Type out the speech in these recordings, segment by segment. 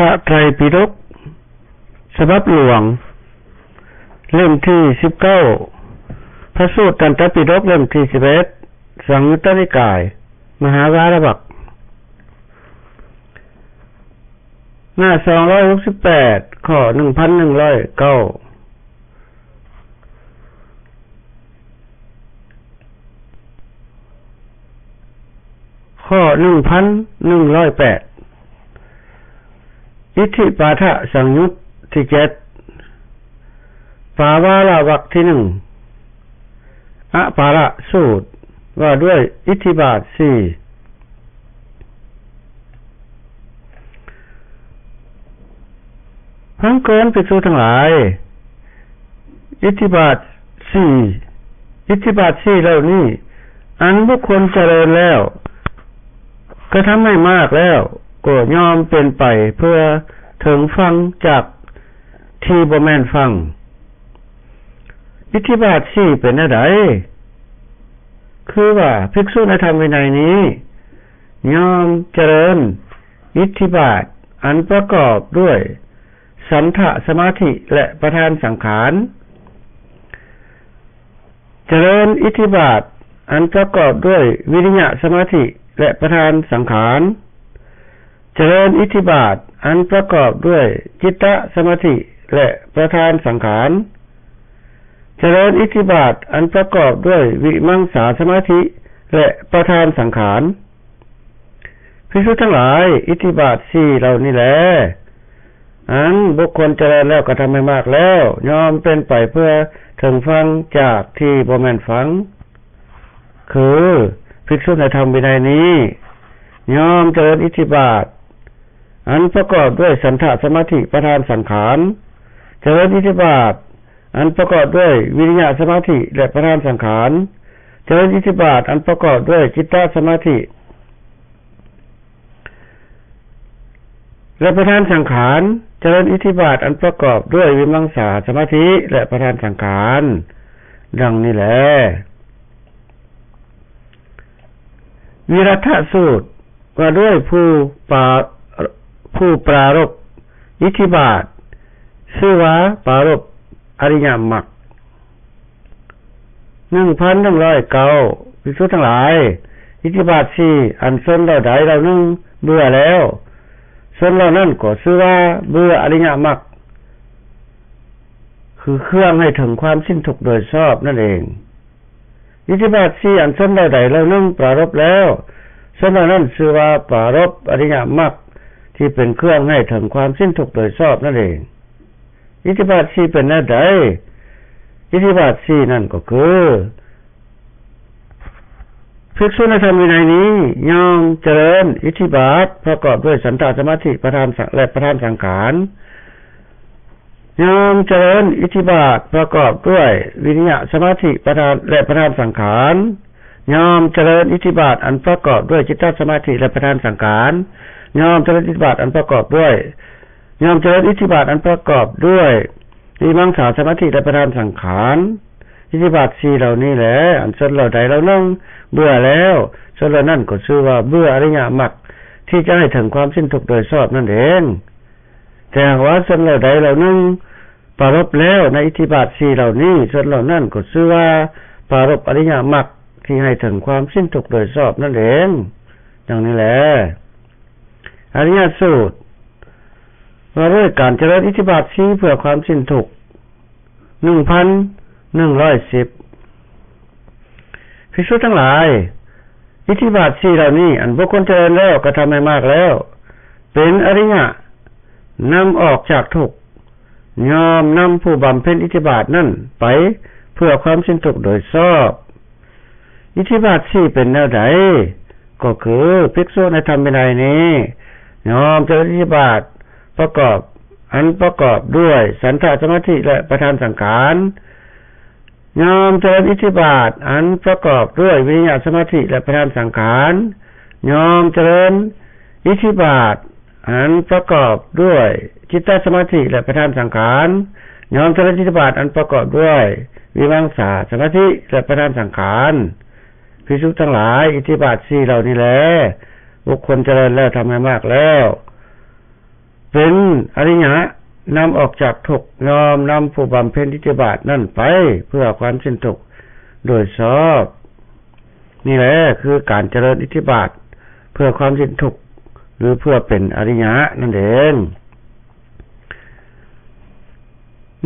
ພະໄຕຣປິດົກ ສະບັບຫຼວງ ເຫຼັ້ມທີສິບເກົ້າ, ພະສູດຕັນຕະປິດົກ ເຫຼັ້ມທີສິບເອັດ, ສັງຍຸດຕະນິກາຍ ມະຫາວາລະວັກ ໜ້າສອງຮ້ອຍຫົກສິບແປດ ຂໍ້ໜຶ່ງພັນໜຶ່ງຮ້ອຍເກົ້າ. ຂໍ້ໜຶ່ງພັນໜຶ່ງຮ້ອຍແປດ ອິດທິບາທະສັງຍຸດທີເຈັດ ປາວາລະວັກທີໜຶ່ງ ອະປາລະສູດ ວ່າດ້ວຍອິດທິບາດສີ່. ຟັງກ່ອນ ພິກຂຸທັງຫຼາຍ, ອິດທິບາດສີ່, ອິດທິບາດສີ່ເຫຼົ່ານີ້ ອັນບຸກຄົນຈະເລີນແລ້ວ ກະທຳໃຫ້ມາກແລ້ວ ກໍຍ່ອມເປັນໄປເພື່ອເຖິງຝັ່ງຈາກທີ່ບໍ່ແມ່ນຝັ່ງ. ອິດທິບາດສີ່ເປັນແນວໃດ? ຄືວ່າ ພິກຂຸໃນທຳວິໄນນີ້ ຍ່ອມຈະເລີນອິດທິບາດອັນປະກອບດ້ວຍສັນທະສະມາທິ ແລະ ປະທານສັງຂານ, ຈະເລີນອິດທິບາດອັນປະກອບດ້ວຍວິລິຍະສະມາທິ ແລະ ປະທານສັງຂານ, ຈະເລີນອິດທິບາດອັນປະກອບດ້ວຍຈິດຕະສະມາທິ ແລະ ປະທານສັງຂານ, ຈະເລີນອິດທິບາດອັນປະກອບດ້ວຍວິມັງສາສະມາທິ ແລະ ປະທານສັງຂານ. ພິກຂຸທັງຫຼາຍ, ອິດທິບາດສີ່ເຫຼົ່ານີ້ແລ ອັນບຸກຄົນຈະເລີນແລ້ວກະທຳໃຫ້ມາກແລ້ວ ຍ່ອມເປັນໄປເພື່ອເຖິງຝັ່ງຈາກທີ່ບໍ່ແມ່ນຝັ່ງ. ຄື ພິກຂຸໃນທຳວິໄນນີ້ ຍ່ອມຈະເລີນອິດທິບາດອັນປະກອບດ້ວຍສັນທະສະມາທິ ປະທານສັງຂານ, ຈະເລີນອິດທິບາດອັນປະກອບດ້ວຍວິລິຍະສະມາທິ ແລະ ປະທານສັງຂານ, ຈະເລີນອິດທິບາດອັນປະກອບດ້ວຍຈິດຕະສະມາທິ ແລະ ປະທານສັງຂານ, ຈະເລີນອິດທິບາດອັນປະກອບດ້ວຍວິມັງສາສະມາທິ ແລະ ປະທານສັງຂານ ດັ່ງນີ້ແຫຼະ. ວິລັດທະສູດ ວ່າດ້ວຍຜູ້ປາ ຜູ້ປາລົບອິດທິບາດ ຊື່ວ່າປາລົບອະລິຍະມັກ. ໜຶ່ງພັນໜຶ່ງຮ້ອຍເກົ້າ ພິກຂຸທັງຫຼາຍ, ອິດທິບາດສີ່ ອັນຊົນເຫຼົ່າໃດເຫຼົ່າໜຶ່ງເບື່ອແລ້ວ ຊົນເຫຼົ່ານັ້ນກໍຊື່ວ່າເບື່ອອະລິຍະມັກ ຄືເຄື່ອງໃຫ້ເຖິງຄວາມສິ້ນທຸກໂດຍຊອບນັ້ນເອງ. ອິດທິບາດສີ່ ອັນຊົນເຫຼົ່າໃດເຫຼົ່າໜຶ່ງປາລົບແລ້ວ ຊົນເຫຼົ່ານັ້ນຊື່ວ່າປາລົບອະລິຍະມັກ ທີ່ເປັນເຄື່ອງໃຫ້ເຖິງຄວາມສິ້ນທຸກໂດຍຊອບນັ້ນເອງ. ອິດທິບາດສີ່ເປັນແນວໃດ? ອິດທິບາດສີ່ນັ້ນກໍຄື ພິກຂຸໃນທຳວິໄນນີ້ ຍ່ອມຈະເລີນອິດທິບາດປະກອບດ້ວຍສັນທະສະມາທິ ປະທານ ແລະ ປະທານສັງຂານ, ຍ່ອມຈະເລີນອິດທິບາດປະກອບດ້ວຍວິລິຍະສະມາທິ ປະທານ ແລະ ປະທານສັງຂານ, ຍ່ອມຈະເລີນອິດທິບາດອັນປະກອບດ້ວຍຈິດຕະສະມາທິ ແລະ ປະທານສັງຂານ, ຍ່ອມຈະເລີນອິດທິບາດອັນປະກອບດ້ວຍ ຍ່ອມຈະເລີນອິດທິບາດອັນປະກອບດ້ວຍວິມັງສາສະມາທິ ແລະ ປະທານສັງຂານ. ອິດທິບາດສີ່ເຫຼົ່ານີ້ແຫຼະ ອັນຊົນເຫຼົ່າໃດເຫຼົ່າໜຶ່ງເບື່ອແລ້ວ ຊົນເຫຼົ່ານັ້ນກໍຊື່ວ່າເບື່ອອະລິຍະມັກ ທີ່ຈະໃຫ້ເຖິງຄວາມສິ້ນທຸກໂດຍຊອບນັ້ນເອງ. ແຕ່ຫາກວ່າຊົນເຫຼົ່າໃດເຫຼົ່າໜຶ່ງປາລົບແລ້ວໃນອິດທິບາດສີ່ເຫຼົ່ານີ້ ຊົນເຫຼົ່ານັ້ນກໍຊື່ວ່າປາລົບອະລິຍະມັກ ທີ່ໃຫ້ເຖິງຄວາມສິ້ນທຸກໂດຍຊອບນັ້ນເອງ. ດັ່ງນີ້ແຫຼະ. ອະລິຍະສູດ ວ່າດ້ວຍການຈະເລີນອິດທິບາດສີ່ເພື່ອຄວາມສິ້ນທຸກ ໜຶ່ງພັນໜຶ່ງຮ້ອຍສິບ ພິກຂຸທັງຫຼາຍ, ອິດທິບາດສີ່ເຫຼົ່ານີ້ ອັນບຸກຄົນຈະເລີນແລ້ວກະທຳໃຫ້ມາກແລ້ວ ເປັນອະລິຍະນຳອອກຈາກທຸກ ຍ່ອມນຳຜູ້ບຳເພັນອິດທິບາດນັ້ນໄປເພື່ອຄວາມສິ້ນທຸກໂດຍຊອບ. ອິດທິບາດສີ່ເປັນແນວໃດ? ກໍຄື ພິກຂຸໃນທຳວິໄນນີ້ ຍ່ອມຈະເລີນອິດທິບາດປະກອບ ອັນປະກອບດ້ວຍສັນທະສະມາທິ ແລະ ປະທານສັງຂານ, ຍ່ອມຈະເລີນອິດທິບາດອັນປະກອບດ້ວຍວິລິຍະສະມາທິ ແລະ ປະທານສັງຂານ, ຍ່ອມຈະເລີນອິດທິບາດ ອັນປະກອບດ້ວຍຈິດຕະສະມາທິ ແລະ ປະທານສັງຂານ, ຍ່ອມຈະເລີນອິດທິບາດອັນປະກອບດ້ວຍວິມັງສາສະມາທິ ແລະ ປະທານສັງຂານ. ພິກຂຸທັງຫຼາຍ, ອິດທິບາດສີ່ເຫຼົ່ານີ້ແລ ບຸກຄົນຈະເລີນແລ້ວ ທຳໃຫ້ມາກແລ້ວ ເປັນອະລິຍະ ນຳອອກຈາກທຸກ, ຍ່ອມນຳຜູ້ບຳເພັນອິດທິບາດນັ້ນໄປເພື່ອຄວາມສິ້ນທຸກໂດຍຊອບ. ນີ້ແຫຼະຄືການຈະເລີນອິດທິບາດເພື່ອຄວາມສິ້ນທຸກ ຫຼື ເພື່ອເປັນອະລິຍະນັ້ນເອງ.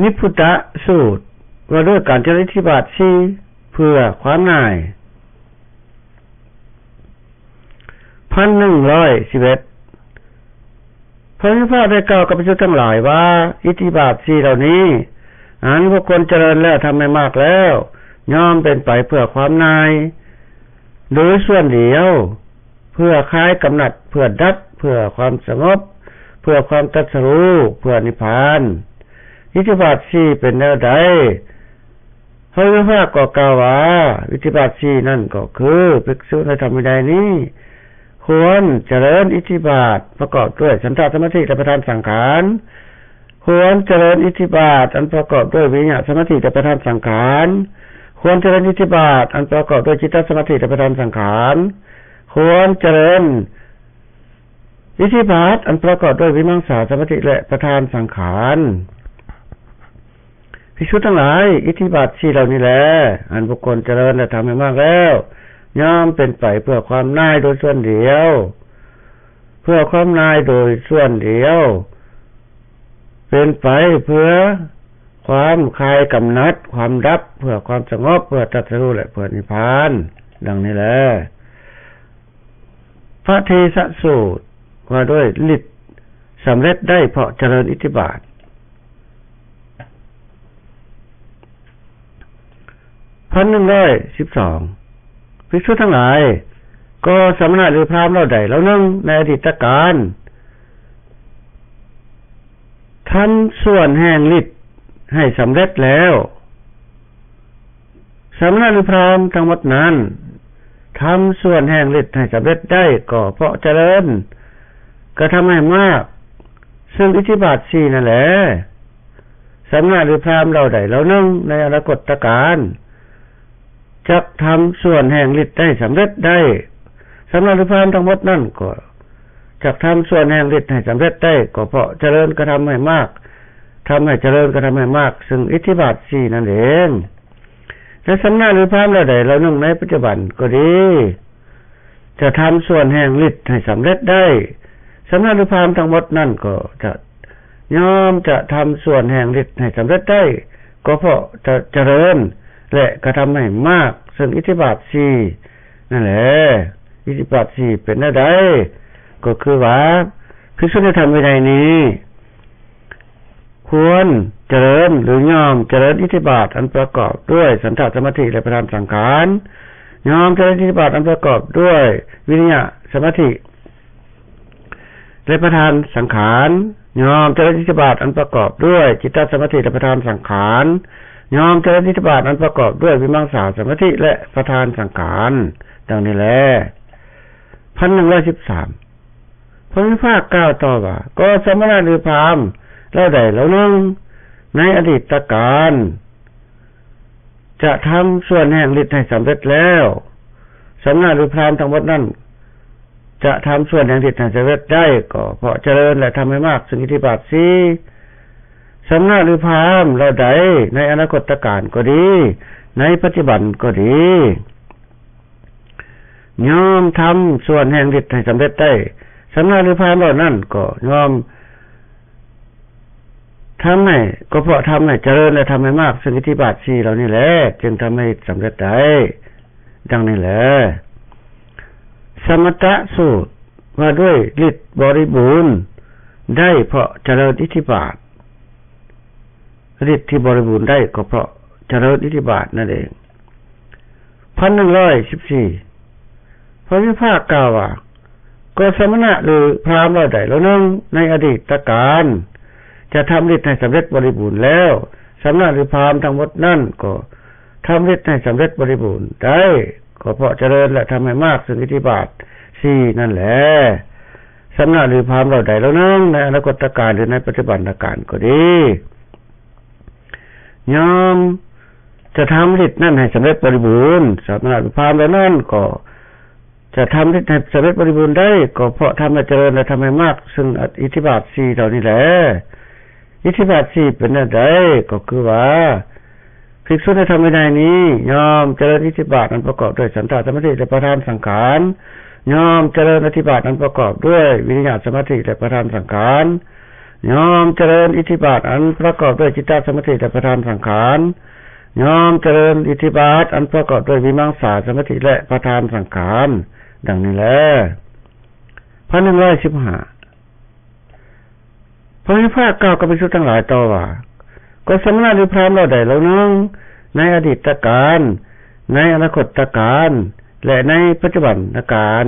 ນິບພຸດຕະສູດ ວ່າດ້ວຍການຈະເລີນອິດທິບາດສີ່ເພື່ອຄວາມໜ່າຍ. ພັນໜຶ່ງຮ້ອຍສິບເອັດ ພະຜູ້ມີພະພາກໄດ້ກ່າວກັບພິກຂຸທັງຫຼາຍວ່າ ອິດທິບາດສີ່ເຫຼົ່ານີ້ ອັນບຸກຄົນຈະເລີນແລ້ວທຳໃຫ້ມາກແລ້ວ ຍ່ອມເປັນໄປເພື່ອຄວາມໜ່າຍໂດຍສ່ວນດຽວ, ເພື່ອຄາຍກຳໜັດ, ເພື່ອດັບ, ເພື່ອຄວາມສະຫງົບ, ເພື່ອຄວາມຕັດສະຮູ້, ເພື່ອນິບພານ. ອິດທິບາດສີ່ເປັນແນວໃດ? ພະຜູ້ມີພະພາກກໍກ່າວວ່າ ອິດທິບາດສີ່ນັ້ນກໍຄື ພິກຂຸໃນທຳວິໄນນີ້ ຄວນຈະເລີນອິດທິບາດປະກອບດ້ວຍສັນຕະສະມາທິ ແລະ ປະທານສັງຂານ, ຄວນຈະເລີນອິດທິບາດອັນປະກອບດ້ວຍວິລິຍະສະມາທິ ແລະ ປະທານສັງຂານ, ຄວນຈະເລີນອິດທິບາດອັນປະກອບດ້ວຍຈິດຕະສະມາທິ ແລະ ປະທານສັງຂານ, ຄວນຈະເລີນ ອິດທິບາດອັນປະກອບດ້ວຍວິມັງສາສະມາທິ ແລະ ປະທານສັງຂານ. ພິກຂຸທັງຫຼາຍ, ອິດທິບາດສີ່ເຫຼົ່ານີ້ແລະ ອັນບຸກຄົນຈະເລີນ ແລະ ທຳໃຫ້ມາກແລ້ວ ຍ່ອມເປັນໄປເພື່ອຄວາມໜ່າຍໂດຍສ່ວນດຽວ, ເພື່ອຄວາມໜ່າຍໂດຍສ່ວນດຽວ, ເປັນໄປເພື່ອຄວາມຄາຍກຳໜັດ, ຄວາມດັບ, ເພື່ອຄວາມສະຫງົບ, ເພື່ອຕັດສະຮູ້ ແລະ ເພື່ອນິບພານ. ດັ່ງນີ້ແລະ. ພະເທສະສູດ ວ່າດ້ວຍລິດສຳເລັດໄດ້ເພາະຈະເລີນອິດທິບາດ. ພັນໜຶ່ງຮ້ອຍສິບສອງ ພິກຂຸທັງຫຼາຍ, ກໍສະມະນະ ຫຼື ພາມເຫຼົ່າໃດເຫຼົ່າໜຶ່ງໃນອະດີດຕະການ ທຳສ່ວນແຫ່ງລິດໃຫ້ສຳເລັດແລ້ວ, ສະມະນະ ຫຼື ພາມທັງໝົດນັ້ນ ທຳສ່ວນແຫ່ງລິດໃຫ້ສຳເລັດໄດ້ ກໍເພາະຈະເລີນກະທຳໃຫ້ມາກ ເຊິ່ງອິດທິບາດສີ່ນັ້ນແລ. ສະມະນະ ຫຼື ພາມເຫຼົ່າໃດເຫຼົ່າໜຶ່ງໃນອະນາຄົດຕະການ ຈັກທຳສ່ວນແຫ່ງລິດໃຫ້ສຳເລັດໄດ້, ສະມະນະ ຫຼື ພາມທັງໝົດນັ້ນກໍຈັກທຳສ່ວນແຫ່ງລິດໃຫ້ສຳເລັດໄດ້ ກໍເພາະຈະເລີນກະທຳໃຫ້ມາກ, ທຳໃຫ້ຈະເລີນກະທຳໃຫ້ມາກ ເຊິ່ງອິດທິບາດສີ່ນັ້ນເອງ. ແລະ ສະມະນະ ຫຼື ພາມເຫຼົ່າໃດເຫຼົ່າໜຶ່ງໃນປັດຈຸບັນກໍດີ ຈະທຳສ່ວນແຫ່ງລິດໃຫ້ສຳເລັດໄດ້, ສະມະນະ ຫຼື ພາມທັງໝົດນັ້ນກໍຈະ ຍ່ອມຈະທຳສ່ວນແຫ່ງລິດໃຫ້ສຳເລັດໄດ້ ກໍເພາະຈະຈະເລີນ ແລະ ກະທຳໃຫ້ມາກ ເຊິ່ງອິດທິບາດສີ່ນັ້ນແລ. ອິດທິບາດສີ່ເປັນແນວໃດ? ກໍຄືວ່າ ພິກຂຸໃນທຳວິໄນນີ້ ຄວນຈະເລີນ ຫຼື ຍ່ອມຈະເລີນອິດທິບາດອັນປະກອບດ້ວຍສັນຕະສະມາທິ ແລະ ປະທານສັງຂານ, ຍ່ອມຈະເລີນອິດທິບາດອັນປະກອບດ້ວຍວິລິຍະສະມາທິ ແລະ ປະທານສັງຂານ, ຍ່ອມຈະເລີນອິດທິບາດອັນປະກອບດ້ວຍຈິດຕະສະມາທິ ແລະ ປະທານສັງຂານ, ຍ່ອມຈະເລີນອິດທິບາດອັນປະກອບດ້ວຍວິມັງສາສະມາທິ ແລະ ປະທານສັງຂານ. ດັ່ງນີ້ແລ. ພັນໜຶ່ງຮ້ອຍສິບສາມ ພະຜູ້ມີພະພາກກ່າວຕໍ່ວ່າ ກໍສະມະນະ ຫຼື ພາມເຫຼົ່າໃດເຫຼົ່າໜຶ່ງໃນອະດີດຕະການ ຈະທຳສ່ວນແຫ່ງລິດໃຫ້ສຳເລັດແລ້ວ, ສະມະນະ ຫຼື ພາມທັງໝົດນັ້ນ ຈະທຳສ່ວນແຫ່ງລິດໃຫ້ສຳເລັດໄດ້ ກໍເພາະຈະເລີນ ແລະ ທຳໃຫ້ມາກ ເຊິ່ງອິດທິບາດສີ່. ສະມະນະ ຫຼື ພາມເຫຼົ່າໃດໃນອະນາຄົດຕະການກໍດີ, ໃນປັດຈຸບັນກໍດີ ຍ່ອມທຳສ່ວນແຫ່ງລິດໃຫ້ສຳເລັດໄດ້, ສະມະນະ ຫຼື ພາມເຫຼົ່ານັ້ນກໍຍ່ອມ ທຳໃຫ້ ກໍເພາະທຳໃຫ້ຈະເລີນ ແລະ ທຳໃຫ້ມາກ ເຊິ່ງອິດທິບາດສີ່ເຫຼົ່ານີ້ແລ ຈຶ່ງທຳໃຫ້ສຳເລັດໄດ້. ດັ່ງນີ້ແລ. ສະມັດຕະສູດ ວ່າດ້ວຍລິດບໍລິບູນໄດ້ເພາະຈະເລີນອິດທິບາດ, ລິດທີ່ບໍລິບູນໄດ້ກໍເພາະຈະເລີນອິດທິບາດນັ້ນເອງ. ພັນໜຶ່ງຮ້ອຍສິບສີ່ ພະວິພາກກ່າວວ່າ ກໍສະມະນະ ຫຼື ພາມເຫຼົ່າໃດເຫຼົ່າໜຶ່ງໃນອະດີດຕະການ ຈະທຳລິດໃຫ້ສຳເລັດບໍລິບູນແລ້ວ, ສະມະນະ ຫຼື ພາມທັງໝົດນັ້ນກໍທຳລິດໃຫ້ສຳເລັດບໍລິບູນໄດ້ ກໍເພາະຈະເລີນ ແລະ ທຳໃຫ້ມາກເຊິ່ງອິດທິບາດສີ່ນັ້ນແລ. ສະມະນະ ຫຼື ພາມເຫຼົ່າໃດເຫຼົ່າໜຶ່ງໃນອະນາຄົດຕະການ ຫຼື ໃນປັດຈຸບັນຕະການກໍດີ ຍ່ອມຈະທຳລິດນັ້ນໃຫ້ສຳເລັດບໍລິບູນ, ສະມະນະ ຫຼື ພາມເຫຼົ່ານັ້ນກໍ ຈະທຳລິດໃຫ້ສຳເລັດບໍລິບູນໄດ້ ກໍເພາະທຳໃຫ້ຈະເລີນ ແລະ ທຳໃຫ້ມາກ ຊຶ່ງອິດທິບາດສີ່ເຫຼົ່ານີ້ແຫຼະ. ອິດທິບາດສີ່ເປັນແນວໃດ? ກໍຄືວ່າ ພິກສຸໃນທຳວິໄນນີ້ ຍ່ອມຈະເລີນອິດທິບາດອັນປະກອບດ້ວຍສັນທະສະມາທິ ແລະ ປະທານສັງຂານ, ຍ່ອມຈະເລີນອິດທິບາດອັນປະກອບດ້ວຍວິລິຍະສະມາທິ ແລະ ປະທານສັງຂານ, ຍ່ອມຈະເລີນອິດທິບາດອັນປະກອບດ້ວຍຈິດຕະສະມາທິ ແລະ ປະທານສັງຂານ, ຍ່ອມຈະເລີນອິດທິບາດອັນປະກອບດ້ວຍວິມັງສາສະມາທິ ແລະ ປະທານສັງຂານ, ດັ່ງນີ້ແລະ. ພັນໜຶ່ງຮ້ອຍສິບຫ້າ ພະຜູ້ມີພະພາກກ່າວກັບພິກສຸທັງຫຼາຍຕໍ່ວ່າ, ກໍສະມະນະ ຫຼື ພາມເຫຼົ່າໃດເຫຼົ່າໜຶ່ງ ໃນອະດີດຕະການ, ໃນອະນາຄົດຕະການ ແລະ ໃນປັດຈຸບັນຕະການ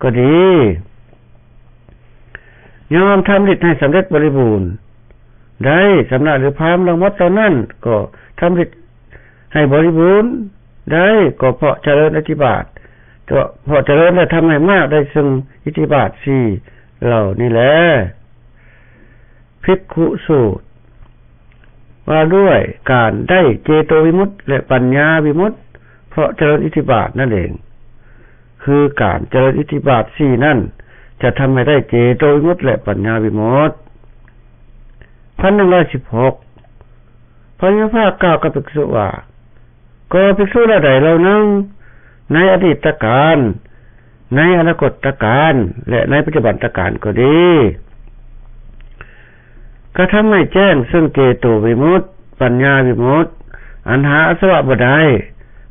ກໍດີ, ຍ່ອມທຳລິດໃຫ້ສຳເລັດບໍລິບູນໄດ້, ສະມະນະ ຫຼື ພາມທັງໝົດເຫຼົ່ານັ້ນ ກໍທຳລິດໃຫ້ບໍລິບູນໄດ້, ກໍເພາະຈະເລີນອິດທິບາດ, ກໍເພາະຈະເລີນ ແລະ ທຳໃຫ້ມາກໄດ້ ຊຶ່ງອິດທິບາດສີ່ເຫຼົ່ານີ້ແລະ. ພິກຂຸສູດ ວ່າດ້ວຍການໄດ້ເຈໂຕວິມຸດ ແລະ ປັນຍາວິມຸດ ເພາະຈະເລີນອິດທິບາດນັ້ນເອງ, ຄືການຈະເລີນອິດທິບາດສີ່ນັ້ນ ຈະທຳໃຫ້ໄດ້ເຈໂຕວິມຸດ ແລະ ປັນຍາວິມຸດ. ພັນໜຶ່ງຮ້ອຍສິບຫົກ ພະຜູ້ມີພະພາກກ່າວກັບພິກສຸວ່າ, ກໍພິກສຸເຫຼົ່າໃດເຫຼົ່າໜຶ່ງ ໃນອະດີດຕະການ, ໃນອະນາຄົດຕະການ ແລະ ໃນປັດຈຸບັນຕະການກໍດີ, ກະທຳໃຫ້ແຈ້ງຊຶ່ງເຈໂຕວິມຸດ, ປັນຍາວິມຸດ, ອັນຫາອາສະວະບໍ່ໄດ້,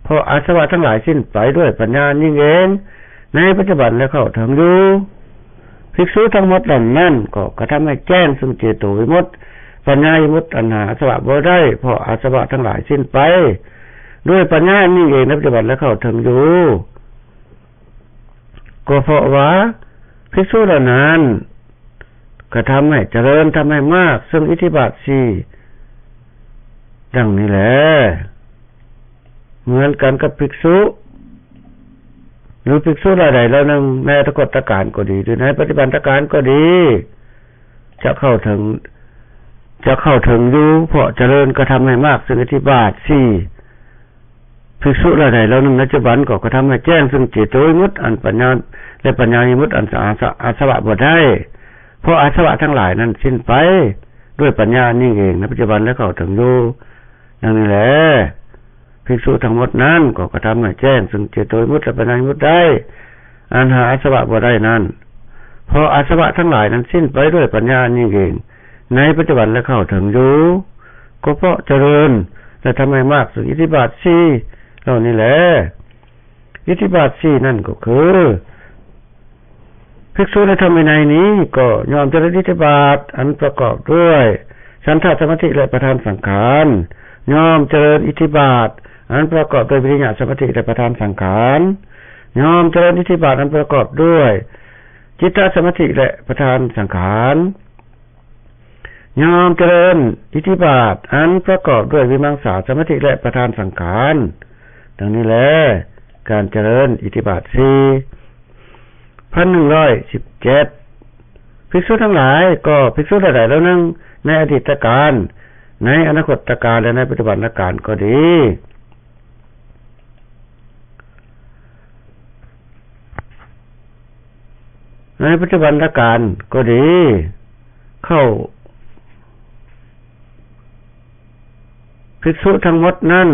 ເພາະອາສະວະທັງຫຼາຍສິ້ນໄປດ້ວຍປັນຍາອັນຍິ່ງເອງ ໃນປັດຈຸບັນ ແລະ ເຂົ້າເຖິງຢູ່. ພິກສຸທັງໝົດເຫຼົ່ານັ້ນ ກໍກະທຳໃຫ້ແຈ້ງຊຶ່ງເຈໂຕວິມຸດ, ປັນຍາວິມຸດ, ອັນຫາອາສະວະບໍ່ໄດ້, ເພາະອາສະວະທັງຫຼາຍສິ້ນໄປ ດ້ວຍປັນຍາອັນຍິ່ງເອງໃນປັດຈຸບັນ ແລະ ເຂົ້າເຖິງຢູ່. ກໍເພາະວ່າ ພິກສຸເຫຼົ່ານັ້ນ ກະທຳໃຫ້ຈະເລີນ, ທຳໃຫ້ມາກ ຊຶ່ງອິດທິບາດສີ່ ດັ່ງນີ້ແລະ. ເໝືອນກັນກັບພິກສຸ ຫຼື ພິກສຸລາຍໃດລາຍໜຶ່ງ ໃນອະນາຄົດຕະການກໍດີ ຫຼື ໃນປັດຈຸບັນຕະການກໍດີ ຈະເຂົ້າເຖິງ, ຈະເຂົ້າເຖິງຢູ່, ເພາະຈະເລີນກະທຳໃຫ້ມາກ ຊຶ່ງອິດທິບາດສີ່. ພິກສຸລາຍໃດລາຍໜຶ່ງໃນປັດຈຸບັນ ກໍກະທຳໃຫ້ແຈ້ງ ຊຶ່ງເຈໂຕວິມຸດ, ອັນປັນຍາ ແລະ ປັນຍາວິມຸດ, ອັນຫາອາສະວະບໍ່ໄດ້, ເພາະອາສະວະທັງຫຼາຍນັ້ນສິ້ນໄປ ດ້ວຍປັນຍາອັນຍິ່ງເອງໃນປັດຈຸບັນ ແລະ ເຂົ້າເຖິງຢູ່. ດັ່ງນີ້ແລະ. ພິກສຸທັງໝົດນັ້ນ ກໍກະທຳໃຫ້ແຈ້ງ ຊຶ່ງເຈໂຕວິມຸດ ແລະ ປັນຍາວິມຸດໄດ້ ອັນຫາອາສະວະບໍ່ໄດ້ນັ້ນ, ເພາະອາສະວະທັງຫຼາຍນັ້ນສິ້ນໄປດ້ວຍປັນຍາອັນຍິ່ງເອງໃນປັດຈຸບັນ ແລະ ເຂົ້າເຖິງຢູ່. ກໍເພາະຈະເລີນ ແລະ ທຳໃຫ້ມາກ ຊຶ່ງອິດທິບາດສີ່ເຫຼົ່ານີ້ແລະ. ອິດທິບາດສີ່ນັ້ນກໍຄື ພິກສຸໃນທຳວິໄນນີ້ ກໍຍ່ອມຈະເລີນອິດທິບາດອັນປະກອບດ້ວຍສັນທະສະມາທິ ແລະ ປະທານສັງຂານ, ຍ່ອມຈະເລີນອິດທິບາດອັນປະກອບດ້ວຍວິລິຍະສະມາທິ ແລະ ປະທານສັງຂານ, ຍ່ອມຈະເລີນອິດທິບາດອັນປະກອບດ້ວຍຈິດຕະສະມາທິ ແລະ ປະທານສັງຂານ, ຍ່ອມຈະເລີນອິດທິບາດອັນປະກອບດ້ວຍວິມັງສາສະມາທິ ແລະ ປະທານສັງຂານ. ດັ່ງນີ້ແລະ ການຈະເລີນອິດທິບາດສີ່. ພັນໜຶ່ງຮ້ອຍສິບເຈັດ ພິກສຸທັງຫຼາຍ, ກໍພິກສຸລາຍໃດລາຍໜຶ່ງ ໃນອະດີດຕະການ, ໃນອະນາຄົດຕະການ ແລະ ໃນປັດຈຸບັນຕະການກໍດີ, ໃນປັດຈຸບັນຕະການກໍດີ, ເຂົ້າ ພິກສຸທັງໝົດນັ້ນ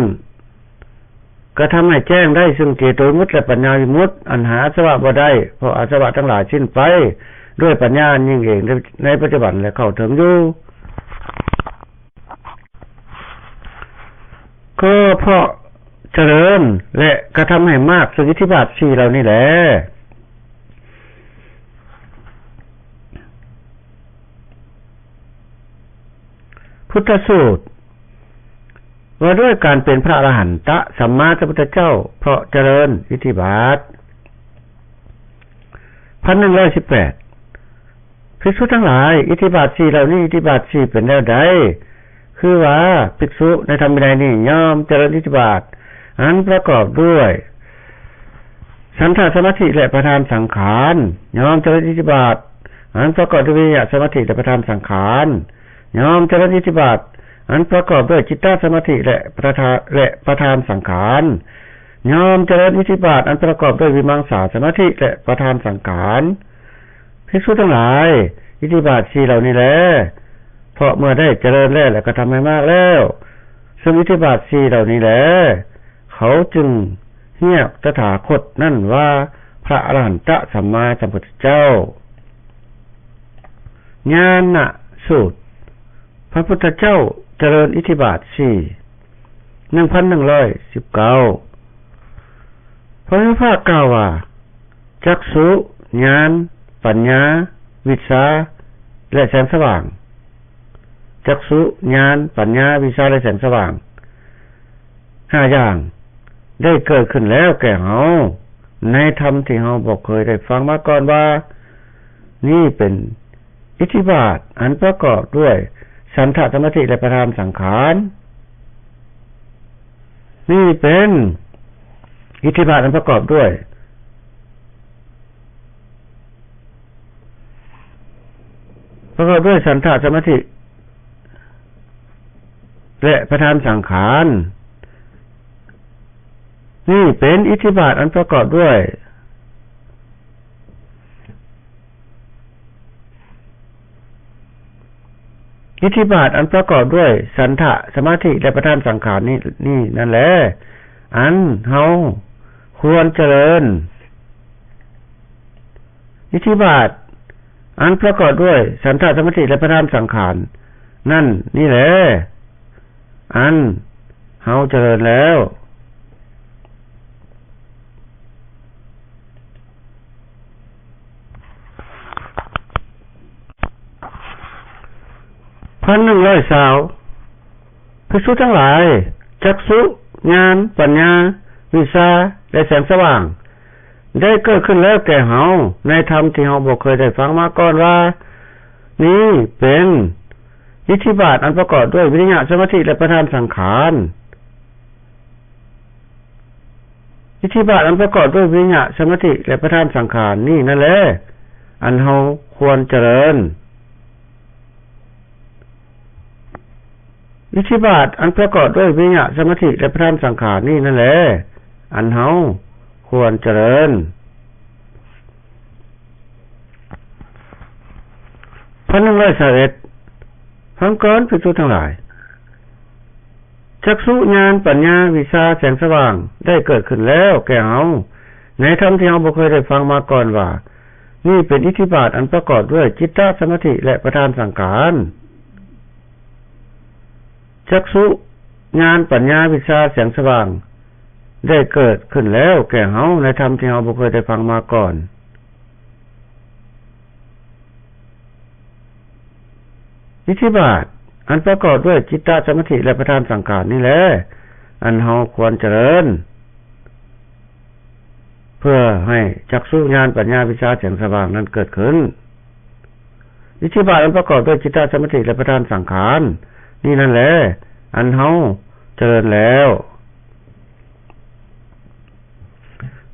ກະທຳໃຫ້ແຈ້ງໄດ້ ຊຶ່ງເຈໂຕວິມຸດ ແລະ ປັນຍາວິມຸດ, ອັນຫາອາສະວະບໍ່ໄດ້, ເພາະອາສະວະທັງຫຼາຍສິ້ນໄປ ດ້ວຍປັນຍາອັນຍິ່ງເອງໃນ ໃນປັດຈຸບັນ ແລະ ເຂົ້າເຖິງຢູ່. ກໍເພາະຈະເລີນ ແລະ ກະທຳໃຫ້ມາກ ຊຶ່ງອິດທິບາດສີ່ເຫຼົ່ານີ້ແລະ. ພຸດທະສູດ ວ່າດ້ວຍການເປັນພະອະລະຫັນຕະສຳມາສຳພຸດທະເຈົ້າ ເພາະຈະເລີນອິດທິບາດ. ພັນໜຶ່ງຮ້ອຍສິບແປດ ພິກສຸທັງຫຼາຍ, ອິດທິບາດສີ່ເຫຼົ່ານີ້, ອິດທິບາດສີ່ເປັນແນວໃດ? ຄືວ່າ ພິກສຸໃນທຳວິໄນນີ້ ຍ່ອມຈະເລີນອິດທິບາດອັນປະກອບດ້ວຍສັນທະສະມາທິ ແລະ ປະທານສັງຂານ, ຍ່ອມຈະເລີນອິດທິບາດອັນປະກອບດ້ວຍວິລິຍະສະມາທິ ແລະ ປະທານສັງຂານ, ຍ່ອມຈະເລີນອິດທິບາດອັນປະກອບດ້ວຍຈິດຕະສະມາທິ ແລະ ປະທານ ແລະ ປະທານສັງຂານ, ຍອມຈະເລີນອິດທິບາດອັນປະກອບດ້ວຍວິມັງສາ, ສະມາທິ ແລະ ປະທານສັງຂານ. ພິກຂຸທັງຫຼາຍ, ອິດທິບາດສີ່ເຫຼົ່ານີ້ແລ, ເພາະເມື່ອໄດ້ຈະເລີນແລ້ວ ແລະ ກະທຳໃຫ້ມາກແລ້ວ, ຊຶ່ງອິດທິບາດສີ່ເຫຼົ່ານີ້ແລ, ເຂົາຈຶ່ງຮຽກຕະຖາຄົດນັ້ນວ່າພະອະລະຫັນຕະສຳມາສຳພຸດທະເຈົ້າ. ຍານະສູດ. ພະພຸດທະເຈົ້າຈະເລີນອິດທິບາດສີ່. ໜຶ່ງພັນໜຶ່ງຮ້ອຍສິບເກົ້າ ພະຜູ້ພາກກ່າວວ່າ ຈັກສຸ, ຍານ, ປັນຍາ, ວິຊາ ແລະ ແສງສະຫວ່າງ. ຈັກສຸ, ຍານ, ປັນຍາ, ວິຊາ ແລະ ແສງສະຫວ່າງ ຫ້າຢ່າງ ໄດ້ເກີດຂຶ້ນແລ້ວແກ່ເຮົາ ໃນທຳທີ່ເຮົາບໍ່ເຄີຍໄດ້ຟັງມາກ່ອນວ່າ ນີ້ເປັນອິດທິບາດອັນປະກອບດ້ວຍສັນທະສະມາທິ ແລະ ປະທານສັງຂານ. ນີ້ເປັນອິດທິບາດອັນປະກອບດ້ວຍ ປະກອບດ້ວຍສັນທະສະມາທິ ແລະ ປະທານສັງຂານ. ນີ້ເປັນອິດທິບາດອັນປະກອບດ້ວຍ ອິດທິບາດອັນປະກອບດ້ວຍສັນທະສະມາທິ ແລະ ປະທານສັງຂານນີ້ ນີ້ນັ້ນແລ ອັນເຮົາຄວນຈະເລີນ. ອິດທິບາດອັນປະກອບດ້ວຍສັນທະສະມາທິ ແລະ ປະທານສັງຂານນັ້ນນີ້ແລ ອັນເຮົາຈະເລີນແລ້ວ. ພັນໜຶ່ງຮ້ອຍຊາວ ພິກຂຸທັງຫຼາຍ, ຈັກສຸ, ຍານ, ປັນຍາ, ວິຊາ ແລະ ແສງສະຫວ່າງ ໄດ້ເກີດຂຶ້ນແລ້ວແກ່ເຮົາ ໃນທຳທີ່ເຮົາບໍ່ເຄີຍໄດ້ຟັງມາກ່ອນວ່າ ນີ້ເປັນອິດທິບາດອັນປະກອບດ້ວຍວິລິຍະ, ສະມາທິ ແລະ ປະທານສັງຂານ. ອິດທິບາດອັນປະກອບດ້ວຍວິລິຍະ, ສະມາທິ ແລະ ປະທານສັງຂານນີ້ນັ້ນແລ ອັນເຮົາຄວນຈະເລີນ. ອິດທິບາດອັນປະກອບດ້ວຍວິລິຍະ, ສະມາທິ ແລະ ປະທານສັງຂານນີ້ນັ້ນແລ ອັນເຮົາຄວນຈະເລີນ. ພັນໜຶ່ງຮ້ອຍຊາວເອັດ ຟັງກ່ອນ ພິກຂຸທັງຫຼາຍ. ຈັກສຸ, ຍານ, ປັນຍາ, ວິຊາ, ແສງສະຫວ່າງ ໄດ້ເກີດຂຶ້ນແລ້ວແກ່ເຮົາ ໃນທຳທີ່ເຮົາບໍ່ເຄີຍໄດ້ຟັງມາກ່ອນວ່າ ນີ້ເປັນອິດທິບາດອັນປະກອບດ້ວຍຈິດຕະສະມາທິ ແລະ ປະທານສັງຂານ. ຈັກສຸ, ຍານ, ປັນຍາ, ວິຊາ, ແສງສະຫວ່າງ ໄດ້ເກີດຂຶ້ນແລ້ວແກ່ເຮົາ ໃນທຳທີ່ເຮົາບໍ່ເຄີຍໄດ້ຟັງມາກ່ອນ. ອິດທິບາດອັນປະກອບດ້ວຍຈິດຕະສະມາທິ ແລະ ປະທານສັງຂານນີ້ແລ ອັນເຮົາຄວນຈະເລີນ ເພື່ອໃຫ້ຈັກສຸ, ຍານ, ປັນຍາ, ວິຊາ, ແສງສະຫວ່າງນັ້ນເກີດຂຶ້ນ. ອິດທິບາດອັນປະກອບດ້ວຍຈິດຕະສະມາທິ ແລະ ປະທານສັງຂານນີ້ນັ້ນແລ ອັນເຮົາຈະເລີນແລ້ວ.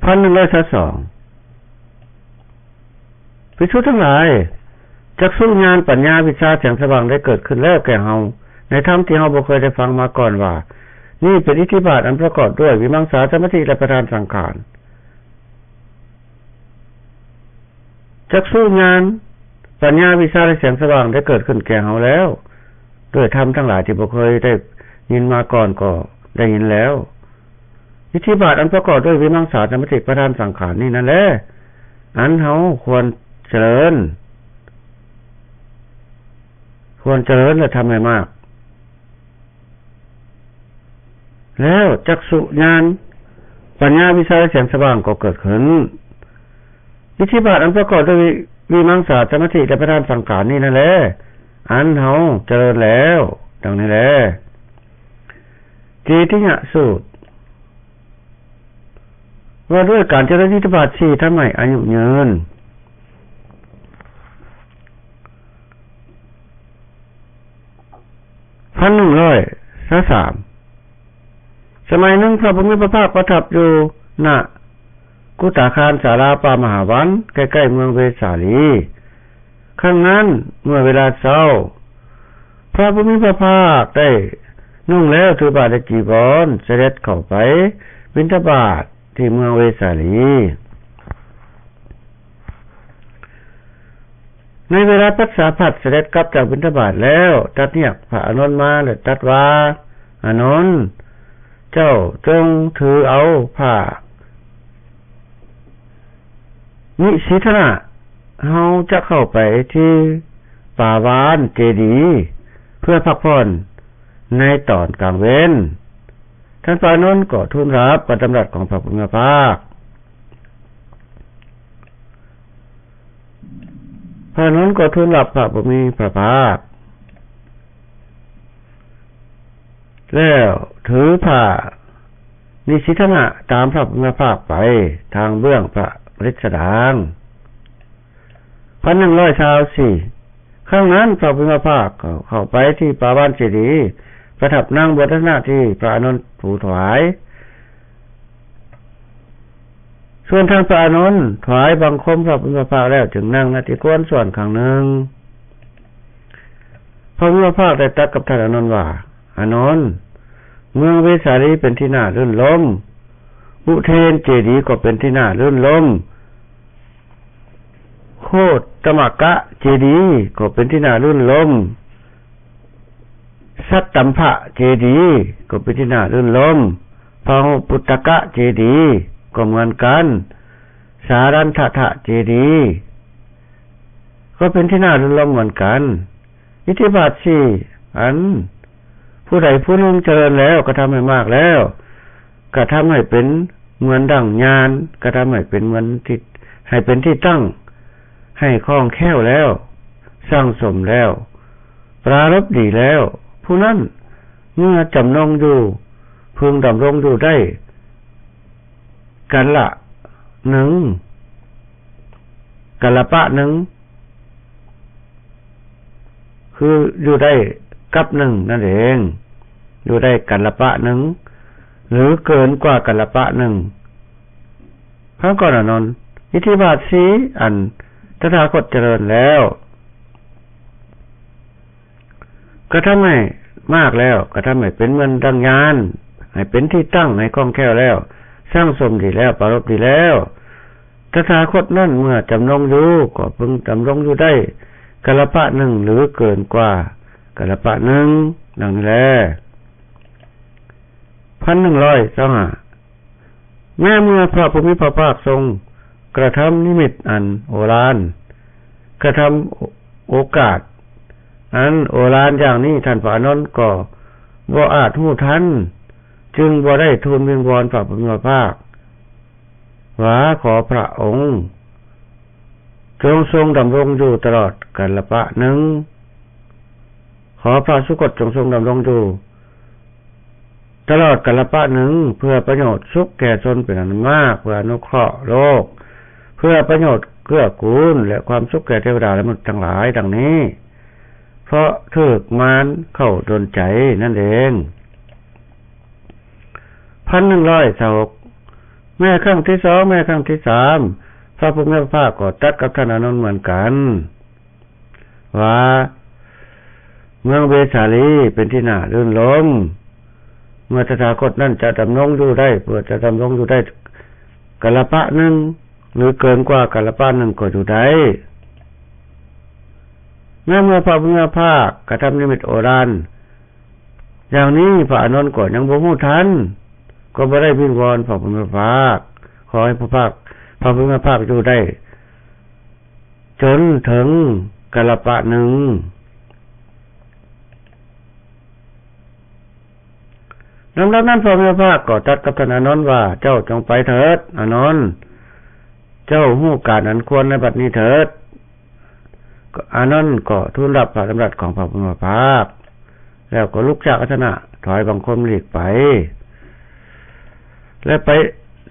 ພັນໜຶ່ງຮ້ອຍຊາວສອງ ພິກຂຸທັງຫຼາຍ, ຈັກສຸ, ຍານ, ປັນຍາ, ວິຊາ, ແສງສະຫວ່າງ ໄດ້ເກີດຂຶ້ນແລ້ວແກ່ເຮົາ ໃນທຳທີ່ເຮົາບໍ່ເຄີຍໄດ້ຟັງມາກ່ອນວ່າ ນີ້ເປັນອິດທິບາດອັນປະກອບດ້ວຍວິມັງສາ, ສະມາທິ ແລະ ປະທານສັງຂານ. ຈັກສຸ, ຍານ, ປັນຍາ, ວິຊາ ແລະ ແສງສະຫວ່າງ ໄດ້ເກີດຂຶ້ນແກ່ເຮົາແລ້ວ ດ້ວຍທຳທັງຫຼາຍທີ່ບໍ່ເຄີຍໄດ້ຍິນມາກ່ອນກໍໄດ້ຍິນແລ້ວ. ອິດທິບາດອັນປະກອບດ້ວຍວິມັງສາ, ສະມາທິ ປະທານສັງຂານນີ້ນັ້ນແລ ອັນເຮົາຄວນຈະເລີນ, ຄວນຈະເລີນ ແລະ ທຳໃຫ້ມາກ. ແລ້ວຈັກສຸ, ຍານ, ປັນຍາ, ວິຊາ ແລະ ແສງສະຫວ່າງກໍເກີດຂຶ້ນ. ອິດທິບາດອັນປະກອບດ້ວຍວິມັງສາ, ສະມາທິ ແລະ ປະທານສັງຂານນີ້ນັ້ນແລ ອັນເຮົາຈະເລີນແລ້ວ. ດັ່ງນີ້ແລ. ເຈຕິຍະສູດ ວ່າດ້ວຍການຈະເລີນອິດທິບາດສີ່ ທຳໃຫ້ອາຍຸຍືນ. ພັນໜຶ່ງຮ້ອຍຊາວສາມ ສະໄໝໜຶ່ງ ພະຜູ້ມີພະພາກປະທັບຢູ່ນະກຸຕາຄານສາລາປ່າມະຫາວັນ ໃກ້ໆເມືອງເວສາລີ. ຄັ້ງນັ້ນເມື່ອເວລາເຊົ້າ ພະຜູ້ມີພະພາກໄດ້ນຸ່ງແລ້ວຖືບາດ ແລະ ຈີວອນ ສະເດັດເຂົ້າໄປ ບິນທະບາດທີ່ເມືອງເວສາລີ. ໃນເວລາປັດສາພັດສະເດັດກັບຈາກບິນທະບາດແລ້ວ, ຕັດຮຽກພະອານົນມາ ແລະ ຕັດວ່າ, ອານົນ, ເຈົ້າຈົ່ງຖືເອົາຜ້ານິສີທະນະ, ເຮົາຈະເຂົ້າໄປທີ່ປາວານເຈດີ ເພື່ອພັກຜ່ອນໃນຕອນກາງເວັນ. ທ່ານພະອານົນກໍທູນຮັບພະດຳລັດຂອງພະຜູ້ມີພະພາກ. ພະອານົນກໍທູນຮັບພະຜູ້ມີພະພາກ ແລ້ວຖືຜ້ານິສີທະນະຕາມພະຜູ້ມີພະພາກໄປທາງເບື້ອງພະປະດິດສະດາງ. ພັນໜຶ່ງຮ້ອຍຊາວສີ່ ຄັ້ງນັ້ນພະຜູ້ມີພະພາກກໍເຂົ້າໄປທີ່ປາວານເຈດີ ປະທັບນັ່ງບົນອາສະນະທີ່ພະອານົນຜູ້ຖວາຍ. ສ່ວນທ່ານພະອານົນຖວາຍບັງຄົມພະຜູ້ມີພະພາກແລ້ວ ຈຶ່ງນັ່ງນະທີ່ຄວນສ່ວນຂ້າງໜຶ່ງ. ພະຜູ້ມີພະພາກໄດ້ຕັດກັບທ່ານອານົນວ່າ, ອານົນ, ເມືອງເວສາລີເປັນທີ່ໜ້າລື່ນລົມ, ອຸເທນເຈດີກໍເປັນທີ່ໜ້າລື່ນລົມ, ໂຄດຕະມະກະເຈດີກໍເປັນທີ່ໜ້າລື່ນລົມ, ສັດຕຳພະເຈດີກໍເປັນທີ່ໜ້າລື່ນລົມ, ພະຫຸປຸດຕະກະເຈດີກໍເໝືອນກັນ, ສາລັນທະທະເຈດີກໍເປັນທີ່ໜ້າລື່ນລົມເໝືອນກັນ. ອິດທິບາດສີ່ອັນ, ຜູ້ໃດຜູ້ໜຶ່ງຈະເລີນແລ້ວ, ກະທຳໃຫ້ມາກແລ້ວ, ກະທຳໃຫ້ເປັນເໝືອນດັ່ງຍານ, ກະທຳໃຫ້ເປັນເໝືອນທີ່, ໃຫ້ເປັນທີ່ຕັ້ງ, ໃຫ້ຄ່ອງແຄ້ວແລ້ວ, ສັ່ງສົມແລ້ວ, ປາລົບດີແລ້ວ, ຜູ້ນັ້ນເມື່ອຈຳນົງຢູ່, ເພິ່ງດຳລົງຢູ່ໄດ້ກັນລະໜຶ່ງ, ກັນລະປະໜຶ່ງ, ຄືຢູ່ໄດ້ກັບໜຶ່ງນັ້ນເອງ, ຢູ່ໄດ້ກັນລະປະໜຶ່ງ ຫຼື ເກີນກວ່າກັນລະປະໜຶ່ງ. ຟັງກ່ອນອານົນ, ອິດທິບາດສີ່ອັນ, ຕະຖາຄົດຈະເລີນແລ້ວ, ກະທຳໃຫ້ມາກແລ້ວ, ກະທຳໃຫ້ເປັນເໝືອນດັ່ງຍານ, ໃຫ້ເປັນທີ່ຕັ້ງ, ໃຫ້ຄ່ອງແຄ້ວແລ້ວ, ສັ່ງສົມດີແລ້ວ, ປາລົບດີແລ້ວ. ຕະຖາຄົດນັ້ນເມື່ອຈຳນົງຢູ່, ກໍເພິ່ງດຳລົງຢູ່ໄດ້ກັນລະປະໜຶ່ງ ຫຼື ເກີນກວ່າກັນລະປະໜຶ່ງ, ດັ່ງນີ້ແລ. ພັນໜຶ່ງຮ້ອຍຊາວຫ້າ ແມ້ເມື່ອພະຜູ້ມີພະພາກຊົງກະທຳນິມິດອັນໂອລານ, ກະທຳໂອກາດອັນໂອລານຢ່າງນີ້, ທ່ານພະອານົນກໍບໍ່ອາດຮູ້ທັນ, ຈຶ່ງບໍ່ໄດ້ທູນວິງວອນພະຜູ້ມີພະພາກ ວ່າ ຂໍພະອົງຈົ່ງຊົງດຳລົງຢູ່ຕະຫຼອດກັນລະປະໜຶ່ງ, ຂໍພະສຸຄົດຈົ່ງຊົງດຳລົງຢູ່ຕະຫຼອດກັນລະປະໜຶ່ງ, ເພື່ອປະໂຫຍດສຸກແກ່ຊົນເປັນອັນມາກ, ເພື່ອອະນຸເຄາະໂລກ, ເພື່ອປະໂຫຍດເກື້ອກູນ ແລະ ຄວາມສຸກແກ່ເທວະດາ ແລະ ມະນຸດທັງຫຼາຍ, ດັ່ງນີ້ ເພາະຖືກມານເຂົ້າດົນໃຈນັ້ນເອງ. ພັນໜຶ່ງຮ້ອຍຊາວຫົກ ແມ້ຄັ້ງທີສອງ ແມ້ຄັ້ງທີສາມ ພະຜູ້ມີພະພາກກໍຕັດກັບທ່ານອານົນເໝືອນກັນວ່າ ເມືອງເວສາລີເປັນທີ່ໜ້າລື່ນລົມ, ເມື່ອຕະຖາຄົດນັ້ນຈະດຳລົງຢູ່ໄດ້, ເພື່ອຈະດຳລົງຢູ່ໄດ້ກັນລະປະໜຶ່ງ ຫຼື ເກີນກວ່າກັນລະປະໜຶ່ງກໍຢູ່ໄດ້. ແມ້ເມື່ອພະຜູ້ມີພະພາກກະທຳນິມິດໂອລານ ຢ່າງນີ້ພະອານົນກໍຍັງບໍ່ຮູ້ທັນ, ກໍບໍ່ໄດ້ວິງວອນພະຜູ້ມີພະພາກ, ຂໍໃຫ້ພະພາກ, ພະຜູ້ມີພະພາກຢູ່ໄດ້ຈົນເຖິງກັນລະປະໜຶ່ງ. ລຳດັບນັ້ນພະຜູ້ມີພະພາກກໍຕັດກັບທ່ານອານົນວ່າ, ເຈົ້າຈົ່ງໄປເຖີດ, ອານົນ, ເຈົ້າຮູ້ການອັນຄວນໃນບັດນີ້ເຖີດ. ອານົນກໍທູນຮັບພະດຳລັດຂອງພະຜູ້ມີພະພາກ ແລ້ວກໍລຸກຈາກອາສະນະ ຖອຍບັງຄົມຫຼີກໄປ ແລະ ໄປ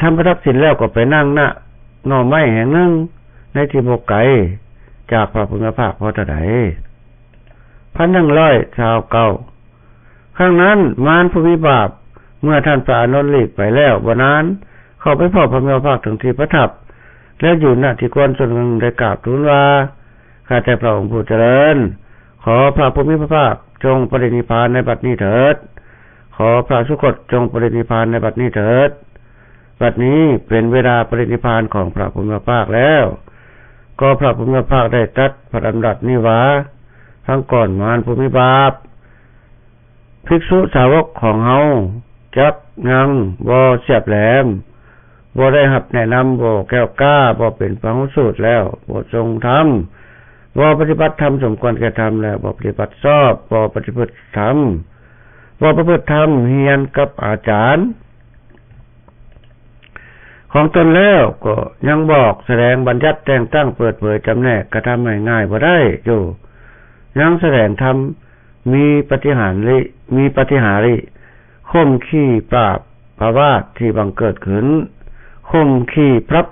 ທຳປະທັກສິນແລ້ວກໍໄປນັ່ງນະໜໍ່ໄມ້ແຫ່ງໜຶ່ງໃນທີ່ບໍ່ໄກຈາກພະຜູ້ມີພະພາກພໍເທົ່າໃດ. ພັນໜຶ່ງຮ້ອຍຊາວເກົ້າ ຄັ້ງນັ້ນ ມານຜູ້ມີບາບ ເມື່ອທ່ານພະອານົນຫຼີກໄປແລ້ວບໍ່ນານ ເຂົ້າໄປເຝົ້າພະເມວພາກເຖິງທີ່ປະທັບ ແລ້ວຢືນນະທີ່ຄວນສ່ວນໜຶ່ງ ໄດ້ກາບທູນວ່າ ຂ້າແຕ່ພະອົງຜູ້ຈະເລີນ, ຂໍພະຜູ້ມີພະພາກຈົ່ງປະລິນິບພານໃນບັດນີ້ເຖີດ, ຂໍພະສຸຄົດຈົ່ງປະລິນິບພານໃນບັດນີ້ເຖີດ. ບັດນີ້ເປັນເວລາປະລິນິບພານຂອງພະຜູ້ມີພະພາກແລ້ວ. ກໍພະຜູ້ມີພະພາກໄດ້ຕັດພະດຳລັດນີ້ວ່າ, ຟັງກ່ອນມານຜູ້ມີບາບ, ພິກສຸສາວົກຂອງເຮົາຈັກຍັງບໍ່ສຽບແຫຼມ, ບໍ່ໄດ້ຮັບແນະນຳ, ບໍ່ແກ້ວກ້າ, ບໍ່ເປັນພະຫຸສູດແລ້ວ, ບໍ່ຊົງທຳ, ບໍ່ປະຕິບັດທຳສົມຄວນແກ່ທຳແລ້ວ, ບໍ່ປະຕິບັດຊອບ, ບໍ່ປະພຶດທຳ, ບໍ່ປະພຶດທຳ, ຮຽນກັບອາຈານ ຂອງຕົນແລ້ວ ກໍຍັງບອກສະແດງບັນຍັດແຕ່ງຕັ້ງເປີດເຜີຍຈຳແນກກະທຳໃຫ້ງ່າຍບໍ່ໄດ້ຢູ່, ຍັງສະແດງທຳມີປາຕິຫານລິ, ມີປາຕິຫາລິ, ຂົ່ມຂີ້ປາບປະວາດທີ່ບັງເກີດຂຶ້ນ, ຂົ່ມຂີ້ປັບ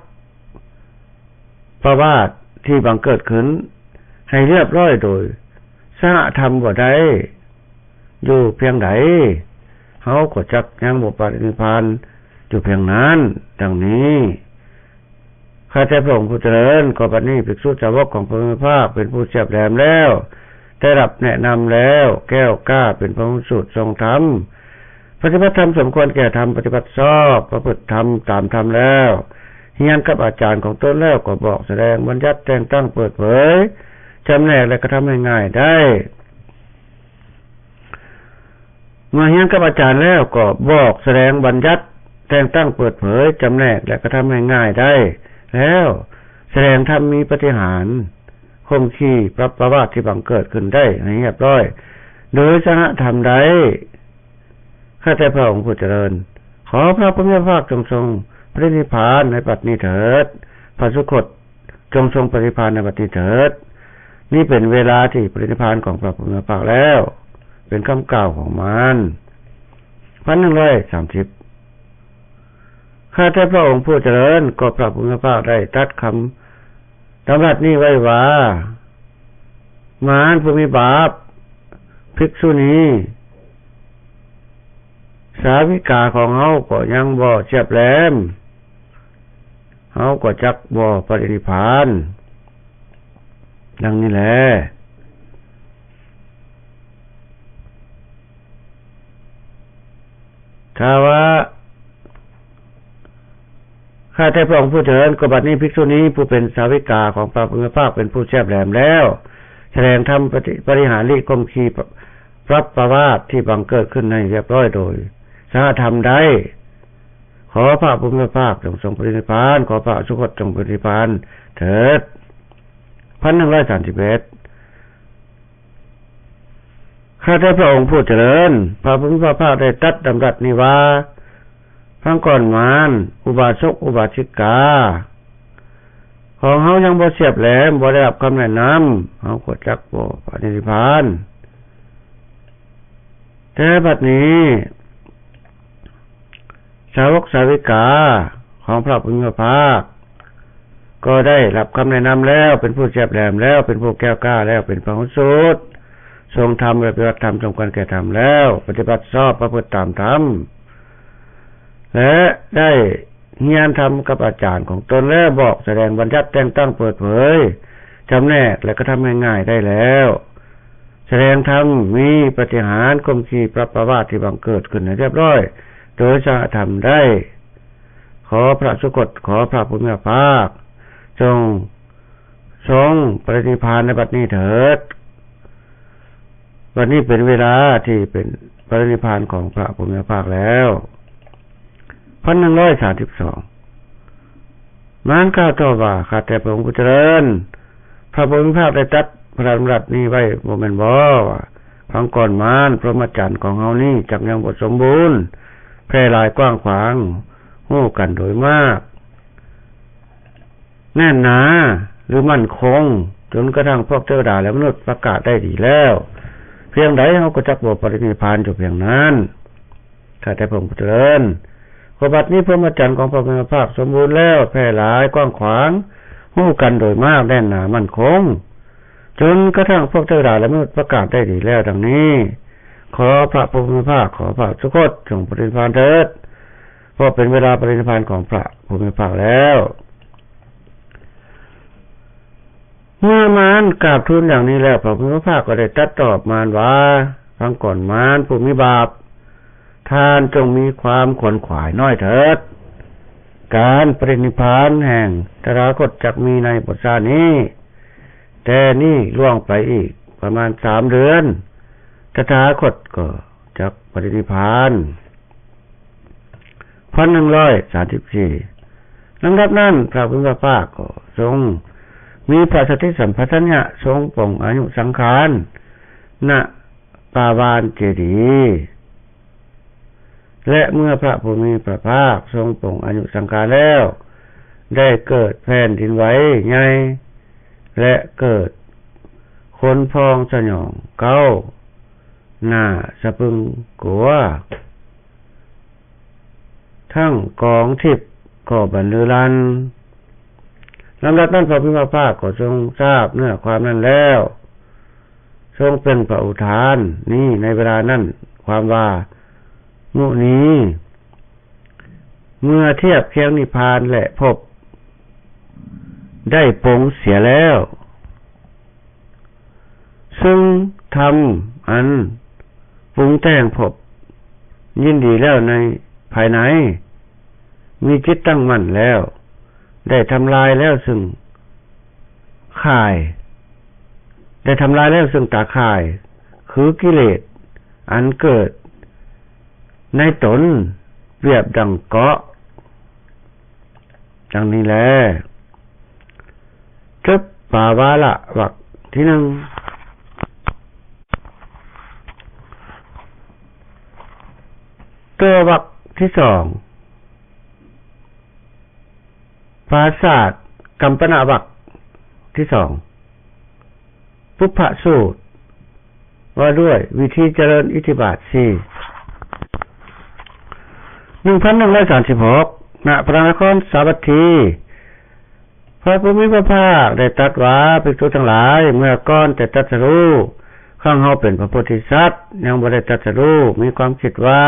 ປະວາດທີ່ບັງເກີດຂຶ້ນໃຫ້ລຽບລ້ອຍໂດຍສະຫະທຳບໍ່ໄດ້ ຢູ່ພຽງໃດ, ເຮົາກໍຈັກຍັງບໍ່ປະລິນິບພານຢູ່ພຽງນັ້ນ. ດັ່ງນີ້ ຂ້າແຕ່ພະອົງຜູ້ຈະເລີນ, ກໍບັດນີ້ພິກສຸສາວົກຂອງພະຜູ້ມີພະພາກເປັນຜູ້ສຽບແຫຼມແລ້ວ, ໄດ້ຮັບແນະນຳແລ້ວ, ແກ້ວກ້າເປັນພະຫຸສູດຊົງທຳ, ປະຕິບັດທຳສົມຄວນແກ່ທຳ, ປະຕິບັດຊອບ, ປະພຶດທຳຕາມທຳແລ້ວ, ຮຽນກັບອາຈານຂອງຕົນແລ້ວ, ກໍບອກສະແດງບັນຍັດແຕ່ງຕັ້ງເປີດເຜີຍ, ຈຳແນກ ແລະ ກະທຳໃຫ້ງ່າຍໄດ້. ເມື່ອຮຽນກັບອາຈານແລ້ວ ກໍບອກສະແດງບັນຍັດແຕ່ງຕັ້ງເປີດເຜີຍ, ຈຳແນກ ແລະ ກະທຳໃຫ້ງ່າຍໄດ້ແລ້ວ, ສະແດງທຳມີປາຕິຫານ, ຂົ່ມຂີ້ປັບປະວາດທີ່ບັງເກີດຂຶ້ນໄດ້ໃຫ້ຮຽບຮ້ອຍໂດຍສະຫະທຳໄດ້. ຂ້າແຕ່ພະອົງຜູ້ຈະເລີນ, ຂໍພະຜູ້ມີພະພາກຈົ່ງຊົງປະລິນິບພານໃນບັດນີ້ເຖີດ, ພະສຸຄົດ ຈົ່ງຊົງປະລິນິບພານໃນບັດນີ້ເຖີດ. ນີ້ເປັນເວລາທີ່ປະລິນິບພານຂອງພະຜູ້ມີພະພາກແລ້ວ. ເປັນຄຳກ່າວຂອງມານ. ພັນໜຶ່ງຮ້ອຍສາມສິບ. ຂ້າແຕ່ພະອົງຜູ້ຈະເລີນ, ກໍພະຜູ້ມີພະພາກໄດ້ຕັດຄຳດຳລັດນີ້ໄວ້ວ່າ, ມານຜູ້ມີບາບ, ພິກສຸນີ ສາວິກາຂອງເຮົາກໍຍັງບໍ່ສຽບແຫຼມ, ເຮົາກໍຈັກບໍ່ປະລິນິບພານ. ດັ່ງນີ້ແຫຼະ. ຖ້າວ່າ ຂ້າແຕ່ພະອົງຜູ້ຈະເລີນ, ກໍບັດນີ້ພິກສຸນີຜູ້ເປັນສາວິກາຂອງພະຜູ້ມີພະພາກເປັນຜູ້ສຽບແຫຼມແລ້ວ, ສະແດງທຳປະຕິ, ປະລິຫານລິ, ຂົ່ມຂີ້ ປັບປະວາດທີ່ບັງເກີດຂຶ້ນໃຫ້ຮຽບຮ້ອຍໂດຍສະຫະທຳໄດ້. ຂໍພະຜູ້ມີພະພາກຈົ່ງຊົງປະລິນິບພານ, ຂໍພະສຸຄົດຈົ່ງປະລິນິບພານເຖີດ. ພັນໜຶ່ງຮ້ອຍສາມສິບເອັດ. ຂ້າແຕ່ພະອົງຜູ້ຈະເລີນ, ພະຜູ້ມີພະພາກໄດ້ຕັດດຳລັດນີ້ວ່າ, ຟັງກ່ອນມານ, ອຸບາສົກອຸບາສິກາຂອງເຮົາຍັງບໍ່ສຽບແຫຼມ, ບໍ່ໄດ້ຮັບຄຳແນະນຳ, ເຮົາກໍຈັກບໍ່ປະລິນິບພານ. ແຕ່ບັດນີ້ ສາວົກສາວິກາຂອງພະຜູ້ມີພະພາກ ກໍໄດ້ຮັບຄຳແນະນຳແລ້ວ, ເປັນຜູ້ສຽບແຫຼມແລ້ວ, ເປັນຜູ້ແກ້ວກ້າແລ້ວ, ເປັນພະຫຸສູດຊົງທຳ ແລະ ປະຕິບັດທຳສົມຄວນແກ່ທຳແລ້ວ, ປະຕິບັດຊອບປະພຶດຕາມທຳ ແລະ ໄດ້ຮຽນທຳກັບອາຈານຂອງຕົນແລ້ວ, ບອກສະແດງບັນຍັດແຕ່ງຕັ້ງເປີດເຜີຍ, ຈຳແນກ ແລະ ກະທຳໃຫ້ງ່າຍໄດ້ແລ້ວ. ສະແດງທຳມີປາຕິຫານ, ຂົ່ມຂີ້ ປັບປະວາດທີ່ບັງເກີດຂຶ້ນໃຫ້ຮຽບຮ້ອຍໂດຍສະຫະທຳໄດ້. ຂໍພະສຸຄົດ, ຂໍພະຜູ້ມີພະພາກ ຈົ່ງຊົງປະລິນິບພານໃນບັດນີ້ເຖີດ. ບັດນີ້ເປັນເວລາທີ່ເປັນປະລິນິບພານຂອງພະຜູ້ມີພະພາກແລ້ວ. ພັນໜຶ່ງຮ້ອຍສາມສິບສອງ. ມານກ່າວຕອບວ່າ, ຂ້າແຕ່ພະອົງຜູ້ຈະເລີນ, ພະຜູ້ມີພະພາກໄດ້ຕັດພະດຳລັດນີ້ໄວ້ບໍ່ແມ່ນບໍ? ຟັງກ່ອນມານ, ພົມມະຈັນຂອງເຮົານີ້ຈັກຍັງບໍ່ສົມບູນ, ແຜ່ຫຼາຍກວ້າງຂວາງ, ຮູ້ກັນໂດຍມາກ, ແໜ້ນໜາ ຫຼື ໝັ້ນຄົງ, ຈົນກະທັ້ງພວກເທວະດາ ແລະ ມະນຸດປະກາດໄດ້ດີແລ້ວ. ພຽງໃດເຮົາກໍຈັກບໍ່ປະລິນິບພານຢູ່ພຽງນັ້ນ. ຂ້າແຕ່ພະອົງຜູ້ຈະເລີນ, ກໍບັດນີ້ພົມມະຈັນຂອງພະຜູ້ມີພະພາກສົມບູນແລ້ວ, ແຜ່ຫຼາຍກວ້າງຂວາງ, ຮູ້ກັນໂດຍມາກ, ແໜ້ນໜາໝັ້ນຄົງ, ຈົນກະທັ່ງພວກເທວະດາ ແລະ ມະນຸດປະກາດໄດ້ດີແລ້ວ. ດັ່ງນີ້ ຂໍພະຜູ້ມີພະພາກ, ຂໍພະສຸຄົດ ຈົ່ງປະລິນິບພານເຖີດ, ເພາະເປັນເວລາປະລິນິບພານຂອງພະຜູ້ມີພະພາກແລ້ວ. ເມື່ອມານກາບທູນຢ່າງນີ້ແລ້ວ, ພະຜູ້ມີພະພາກກໍໄດ້ຕັດຕອບມານວ່າ, ຟັງກ່ອນມານຜູ້ມີບາບ, ທ່ານຈົ່ງມີຄວາມຂວນຂວາຍນ້ອຍເຖີດ. ການປະລິນິບພານແຫ່ງຕະຖາຄົດຈັກມີໃນພຸດທະສາສະໜານີ້, ແຕ່ນີ້ລ່ວງໄປອີກປະມານສາມເດືອນ, ຕະຖາຄົດກໍຈັກປະລິນິບພານ. ພັນໜຶ່ງຮ້ອຍສາມສິບສີ່ ລຳດັບນັ້ນ ພະຜູ້ມີພະພາກກໍຊົງມີພະສະຕິສຳປະຊັນຍະ ຊົງປົງອາຍຸສັງຂານ ນະ ປາວານເຈດີ ແລະ ເມື່ອພະຜູ້ມີພະພາກຊົງປົງອາຍຸສັງຂານແລ້ວ, ໄດ້ເກີດແຜ່ນດິນໄຫວໃຫຍ່ ແລະ ເກີດຂົນພອງສະຫຍອງເກົ້າ ໜ້າສະພຶງກົວ, ທັງກອງທິບກໍບັນລືລັນ. ລຳດັບນັ້ນ ພະຜູ້ມີພະພາກກໍຊົງຊາບເນື້ອຄວາມນັ້ນແລ້ວ, ຊົງເປັ່ງພະອຸທານນີ້ໃນເວລານັ້ນ ຄວາມວ່າ ມຸນີ ເມື່ອທຽບຄຽງນິບພານ ແລະ ພົບໄດ້ປົງເສຍແລ້ວ, ຊຶ່ງທຳອັນປຸງແຕ່ງພົບຍິນດີແລ້ວໃນພາຍໃນ, ມີຈິດຕັ້ງໝັ້ນແລ້ວ, ໄດ້ທຳລາຍແລ້ວຊຶ່ງຂ່າຍ, ໄດ້ທຳລາຍແລ້ວຊຶ່ງຕາຂ່າຍ ຄືກິເລດອັນເກີດໃນຕົນ ປຽບດັ່ງເກາະ ດັ່ງນີ້ແລ. ຈົບປາວາລະວັກທີໜຶ່ງ. ຕໍ່ວັກທີສອງ ປາສາດກຳປະນະວັກທີສອງ ປຸບພະສູດ ວ່າດ້ວຍວິທີຈະເລີນອິດທິບາດສີ່. ໜຶ່ງພັນໜຶ່ງຮ້ອຍສາມສິບຫົກ ນະພະນະຄອນສາວັດຖີ ພະຜູ້ມີພະພາກໄດ້ຕັດວ່າ, ພິກຂຸທັງຫຼາຍ, ເມື່ອກ່ອນແຕ່ຕັດສະຮູ້, ຄັ້ງເຮົາເປັນພະໂພທິສັດ ຍັງບໍ່ໄດ້ຕັດສະຮູ້, ມີຄວາມຄິດວ່າ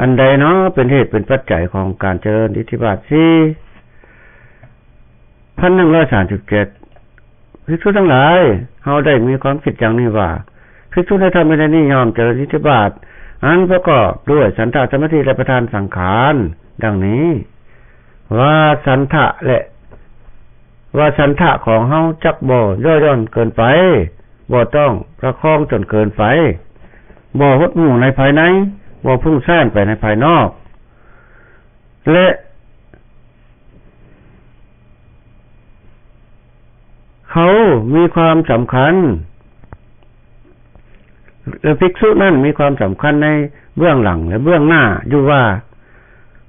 ອັນໃດເນາະເປັນເຫດເປັນປັດໄຈຂອງການຈະເລີນອິດທິບາດສີ່? ພັນໜຶ່ງຮ້ອຍສາມສິບເຈັດ ພິກຂຸທັງຫຼາຍ, ເຮົາໄດ້ມີຄວາມຄິດຢ່າງນີ້ວ່າ, ພິກຂຸໃນທຳວິໄນນີ້ຍ່ອມຈະເລີນອິດທິບາດ ອັນປະກອບດ້ວຍສັນທະສະມາທິ ແລະ ປະທານສັງຂານ ດັ່ງນີ້ ວ່າສັນທະ ແລະ ວ່າສັນທະຂອງເຮົາຈັກບໍ່ຍໍ້ຢ່ອນເກີນໄປ, ບໍ່ຕ້ອງປະຄອງຈົນເກີນໄປ, ບໍ່ຫົດຫູ່ໃນພາຍໃນ, ບໍ່ຟຸ້ງຊ້ານໄປໃນພາຍນອກ ແລະ ເຂົາມີຄວາມສຳຄັນ ແລະ ພິກຂຸນັ້ນມີຄວາມສຳຄັນໃນເບື້ອງຫຼັງ ແລະ ເບື້ອງໜ້າຢູ່ວ່າ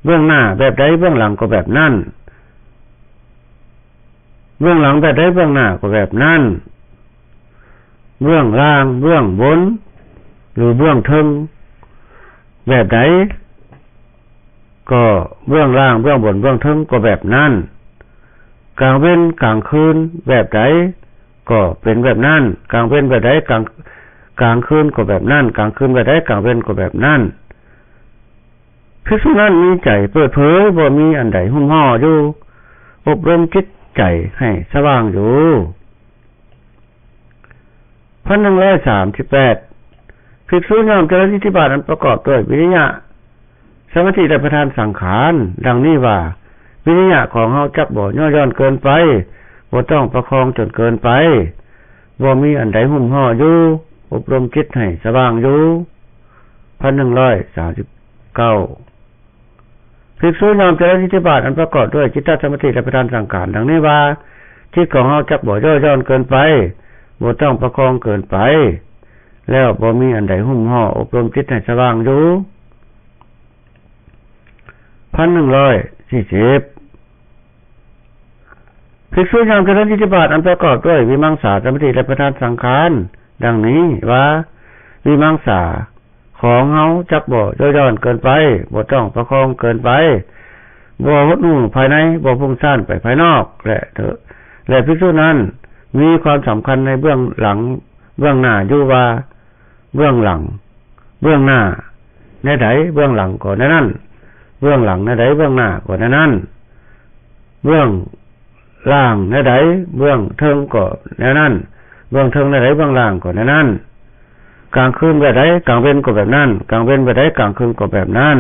ເບື້ອງໜ້າແບບໃດ ເບື້ອງຫຼັງກໍແບບນັ້ນ, ເບື້ອງຫຼັງແບບໃດ ເບື້ອງໜ້າກໍແບບນັ້ນ. ເບື້ອງລ່າງເບື້ອງບົນ ຫຼື ເບື້ອງເທິງແບບໃດ ກໍເບື້ອງລ່າງເບື້ອງບົນເບື້ອງເທິງກໍແບບນັ້ນ, ກາງເວັນກາງຄືນແບບໃດກໍເປັນແບບນັ້ນ, ກາງເວັນແບບໃດ ກາງ ກາງຄືນກໍແບບນັ້ນ, ກາງຄືນແບບໃດ ກາງເວັນກໍແບບນັ້ນ. ພິກຂຸນັ້ນມີໃຈເປີດເຜີຍ, ບໍ່ມີອັນໃດຫຸ້ມຫໍ້ຢູ່, ອົບຮົມຈິດໃຈໃຫ້ສະຫວ່າງຢູ່. ພັນໜຶ່ງຮ້ອຍສາມສິບແປດ ພິກຂຸຍ່ອມຈະເລີນອິດທິບາດອັນປະກອບດ້ວຍວິລິຍະ, ສະມາທິ ແລະ ປະທານສັງຂານ ດັ່ງນີ້ວ່າ, ວິລິຍະຂອງເຮົາຈັກບໍ່ຍໍ້ຢ່ອນເກີນໄປ, ບໍ່ຕ້ອງປະຄອງຈົນເກີນໄປ, ບໍ່ມີອັນໃດຫຸ້ມຫໍ້ຢູ່, ອົບຮົມຈິດໃຫ້ສະຫວ່າງຢູ່. ພັນໜຶ່ງຮ້ອຍສາມສິບເກົ້າ ພິກຂຸຍອມຈະເລີນອິດທິບາດອັນປະກອບດ້ວຍຈິດຕະສະມາທິ ແລະ ປະທານສັງຂານ ດັ່ງນີ້ວ່າ, ຈິດຂອງເຮົາຈັກບໍ່ຍໍ້ຢ່ອນເກີນໄປ, ບໍ່ຕ້ອງປະຄອງເກີນໄປ, ແລ້ວບໍ່ມີອັນໃດຫຸ້ມຫໍ້ອົບຮົມຈິດໃຫ້ສະຫວ່າງຢູ່. ພັນໜຶ່ງຮ້ອຍສີ່ສິບ ພິກຂຸຍອມຈະເລີນອິດທິບາດອັນປະກອບດ້ວຍວິມັງສາສະມາທິ ແລະ ປະທານສັງຂານ ດັ່ງນີ້ວ່າ, ວິມັງສາ ຂອງເຮົາຈັກບໍ່ຍໍ້ຢ່ອນເກີນໄປ, ບໍ່ຕ້ອງປະຄອງເກີນໄປ, ບໍ່ຫົດຫູ່ພາຍໃນ, ບໍ່ຟຸ້ງຊ້ານໄປພາຍນອກ ແລະ ແລະ ພິກຂຸນັ້ນມີຄວາມສຳຄັນໃນເບື້ອງຫຼັງເບື້ອງໜ້າຢູ່ວ່າ ເບື້ອງຫຼັງເບື້ອງໜ້າແນວໃດ ເບື້ອງຫຼັງກໍແນວນັ້ນ, ເບື້ອງຫຼັງແນວໃດ ເບື້ອງໜ້າກໍແນວນັ້ນ, ເບື້ອງ ລ່າງແນວໃດ ເບື້ອງເທິງກໍແນວນັ້ນ, ເບື້ອງເທິງແນວໃດ ເບື້ອງລ່າງກໍແນວນັ້ນ, ກາງຄືນແບບໃດ ກາງເວັນກໍແບບນັ້ນ, ກາງເວັນແບບໃດ ກາງຄືນກໍແບບນັ້ນ,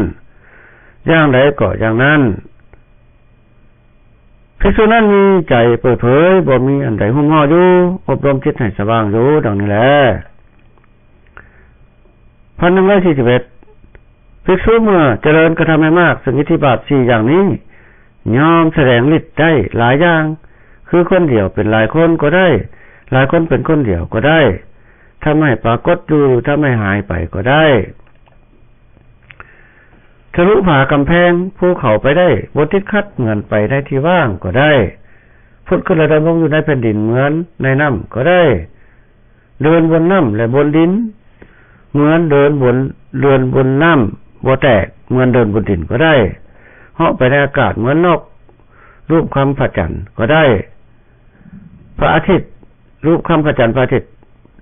ຢ່າງໃດກໍຢ່າງນັ້ນ. ພິກຂຸນັ້ນມີໃຈເປີດເຜີຍ, ບໍ່ມີອັນໃດຫຸ້ມຫໍ້ຢູ່, ອົບຮົມຈິດໃຫ້ສະຫວ່າງຢູ່, ດັ່ງນີ້ແລ. ພັນໜຶ່ງຮ້ອຍສີ່ສິບເອັດ ພິກຂຸເມື່ອຈະເລີນກະທຳໃຫ້ມາກ ເຊິ່ງອິດທິບາດສີ່ຢ່າງນີ້ ຍ່ອມສະແດງລິດໄດ້ຫຼາຍຢ່າງ, ຄືຄົນດຽວເປັນຫຼາຍຄົນກໍໄດ້, ຫຼາຍຄົນເປັນຄົນດຽວກໍໄດ້, ທຳໃຫ້ປາກົດຢູ່, ທຳໃຫ້ຫາຍໄປກໍໄດ້. ທະລຸຝາກຳແພງພູເຂົາໄປໄດ້, ບໍ່ຕິດຂັດເໝືອນໄປໃນທີ່ວ່າງກໍໄດ້, ຜຸດຂຶ້ນແລະດຳລົງຢູ່ໃນແຜ່ນດິນເໝືອນໃນນ້ຳກໍໄດ້. ເດີນບົນນ້ຳ ແລະ ບົນດິນ ເໝືອນເດີນບົນ ເດີນບົນນ້ຳບໍ່ແຕກ, ເໝືອນເດີນບົນດິນກໍໄດ້. ເຫາະໄປໃນອາກາດເໝືອນນົກ, ລູບຄຳພະຈັນກໍໄດ້. ພະອາທິດ, ລູບຄຳພະຈັນ, ພະອາທິດ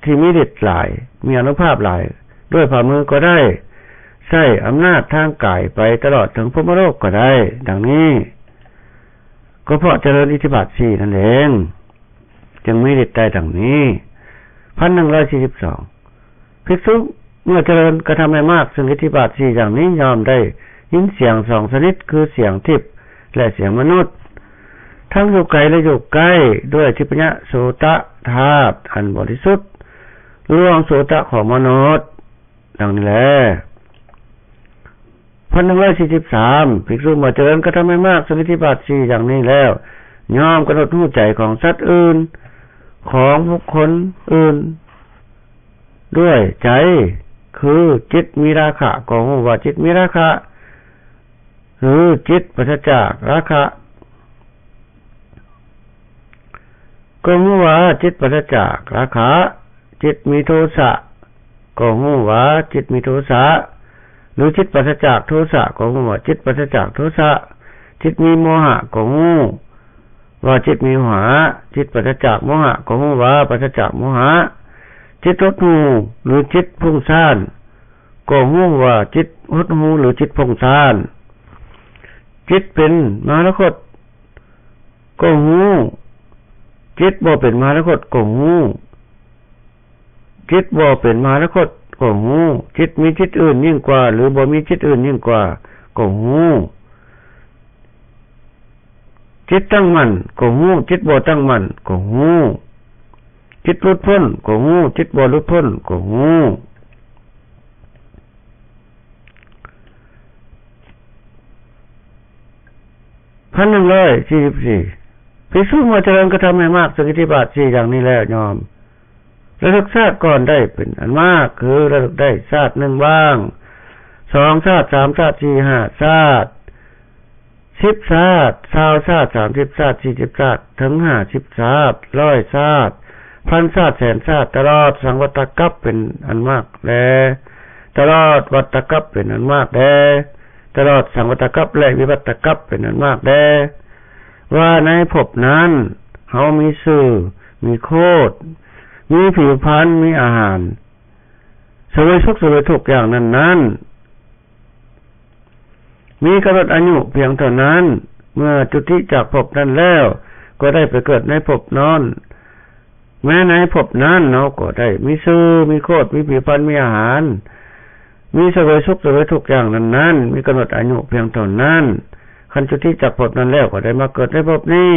ທີ່ມີລິດຫຼາຍ, ມີອານຸພາບຫຼາຍ, ດ້ວຍຝ່າມືກໍໄດ້. ໃຊ້ອຳນາດທາງກາຍໄປຕະຫຼອດເຖິງພົມມະໂລກກໍໄດ້. ດັ່ງນີ້, ກໍເພາະຈະເລີນອິດທິບາດສີ່ນັ້ນເອງ ຈຶ່ງມີລິດໄດ້ດັ່ງນີ້. ພັນໜຶ່ງຮ້ອຍສີ່ສິບສອງ ພິກຂຸເມື່ອຈະເລີນກະທຳໃຫ້ມາກ ເຊິ່ງອິດທິບາດສີ່ຢ່າງນີ້ ຍ່ອມໄດ້ຍິນສຽງສອງຊະນິດ ຄືສຽງທິບ ແລະ ສຽງມະນຸດ ທັງຢູ່ໄກ ແລະ ຢູ່ໃກ້ ດ້ວຍທິບພະຍະໂສຕະທາດອັນບໍລິສຸດ ລ່ວງໂສຕະຂອງມະນຸດ. ດັ່ງນີ້ແລ. ພັນໜຶ່ງຮ້ອຍສີ່ສິບສາມ ພິກຂຸເມື່ອຈະເລີນກະທຳໃຫ້ມາກ ເຊິ່ງອິດທິບາດສີ່ຢ່າງນີ້ແລ້ວ ຍ່ອມກຳນົດຮູ້ໃຈຂອງສັດອື່ນ ຂອງບຸກຄົນອື່ນດ້ວຍໃຈ ຄື ຈິດມີລາຄະ ກໍຮູ້ວ່າຈິດມີລາຄະ ຫຼື ຈິດປາສະຈາກລາຄະ ກໍຮູ້ວ່າຈິດປາສະຈາກລາຄະ, ຈິດມີໂທສະ ກໍຮູ້ວ່າຈິດມີໂທສະ ຫຼື ຈິດປາສະຈາກໂທສະ ກໍຮູ້ວ່າຈິດປາສະຈາກໂທສະ, ຈິດມີໂມຫະ ກໍຮູ້ວ່າຈິດມີໂມຫະ, ຈິດປາສະຈາກໂມຫະ ກໍຮູ້ວ່າປາສະຈາກໂມຫະ, ຈິດຫົດຫູ່ ຫຼື ຈິດຟຸ້ງຊານ ກໍຮູ້ວ່າຈິດຫົດຫູ່ ຫຼື ຈິດຟຸ້ງຊານ, ຈິດເປັນມະຫານະຄົດ ກໍຮູ້, ຈິດບໍ່ເປັນມະຫານະຄົດກໍຮູ້, ຈິດບໍ່ເປັນມະຫານະຄົດກໍຮູ້, ຈິດມີຈິດອື່ນຍິ່ງກວ່າ ຫຼື ບໍ່ມີຈິດອື່ນຍິ່ງກວ່າກໍຮູ້, ຈິດຕັ້ງໝັ້ນກໍຮູ້, ຈິດບໍ່ຕັ້ງໝັ້ນກໍຮູ້, ຈິດຫຼຸດພົ້ນກໍຮູ້, ຈິດບໍ່ຫຼຸດພົ້ນກໍຮູ້. ພັນໜຶ່ງຮ້ອຍສີ່ສິບສີ່ ພິກຂຸເມື່ອຈະເລີນກະທຳໃຫ້ມາກ ເຊິ່ງອິດທິບາດສີ່ຢ່າງນີ້ແລ້ວ ຍ່ອມລະລຶກຊາດກ່ອນໄດ້ເປັນອັນມາກ ຄືລະລຶກໄດ້ຊາດໜຶ່ງບ້າງ, ສອງຊາດ, ສາມຊາດ, ສີ່ ຫ້າຊາດ, ສິບຊາດ, ຊາວຊາດ, ສາມສິບຊາດ, ສີ່ສິບຊາດ, ເຖິງຫ້າສິບຊາດ, ຮ້ອຍຊາດ, ພັນຊາດ, ແສນຊາດ, ຕະຫຼອດສັງວັດຕະກັບເປັນອັນມາກແລ, ຕະຫຼອດວັດຕະກັບເປັນອັນມາກແລ, ຕະຫຼອດສັງວັດຕະກັບ ແລະ ວິວັດຕະກັບເປັນອັນມາກແລ, ວ່າໃນພົບນັ້ນເຮົາມີຊື່, ມີໂຄດ, ມີຜິວພັນ, ມີອາຫານ, ສະເຫວີຍສຸກສະເຫວີຍທຸກຢ່າງນັ້ນໆ. ມີກຳນົດອາຍຸພຽງເທົ່ານັ້ນ, ເມື່ອຈຸຕິຈາກພົບນັ້ນແລ້ວ ກໍໄດ້ໄປເກີດໃນພົບນັ້ນ, ແມ້ໃນພົບນັ້ນເຮົາກໍໄດ້ມີຊື່, ມີໂຄດ, ມີຜິວພັນ, ມີອາຫານ, ມີສະເຫວີຍສຸກສະເຫວີຍທຸກຢ່າງນັ້ນໆ, ມີກຳນົດອາຍຸພຽງເທົ່ານັ້ນ, ຄັນຈຸຕິຈາກພົບນັ້ນແລ້ວ ກໍໄດ້ມາເກີດໃນພົບນີ້,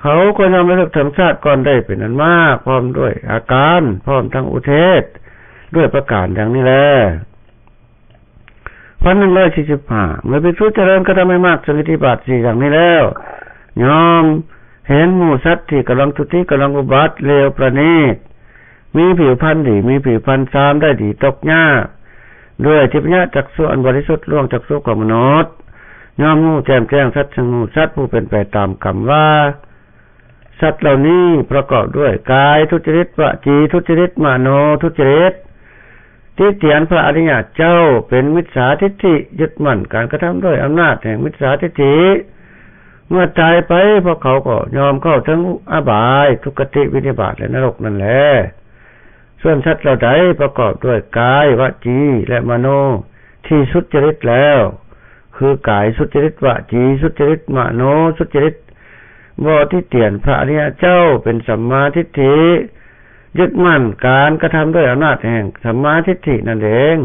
ເຂົາກໍຍ່ອມລະລຶກເຖິງຊາດກ່ອນໄດ້ເປັນອັນມາກ, ພ້ອມດ້ວຍອາການ, ພ້ອມທັງອຸເທດ, ດ້ວຍປະການດັ່ງນີ້ແລ. ພັນໜຶ່ງຮ້ອຍສີ່ສິບຫ້າ ເມື່ອພິກຂຸຈະເລີນກະທຳໃຫ້ມາກເຊິ່ງອິດທິບາດສີ່ຢ່າງນີ້ແລ້ວ, ຍ່ອມເຫັນໝູ່ສັດທີ່ກຳລັງຈຸຕິ, ກຳລັງອຸບັດ, ເລວປະນີດ, ມີຜິວພັນດີ, ມີຜິວພັນຊາມ, ໄດ້ດີ, ຕົກຍາກ, ດ້ວຍທິບພະຍະຈັກສຸອັນບໍລິສຸດ, ລ່ວງຈັກສຸຂອງມະນຸດ, ຍ່ອມຮູ້ແຈ່ມແຈ້ງສັດເຊິ່ງໝູ່ສັດຜູ້ເປັນໄປຕາມກຳວ່າ ສັດເຫຼົ່ານີ້ປະກອບດ້ວຍກາຍທຸດຈະລິດ, ວະຈີທຸດຈະລິດ, ມະໂນທຸດຈະລິດ, ຕິຕຽນພະອະລິຍະເຈົ້າເປັນມິດສາທິດຖິ, ຍຶດໝັ້ນການກະທຳດ້ວຍອຳນາດແຫ່ງມິດສາທິດຖິ. ເມື່ອຕາຍໄປ ພວກເຂົາກໍຍ່ອມເຂົ້າເຖິງອະບາຍ, ທຸກຄະຕິ, ວິນິບາດ ແລະ ນະລົກນັ້ນແລ. ສ່ວນສັດເຫຼົ່າໃດປະກອບດ້ວຍກາຍ, ວະຈີ ແລະ ມະໂນທີ່ສຸດຈະລິດແລ້ວ, ຄືກາຍສຸດຈະລິດ, ວະຈີສຸດຈະລິດ, ມະໂນສຸດຈະລິດ, ບໍ່ຕິຕຽນພະອະລິຍະເຈົ້າເປັນສຳມາທິດຖິ, ຍຶດໝັ້ນການກະທຳດ້ວຍອຳນາດແຫ່ງສຳມາທິດຖິນັ້ນເອງ,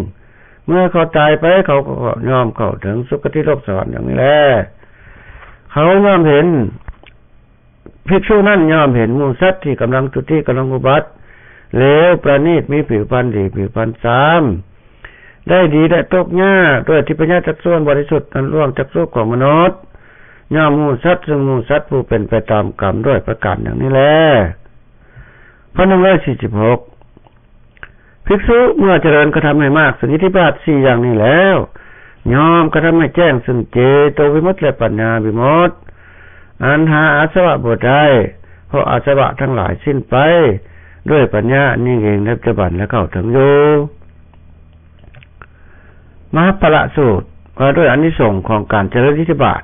ເມື່ອເຂົາຕາຍໄປ ເຂົາກໍຍ່ອມເຂົ້າເຖິງສຸຄະຕິໂລກສະຫວັນຢ່າງນີ້ແລ. ເຂົາຍ່ອມເຫັນ ພິກສຸນັ້ນຍ່ອມເຫັນໝູ່ສັດທີ່ກຳລັງຈຸຕິ ກຳລັງອຸບັດ ເຫຼວປະນີດ ມີຜິວພັນດີ ຜິວພັນຊາມ ໄດ້ດີ ແລະ ຕົກຍາກ ດ້ວຍທິບພະຍາກຈັກສຸອັນບໍລິສຸດ ອັນລ່ວງຈັກສຸຂອງມະນຸດ ຍ່ອມໝູ່ສັດ ຊຶ່ງໝູ່ສັດຜູ້ເປັນໄປຕາມກຳ ດ້ວຍປະການຢ່າງນີ້ແລ. ພັນໜຶ່ງຮ້ອຍສີ່ສິບຫົກ ພິກສຸເມື່ອຈະເລີນກະທຳໃຫ້ມາກ ຊຶ່ງອິດທິບາດສີ່ຢ່າງນີ້ແລ້ວ ຍ່ອມກະທຳໃຫ້ແຈ້ງ ຊຶ່ງເຈໂຕວິມຸດ ແລະ ປັນຍາວິມຸດ ອັນຫາອາສະວະບໍ່ໄດ້ ເພາະອາສະວະທັງຫຼາຍສິ້ນໄປ ດ້ວຍປັນຍາອັນຍິ່ງເອງໃນປັດຈຸບັນ ແລະ ເຂົ້າເຖິງຢູ່. ມະຫາພະລະສູດ ວ່າດ້ວຍອານິສົງຂອງການຈະເລີນອິດທິບາດ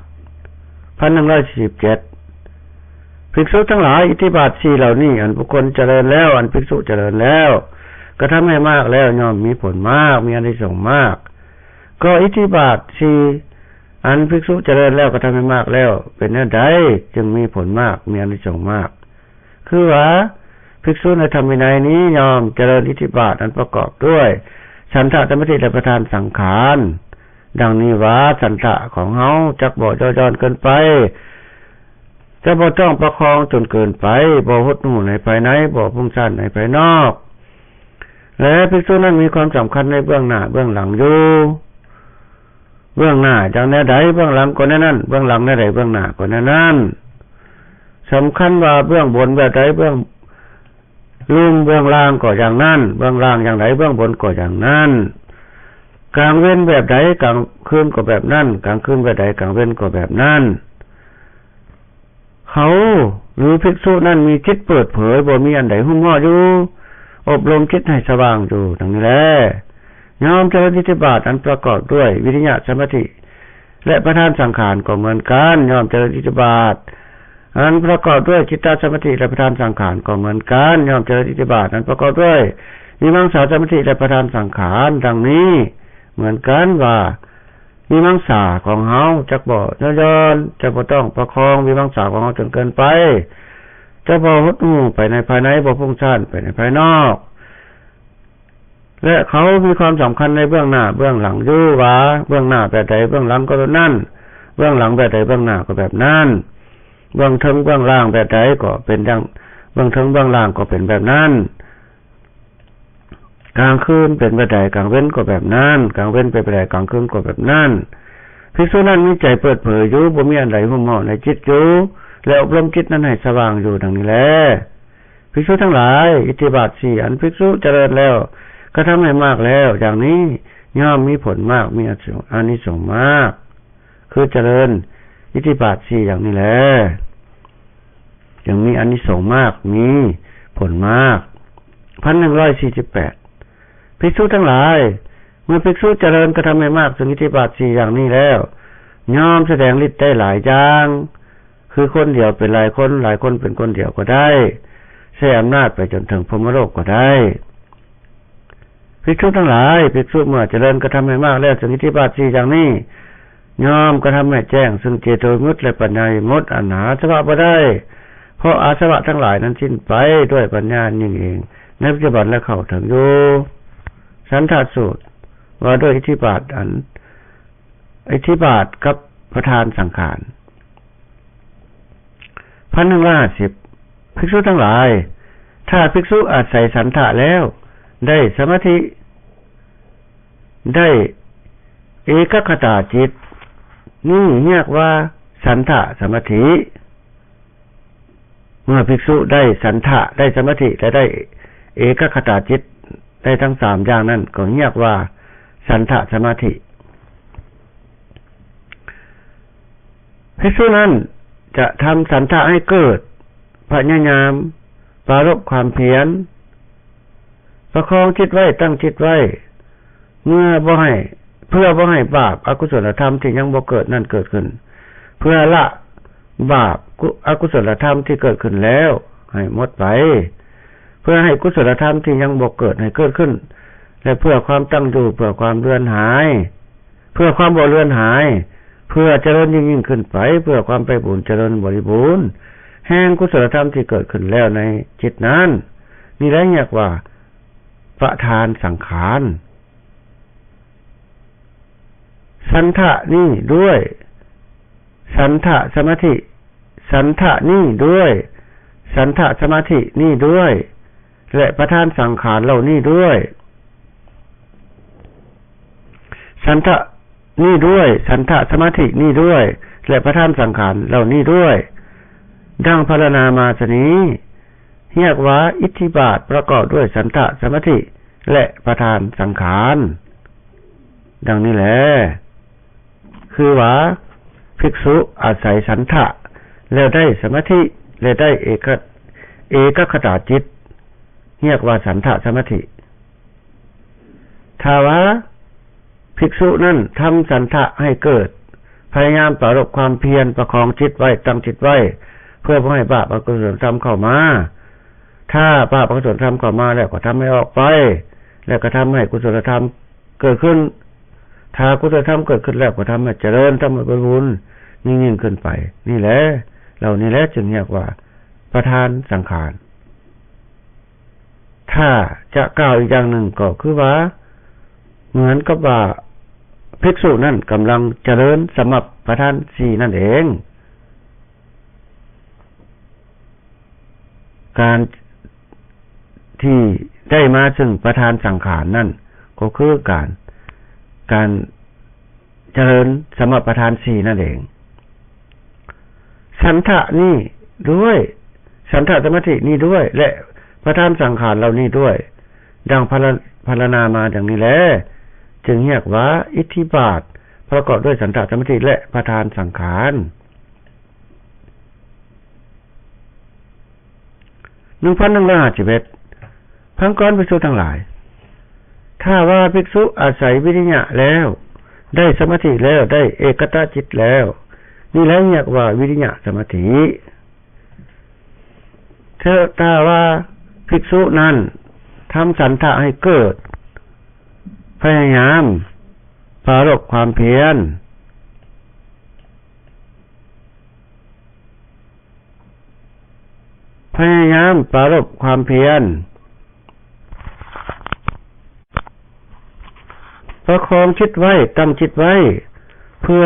ພັນໜຶ່ງຮ້ອຍສີ່ສິບເຈັດ ພິກສຸທັງຫຼາຍ, ອິດທິບາດສີ່ເຫຼົ່ານີ້ ອັນບຸກຄົນຈະເລີນແລ້ວ, ອັນພິກສຸຈະເລີນແລ້ວ, ກະທຳໃຫ້ມາກແລ້ວ ຍ່ອມມີຜົນມາກ, ມີອານິສົງມາກ. ກໍອິດທິບາດສີ່ ອັນພິກສຸຈະເລີນແລ້ວ ກະທຳໃຫ້ມາກແລ້ວ ເປັນແນວໃດ ຈຶ່ງມີຜົນມາກ ມີອານິສົງມາກ? ຄືວ່າ ພິກສຸໃນທຳວິໄນນີ້ ຍ່ອມຈະເລີນອິດທິບາດອັນປະກອບດ້ວຍ ສັນທະ ສະມາທິ ແລະ ປະທານສັງຂານ ດັ່ງນີ້ວ່າ ສັນທະຂອງເຮົາຈັກບໍ່ຍໍ້ຢ່ອນເກີນໄປ, ຈະບໍ່ຕ້ອງປະຄອງຈົນເກີນໄປ, ບໍ່ຫົດຫູ່ໃນພາຍໃນ, ບໍ່ຟຸ້ງຊ້ານໃນພາຍນອກ. ແລະ ພິກສຸນັ້ນມີຄວາມສຳຄັນໃນເບື້ອງໜ້າເບື້ອງຫຼັງຢູ່. ເບື້ອງໜ້າຈັ່ງແນວໃດ ເບື້ອງຫຼັງກໍແນວນັ້ນ, ເບື້ອງຫຼັງແນວໃດ ເບື້ອງໜ້າກໍແນວນັ້ນ. ສຳຄັນວ່າເບື້ອງບົນແບບໃດ ເບື້ອງລຸ່ມເບື້ອງລ່າງກໍຢ່າງນັ້ນ, ເບື້ອງລ່າງຢ່າງໃດ ເບື້ອງບົນກໍຢ່າງນັ້ນ. ກາງເວັນແບບໃດ ກາງຄືນກໍແບບນັ້ນ, ກາງຄືນແບບໃດ ກາງເວັນກໍແບບນັ້ນ. ເຂົາ ຫຼື ພິກສຸນັ້ນມີຈິດເປີດເຜີຍ, ບໍ່ມີອັນໃດຫຸ້ມຫໍ້ຢູ່, ອົບລົມຈິດໃຫ້ສະຫວ່າງຢູ່ ດັ່ງນີ້ແລ. ຍອມຈະເລີນອິດທິບາດອັນປະກອບດ້ວຍວິລິຍະ ສະມາທິ ແລະ ປະທານສັງຂານກໍເໝືອນກັນ, ຍອມຈະເລີນອິດທິບາດອັນປະກອບດ້ວຍຈິດຕະສະມາທິ ແລະ ປະທານສັງຂານກໍເໝືອນກັນ, ຍອມຈະເລີນອິດທິບາດອັນປະກອບດ້ວຍວິມັງສາສະມາທິ ແລະ ປະທານສັງຂານ ດັ່ງນີ້ເໝືອນກັນວ່າ ວິມັງສາຂອງເຮົາຈັກບໍ່ຍໍ້ຢ່ອນ, ຈະບໍ່ຕ້ອງປະຄອງວິມັງສາຂອງເຮົາຈົນເກີນໄປ, ຈະບໍ່ຫົດຫູ່ໄປໃນພາຍໃນ, ບໍ່ຟຸ້ງຊ້ານໄປໃນພາຍນອກ. ແລະ ເຂົາມີຄວາມສຳຄັນໃນເບື້ອງໜ້າເບື້ອງຫຼັງຢູ່ວ່າ ເບື້ອງໜ້າແບບໃດ ເບື້ອງຫຼັງກໍແບບນັ້ນ, ເບື້ອງຫຼັງແບບໃດ ເບື້ອງໜ້າກໍແບບນັ້ນ, ເບື້ອງເທິງເບື້ອງລ່າງແບບໃດກໍເປັນຢ່າງ, ເບື້ອງເທິງເບື້ອງລ່າງກໍເປັນແບບນັ້ນ. ກາງຄືນເປັນແບບໃດ ກາງເວັນກໍແບບນັ້ນ, ກາງເວັນເປັນແບບໃດ ກາງຄືນກໍແບບນັ້ນ. ພິກສຸນັ້ນມີໃຈເປີດເຜີຍຢູ່, ບໍ່ມີອັນໃດຫຸ້ມຫໍ້ໃນຈິດຢູ່ ແລະ ອົບລົມຈິດນັ້ນໃຫ້ສະຫວ່າງຢູ່ ດັ່ງນີ້ແລ. ພິກສຸທັງຫຼາຍ, ອິດທິບາດສີ່ອັນພິກສຸຈະເລີນແລ້ວ ກະທຳໃຫ້ມາກແລ້ວຢ່າງນີ້ ຍ່ອມມີຜົນມາກ ມີອານິສົງມາກ ຄືຈະເລີນອິດທິບາດສີ່ຢ່າງນີ້ແລ. ຈຶ່ງມີອານິສົງມາກ ມີຜົນມາກ. ພັນໜຶ່ງຮ້ອຍສີ່ສິບແປດ ພິກສຸທັງຫຼາຍ, ເມື່ອພິກສຸຈະເລີນກະທຳໃຫ້ມາກ ຊຶ່ງອິດທິບາດສີ່ຢ່າງນີ້ແລ້ວ ຍ່ອມສະແດງລິດໄດ້ຫຼາຍຢ່າງ, ຄືຄົນດຽວເປັນຫຼາຍຄົນ, ຫຼາຍຄົນເປັນຄົນດຽວກໍໄດ້, ໃຊ້ອຳນາດໄປຈົນເຖິງພົມມະໂລກກໍໄດ້. ພິກສຸທັງຫຼາຍ, ພິກສຸເມື່ອຈະເລີນກະທຳໃຫ້ມາກແລ້ວ ຊຶ່ງອິດທິບາດສີ່ຢ່າງນີ້ ຍ່ອມກະທຳໃຫ້ແຈ້ງ ຊຶ່ງເຈໂຕວິມຸດ ແລະ ປັນຍາວິມຸດ ອັນຫາອາສະວະບໍ່ໄດ້, ເພາະອາສະວະທັງຫຼາຍນັ້ນສິ້ນໄປ ດ້ວຍປັນຍາອັນຍິ່ງເອງ ໃນປັດຈຸບັນ ແລະ ເຂົ້າເຖິງຢູ່. ສັນທະສູດ ວ່າດ້ວຍອິດທິບາດອັນ ອິດທິບາດກັບປະທານສັງຂານ. ພັນໜຶ່ງຮ້ອຍຫ້າສິບ ພິກສຸທັງຫຼາຍ, ຖ້າພິກສຸອາໄສສັນທະແລ້ວ ໄດ້ສະມາທິ ໄດ້ເອກະຄະຕາຈິດ ນີ້ຮຽກວ່າສັນທະສະມາທິ. ເມື່ອພິກສຸໄດ້ສັນທະ ໄດ້ສະມາທິ ແລະ ໄດ້ເອກະຄະຕາຈິດ ໄດ້ທັງສາມຢ່າງນັ້ນ ກໍຮຽກວ່າສັນທະສະມາທິ. ພິກສຸນັ້ນຈະທຳສັນທະໃຫ້ເກີດ, ພະຍາຍາມ, ປາລົບຄວາມພຽນ, ປະຄອງຈິດໄວ້, ຕັ້ງຈິດໄວ້, ເມື່ອບໍ່ໃຫ້, ເພື່ອບໍ່ໃຫ້ບາບອະກຸສົນລະທຳທີ່ຍັງບໍ່ເກີດນັ້ນເກີດຂຶ້ນ, ເພື່ອລະບາບອະກຸສົນລະທຳທີ່ເກີດຂຶ້ນແລ້ວໃຫ້ໝົດໄປ, ເພື່ອໃຫ້ກຸສົນລະທຳທີ່ຍັງບໍ່ເກີດໃຫ້ເກີດຂຶ້ນ, ແລະ ເພື່ອຄວາມຕັ້ງຢູ່, ເພື່ອຄວາມເລືອນຫາຍ, ເພື່ອຄວາມບໍ່ເລືອນຫາຍ, ເພື່ອຈະເລີນຍິ່ງໆຂຶ້ນໄປ, ເພື່ອຄວາມໄພບູນຈະເລີນບໍລິບູນ ແຫ່ງກຸສົນລະທຳທີ່ເກີດຂຶ້ນແລ້ວໃນຈິດນັ້ນ. ນີ້ແຫຼະຮຽກວ່າປະທານສັງຂານ. ສັນທະນີ້ດ້ວຍ ສັນທະສະມາທິ ສັນທະນີ້ດ້ວຍ ສັນທະສະມາທິນີ້ດ້ວຍ ແລະ ປະທານສັງຂານເຫຼົ່ານີ້ດ້ວຍ ສັນທະນີ້ດ້ວຍ ສັນທະສະມາທິນີ້ດ້ວຍ ແລະ ປະທານສັງຂານເຫຼົ່ານີ້ດ້ວຍ ດັ່ງພັນລະນາມາຊະນີ້ ຮຽກວ່າອິດທິບາດປະກອບດ້ວຍສັນທະສະມາທິ ແລະ ປະທານສັງຂານ ດັ່ງນີ້ແລ. ຄືວ່າພິກສຸອາໄສສັນທະ ແລ້ວໄດ້ສະມາທິ ແລະ ໄດ້ເອກະ ເອກະຄະຕາຈິດ ຮຽກວ່າສັນທະສະມາທິ. ຖ້າວ່າພິກສຸນັ້ນທຳສັນທະໃຫ້ເກີດ, ພະຍາຍາມປາລົບຄວາມພຽນ, ປະຄອງຈິດໄວ້, ຕັ້ງຈິດໄວ້, ເພື່ອບໍ່ໃຫ້ບາບອະກຸສົລທຳເຂົ້າມາ. ຖ້າບາບອະກຸສົລທຳເຂົ້າມາແລ້ວກໍທຳໃຫ້ອອກໄປ, ແລະ ກໍທຳໃຫ້ກຸສົລທຳເກີດຂຶ້ນ. ຖ້າກຸສົລທຳເກີດຂຶ້ນແລ້ວກໍທຳໃຫ້ຈະເລີນ, ທຳໃຫ້ບໍລິບູນ, ຍິ່ງໆຂຶ້ນໄປ. ນີ້ແຫຼະ, ເຫຼົ່ານີ້ແຫຼະຈຶ່ງຮຽກວ່າປະທານສັງຂານ. ຖ້າຈະກ່າວອີກຢ່າງໜຶ່ງກໍຄືວ່າ ເໝືອນກັບວ່າພິກສຸນັ້ນກຳລັງຈະເລີນສຳມະປະທານສີ່ນັ້ນເອງ. ການທີ່ໄດ້ມາເຊິ່ງປະທານສັງຂານນັ້ນ ກໍຄືການ, ການ ຈະເລີນສຳມະປະທານສີ່ນັ້ນເອງ. ສັນທະນີ້ດ້ວຍ, ສັນທະສະມາທິນີ້ດ້ວຍ ແລະ ປະທານສັງຂານເຫຼົ່ານີ້ດ້ວຍ, ດັ່ງພັນລະນາມາດັ່ງນີ້ແລ, ຈຶ່ງຮຽກວ່າອິດທິບາດປະກອບດ້ວຍສັນທະສະມາທິ ແລະ ປະທານສັງຂານ. ໜຶ່ງພັນໜຶ່ງຮ້ອຍຫ້າສິບເອັດ ຟັງກ່ອນພິກສຸທັງຫຼາຍ, ຖ້າວ່າພິກສຸອາໄສວິລິຍະແລ້ວ, ໄດ້ສະມາທິແລ້ວ, ໄດ້ເອກະຕະຈິດແລ້ວ, ນີ້ແຫຼະຮຽກວ່າວິລິຍະສະມາທິ. ຖ້າວ່າພິກສຸນັ້ນທຳສັນທະໃຫ້ເກີດ, ພະຍາຍາມປາລົບຄວາມພຽນ, ພະຍາຍາມປາລົບຄວາມພຽນ, ປະຄອງຈິດໄວ້, ຕັ້ງຈິດໄວ້, ເພື່ອ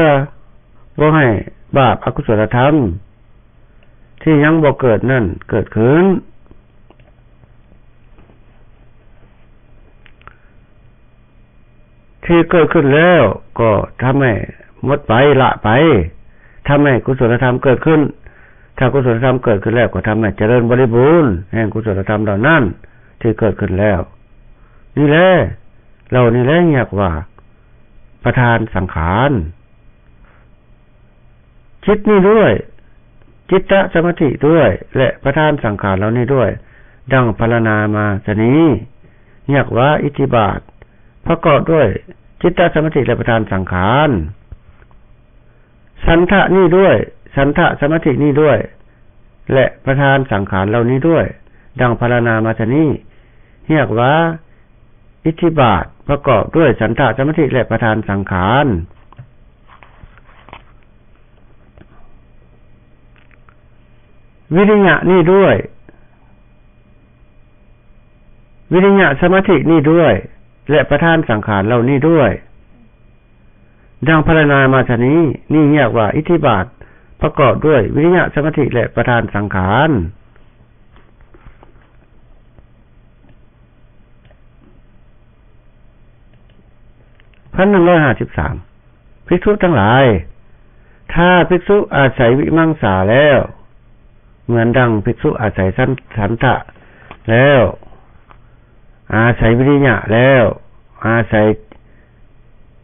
ບໍ່ໃຫ້ບາບອະກຸສົລະທຳທີ່ຍັງບໍ່ເກີດນັ້ນເກີດຂຶ້ນ. ທີ່ເກີດຂຶ້ນແລ້ວກໍທຳໃຫ້ໝົດໄປ, ລະໄປ, ທຳໃຫ້ກຸສົລະທຳເກີດຂຶ້ນ. ຖ້າກຸສົລະທຳເກີດຂຶ້ນແລ້ວ ກໍທຳໃຫ້ຈະເລີນບໍລິບູນແຫ່ງກຸສົລະທຳເຫຼົ່ານັ້ນທີ່ເກີດຂຶ້ນແລ້ວ. ນີ້ແຫຼະ, ເຫຼົ່ານີ້ແຫຼະຮຽກວ່າປະທານສັງຂານ. ຈິດນີ້ດ້ວຍ, ຈິດຕະສະມາທິດ້ວຍ ແລະ ປະທານສັງຂານເຫຼົ່ານີ້ດ້ວຍ, ດັ່ງພັນລະນາມາຊະນີ້, ຮຽກວ່າອິດທິບາດປະກອບດ້ວຍຈິດຕະສະມາທິ ແລະ ປະທານສັງຂານ. ສັນທະນີ້ດ້ວຍ, ສັນທະສະມາທິນີ້ດ້ວຍ ແລະ ປະທານສັງຂານເຫຼົ່ານີ້ດ້ວຍ, ດັ່ງພັນລະນາມາຊະນີ້, ຮຽກວ່າ ອິດທິບາດປະກອບດ້ວຍສັນທະສະມາທິ ແລະ ປະທານສັງຂານ. ວິລິຍະນີ້ດ້ວຍ, ວິລິຍະສະມາທິນີ້ດ້ວຍ ແລະ ປະທານສັງຂານເຫຼົ່ານີ້ດ້ວຍ, ດັ່ງພັນລະນາມາຊະນີ້, ນີ້ຮຽກວ່າອິດທິບາດປະກອບດ້ວຍວິລິຍະສະມາທິ ແລະ ປະທານສັງຂານ. ພັນໜຶ່ງຮ້ອຍຫ້າສິບສາມ ພິກສຸທັງຫຼາຍ, ຖ້າພິກສຸອາໄສວິມັງສາແລ້ວ, ເໝືອນດັ່ງພິກສຸອາໄສສັນ, ສັນທະແລ້ວ, ອາໄສວິລິຍະແລ້ວ, ອາໄສ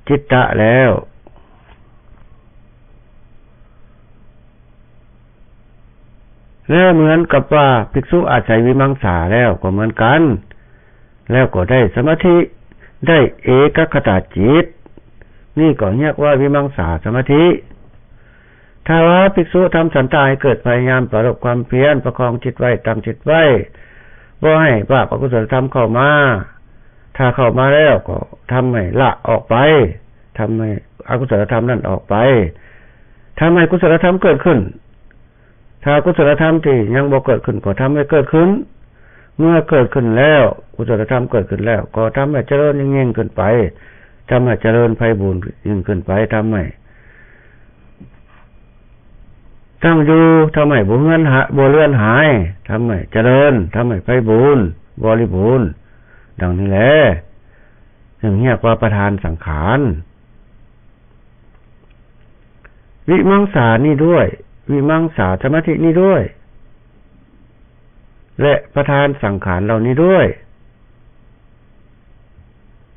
ຈິດຕະແລ້ວ, ແລະ ເໝືອນກັບວ່າພິກສຸອາໄສວິມັງສາແລ້ວກໍເໝືອນກັນ, ແລ້ວກໍໄດ້ສະມາທິ, ໄດ້ເອກະຄະຕາຈິດ, ນີ້ກໍຮຽກວ່າວິມັງສາສະມາທິ. ຖ້າວ່າພິກສຸທຳສັນທະໃຫ້ເກີດ, ພະຍາຍາມປາລົບຄວາມພຽນ, ປະຄອງຈິດໄວ້, ຕັ້ງຈິດໄວ້, ບໍ່ໃຫ້ບາບອະກຸສົລະທຳເຂົ້າມາ, ຖ້າເຂົ້າມາແລ້ວກໍທຳໃຫ້ລະອອກໄປ, ທຳໃຫ້ອະກຸສົລະທຳນັ້ນອອກໄປ, ທຳໃຫ້ກຸສົລະທຳເກີດຂຶ້ນ. ຖ້າກຸສົລະທຳທີ່ຍັງບໍ່ເກີດຂຶ້ນກໍທຳໃຫ້ເກີດຂຶ້ນ, ເມື່ອເກີດຂຶ້ນແລ້ວ, ກຸສົລະທຳເກີດຂຶ້ນແລ້ວ ກໍທຳໃຫ້ຈະເລີນຍິ່ງໆຂຶ້ນໄປ, ທຳໃຫ້ຈະເລີນໄພບູນຍິ່ງຂຶ້ນໄປ, ທຳໃຫ້ ຕັ້ງຢູ່ ທຳໃຫ້ບໍ່ເຮືອນຫາ ບໍ່ເລືອນຫາຍ, ທຳໃຫ້ຈະເລີນ, ທຳໃຫ້ໄພບູນ, ບໍລິບູນ, ດັ່ງນີ້ແລ ຈຶ່ງຮຽກວ່າປະທານສັງຂານ. ວິມັງສານີ້ດ້ວຍ, ວິມັງສາສະມາທິນີ້ດ້ວຍ ແລະ ປະທານສັງຂານເຫຼົ່ານີ້ດ້ວຍ.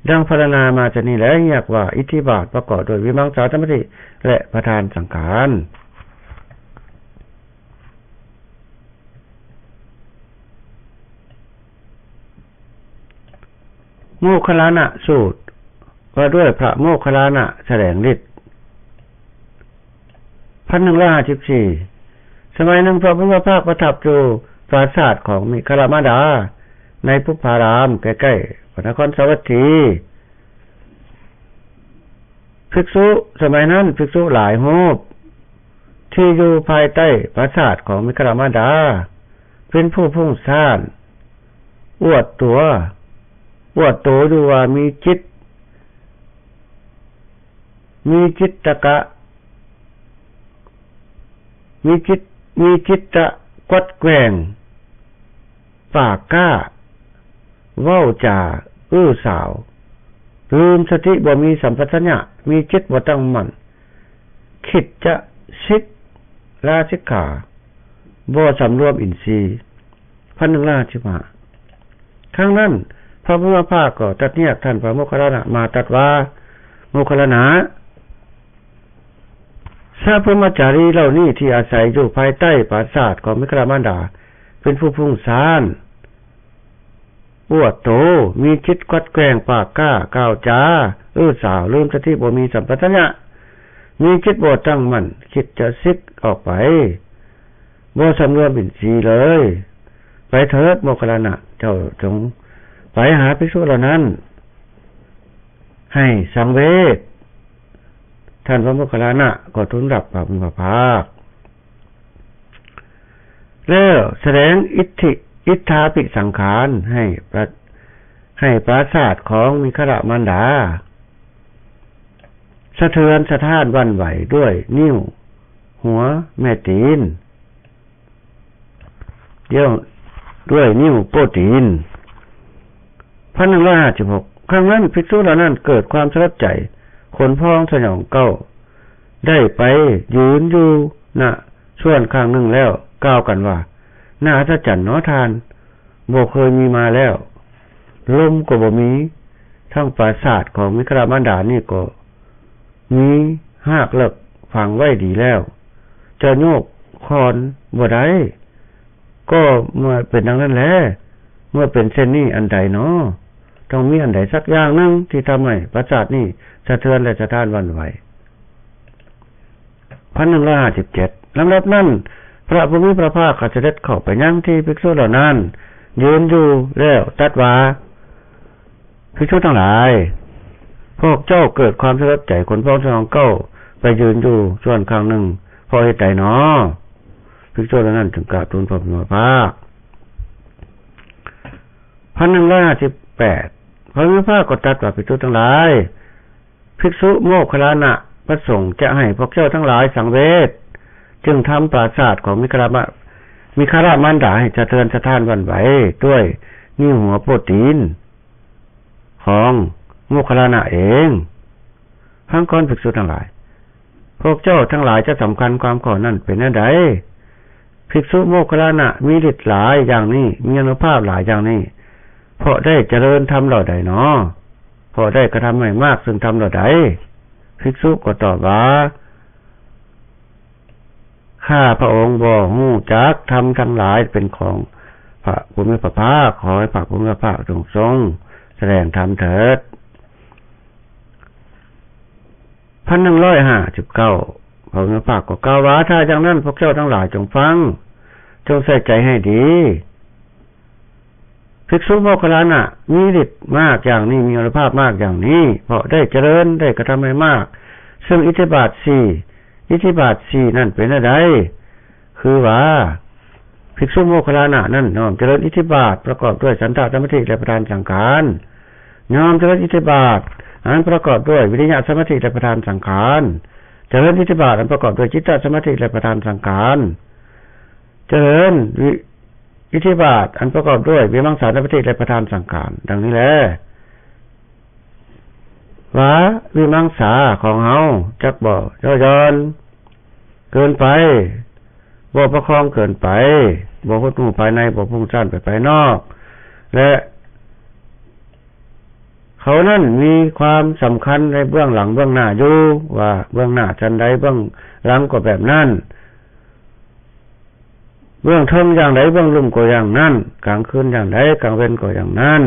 ດັ່ງພັນລະນາມາຈາກນີ້ແລ້ວ ຮຽກວ່າອິດທິບາດປະກອບດ້ວຍວິມັງສາສະມາທິ ແລະ ປະທານສັງຂານ. ໂມກຄະລານະສູດ ວ່າດ້ວຍພະໂມກຄະລານະສະແດງລິດ. ພັນໜຶ່ງຮ້ອຍຫ້າສິບສີ່ ສະໄໝໜຶ່ງ ພະຜູ້ມີພະພາກປະທັບຢູ່ປາສາດຂອງມິຄະລະມານດາ ໃນປຸບພາລາມ ໃກ້ໆພະນະຄອນສາວັດຖີ. ພິກສຸ ສະໄໝນັ້ນ ພິກສຸຫຼາຍຮູບ ທີ່ຢູ່ພາຍໃຕ້ປາສາດຂອງມິຄະລະມານດາ ເປັນຜູ້ຟຸ້ງສ້ານ ອວດຕົວ ອວດໂຕຢູ່ວ່າມີຈິດ ມີຈິດຕະກະ ມີຈິດ ມີຈິດຕະກວັດແກວ່ງ ປາກກ້າ ເວົ້າຈາ ອື້ສາວ ລືມສະຕິ ບໍ່ມີສຳປະຊັນຍະ ມີຈິດບໍ່ຕັ້ງໝັ້ນ ຄິດຈະສິກ ລາສິກຂາ ບໍ່ສຳລວມອິນຊີ. ພັນໜຶ່ງຮ້ອຍຫ້າສິບຫ້າ ຄັ້ງນັ້ນ ພະຜູ້ມີພະພາກກໍຕັດຮຽກທ່ານພະໂມກຄະລານະມາຕັດວ່າ ໂມກຄະລານະ ຊາວພົມມະຈາລີເຫຼົ່ານີ້ທີ່ອາໄສຢູ່ພາຍໃຕ້ປາສາດຂອງມິຄະລະມານດາ ເປັນຜູ້ຟຸ້ງສ້ານ ອວດໂຕ ມີຈິດກວັດແກວ່ງ ປາກກ້າ ກ່າວຈາ ອື້ສາວ ລືມສະຕິ ບໍ່ມີສຳປະຊັນຍະ ມີຈິດບໍ່ຕັ້ງໝັ້ນ ຄິດຈະສິກອອກໄປ ບໍ່ສຳລວມອິນຊີເລີຍ. ໄປເຖີດ ໂມກຄະລານະ ເຈົ້າຈົ່ງໄປຫາພິກສຸເຫຼົ່ານັ້ນ ໃຫ້ສັງເວດ. ທ່ານພະໂມກຄະລານະກໍທູນຮັບພະຜູ້ມີພະພາກ ແລ້ວສະແດງອິດທິ ອິດຖາພິສັງຂານໃຫ້ປະ ໃຫ້ປາສາດຂອງມິຄະລະມານດາ ສະເທືອນສະທ້ານຫວັ່ນໄຫວດ້ວຍນິ້ວຫົວແມ່ຕີນ ດ້ວຍ ດ້ວຍນິ້ວໂປ້ຕີນ. ພັນໜຶ່ງຮ້ອຍຫ້າສິບຫົກ ຄັ້ງນັ້ນ ພິກສຸເຫຼົ່ານັ້ນເກີດຄວາມສະຫຼົດໃຈ ຂົນພອງສະຫຍອງເກົ້າ ໄດ້ໄປຢືນຢູ່ ນະ ສ່ວນຂ້າງໜຶ່ງແລ້ວ ກ່າວກັນວ່າ ໜ້າອັດສະຈັນເນາະທ່ານ ບໍ່ເຄີຍມີມາແລ້ວ ລົມກໍບໍ່ມີ ທັງປາສາດຂອງມິຄະລະມານດານີ້ກໍມີຮາກເລິກຝັງໄວ້ດີແລ້ວ ຈະໂຍກຄ້ອນບໍ່ໄດ້ ກໍເມື່ອເປັນດັ່ງນັ້ນແລ ເມື່ອເປັນເຊັ່ນນີ້ອັນໃດເນາະ ຕ້ອງມີອັນໃດສັກຢ່າງໜຶ່ງທີ່ທຳໃຫ້ປາສາດນີ້ສະເທືອນ ແລະ ສະທ້ານຫວັ່ນໄຫວ. ພັນໜຶ່ງຮ້ອຍຫ້າສິບເຈັດ ລຳດັບນັ້ນ ພະຜູ້ມີພະພາກກໍສະເດັດເຂົ້າໄປຍັງທີ່ພິກສຸເຫຼົ່ານັ້ນຢືນຢູ່ແລ້ວຕັດວ່າ ພິກສຸທັງຫຼາຍ ພວກເຈົ້າເກີດຄວາມສະຫຼົດໃຈ ຂົນພອງສະຫຍອງເກົ້າ ໄປຢືນຢູ່ສ່ວນຂ້າງໜຶ່ງ ເພາະເຫດໃດເນາະ? ພິກສຸເຫຼົ່ານັ້ນຈຶ່ງກາບທູນພະຜູ້ມີພະພາກ. ພັນໜຶ່ງຮ້ອຍຫ້າສິບແປດ ພະຜູ້ມີພະພາກກໍຕັດວ່າ ພິກສຸທັງຫຼາຍ ພິກສຸໂມກຄະລານະປະສົງຈະໃຫ້ພວກເຈົ້າທັງຫຼາຍສັງເວດ ຈຶ່ງທຳປາສາດຂອງມິຄະລະມະ ມິຄະລະມານດາໃຫ້ສະເທືອນສະທ້ານຫວັ່ນໄຫວດ້ວຍນິ້ວຫົວໂປ້ຕີນຂອງໂມກຄະລານະເອງ. ຟັງກ່ອນ ພິກສຸທັງຫຼາຍ ພວກເຈົ້າທັງຫຼາຍຈະສຳຄັນຄວາມຂໍ້ນັ້ນເປັນແນວໃດ? ພິກສຸໂມກຄະລານະມີລິດຫຼາຍຢ່າງນີ້ ມີອານຸພາບຫຼາຍຢ່າງນີ້ ເພາະໄດ້ຈະເລີນທຳເຫຼົ່າໃດເນາະ? ເພາະໄດ້ກະທຳໃຫ້ມາກຊຶ່ງທຳເຫຼົ່າໃດ? ພິກສຸກໍຕອບວ່າ ຂ້າພະອົງບໍ່ຮູ້ຈັກທຳທັງຫຼາຍເປັນຂອງພະຜູ້ມີພະພາກ ຂໍໃຫ້ພະຜູ້ມີພະພາກຈົ່ງຊົງສະແດງທຳເຖີດ. ພັນໜຶ່ງຮ້ອຍຫ້າສິບເກົ້າ ພະຜູ້ມີພະພາກກໍກ່າວວ່າ ຖ້າຢ່າງນັ້ນພວກເຈົ້າທັງຫຼາຍຈົ່ງຟັງ ຈົ່ງໃສ່ໃຈໃຫ້ດີ. ພິກສຸໂມກຄະລານະມີລິດມາກຢ່າງນີ້ ມີອານຸພາບມາກຢ່າງນີ້ ເພາະໄດ້ຈະເລີນ ໄດ້ກະທຳໃຫ້ມາກ ເຊິ່ງອິດທິບາດສີ່ ອິດທິບາດສີ່ນັ້ນເປັນແນວໃດ? ຄືວ່າ ພິກສຸໂມກຄະລານະນັ້ນນ້ອມຈະເລີນອິດທິບາດປະກອບດ້ວຍສັນຕະສະມາທິ ແລະ ປະທານສັງຂານ ນ້ອມຈະເລີນອິດທິບາດອັນປະກອບດ້ວຍວິລິຍະສະມາທິ ແລະ ປະທານສັງຂານ ຈະເລີນອິດທິບາດອັນປະກອບດ້ວຍຈິດຕະສະມາທິ ແລະ ປະທານສັງຂານ. ຈະເລີນວິ ອິດທິບາດອັນປະກອບດ້ວຍວິມັງສາສະມາທິ ແລະ ປະທານສັງຂານ ດັ່ງນີ້ແລ. ວ່າວິມັງສາຂອງເຮົາຈັກບໍ່ຍໍ້ຢ່ອນເກີນໄປ, ບໍ່ປະຄອງເກີນໄປ, ບໍ່ຫົດຫູ່ພາຍໃນ, ບໍ່ຟຸ້ງຊ້ານໄປພາຍນອກ ແລະ ເຂົານັ້ນມີຄວາມສຳຄັນໃນເບື້ອງຫຼັງເບື້ອງໜ້າຢູ່, ວ່າເບື້ອງໜ້າຊັ້ນໃດ ເບື້ອງຫຼັງກໍແບບນັ້ນ. ເບື້ອງເທິງຢ່າງໃດ ເບື້ອງລຸ່ມກໍຢ່າງນັ້ນ, ກາງຄືນຢ່າງໃດ ກາງເວັນກໍຢ່າງນັ້ນ.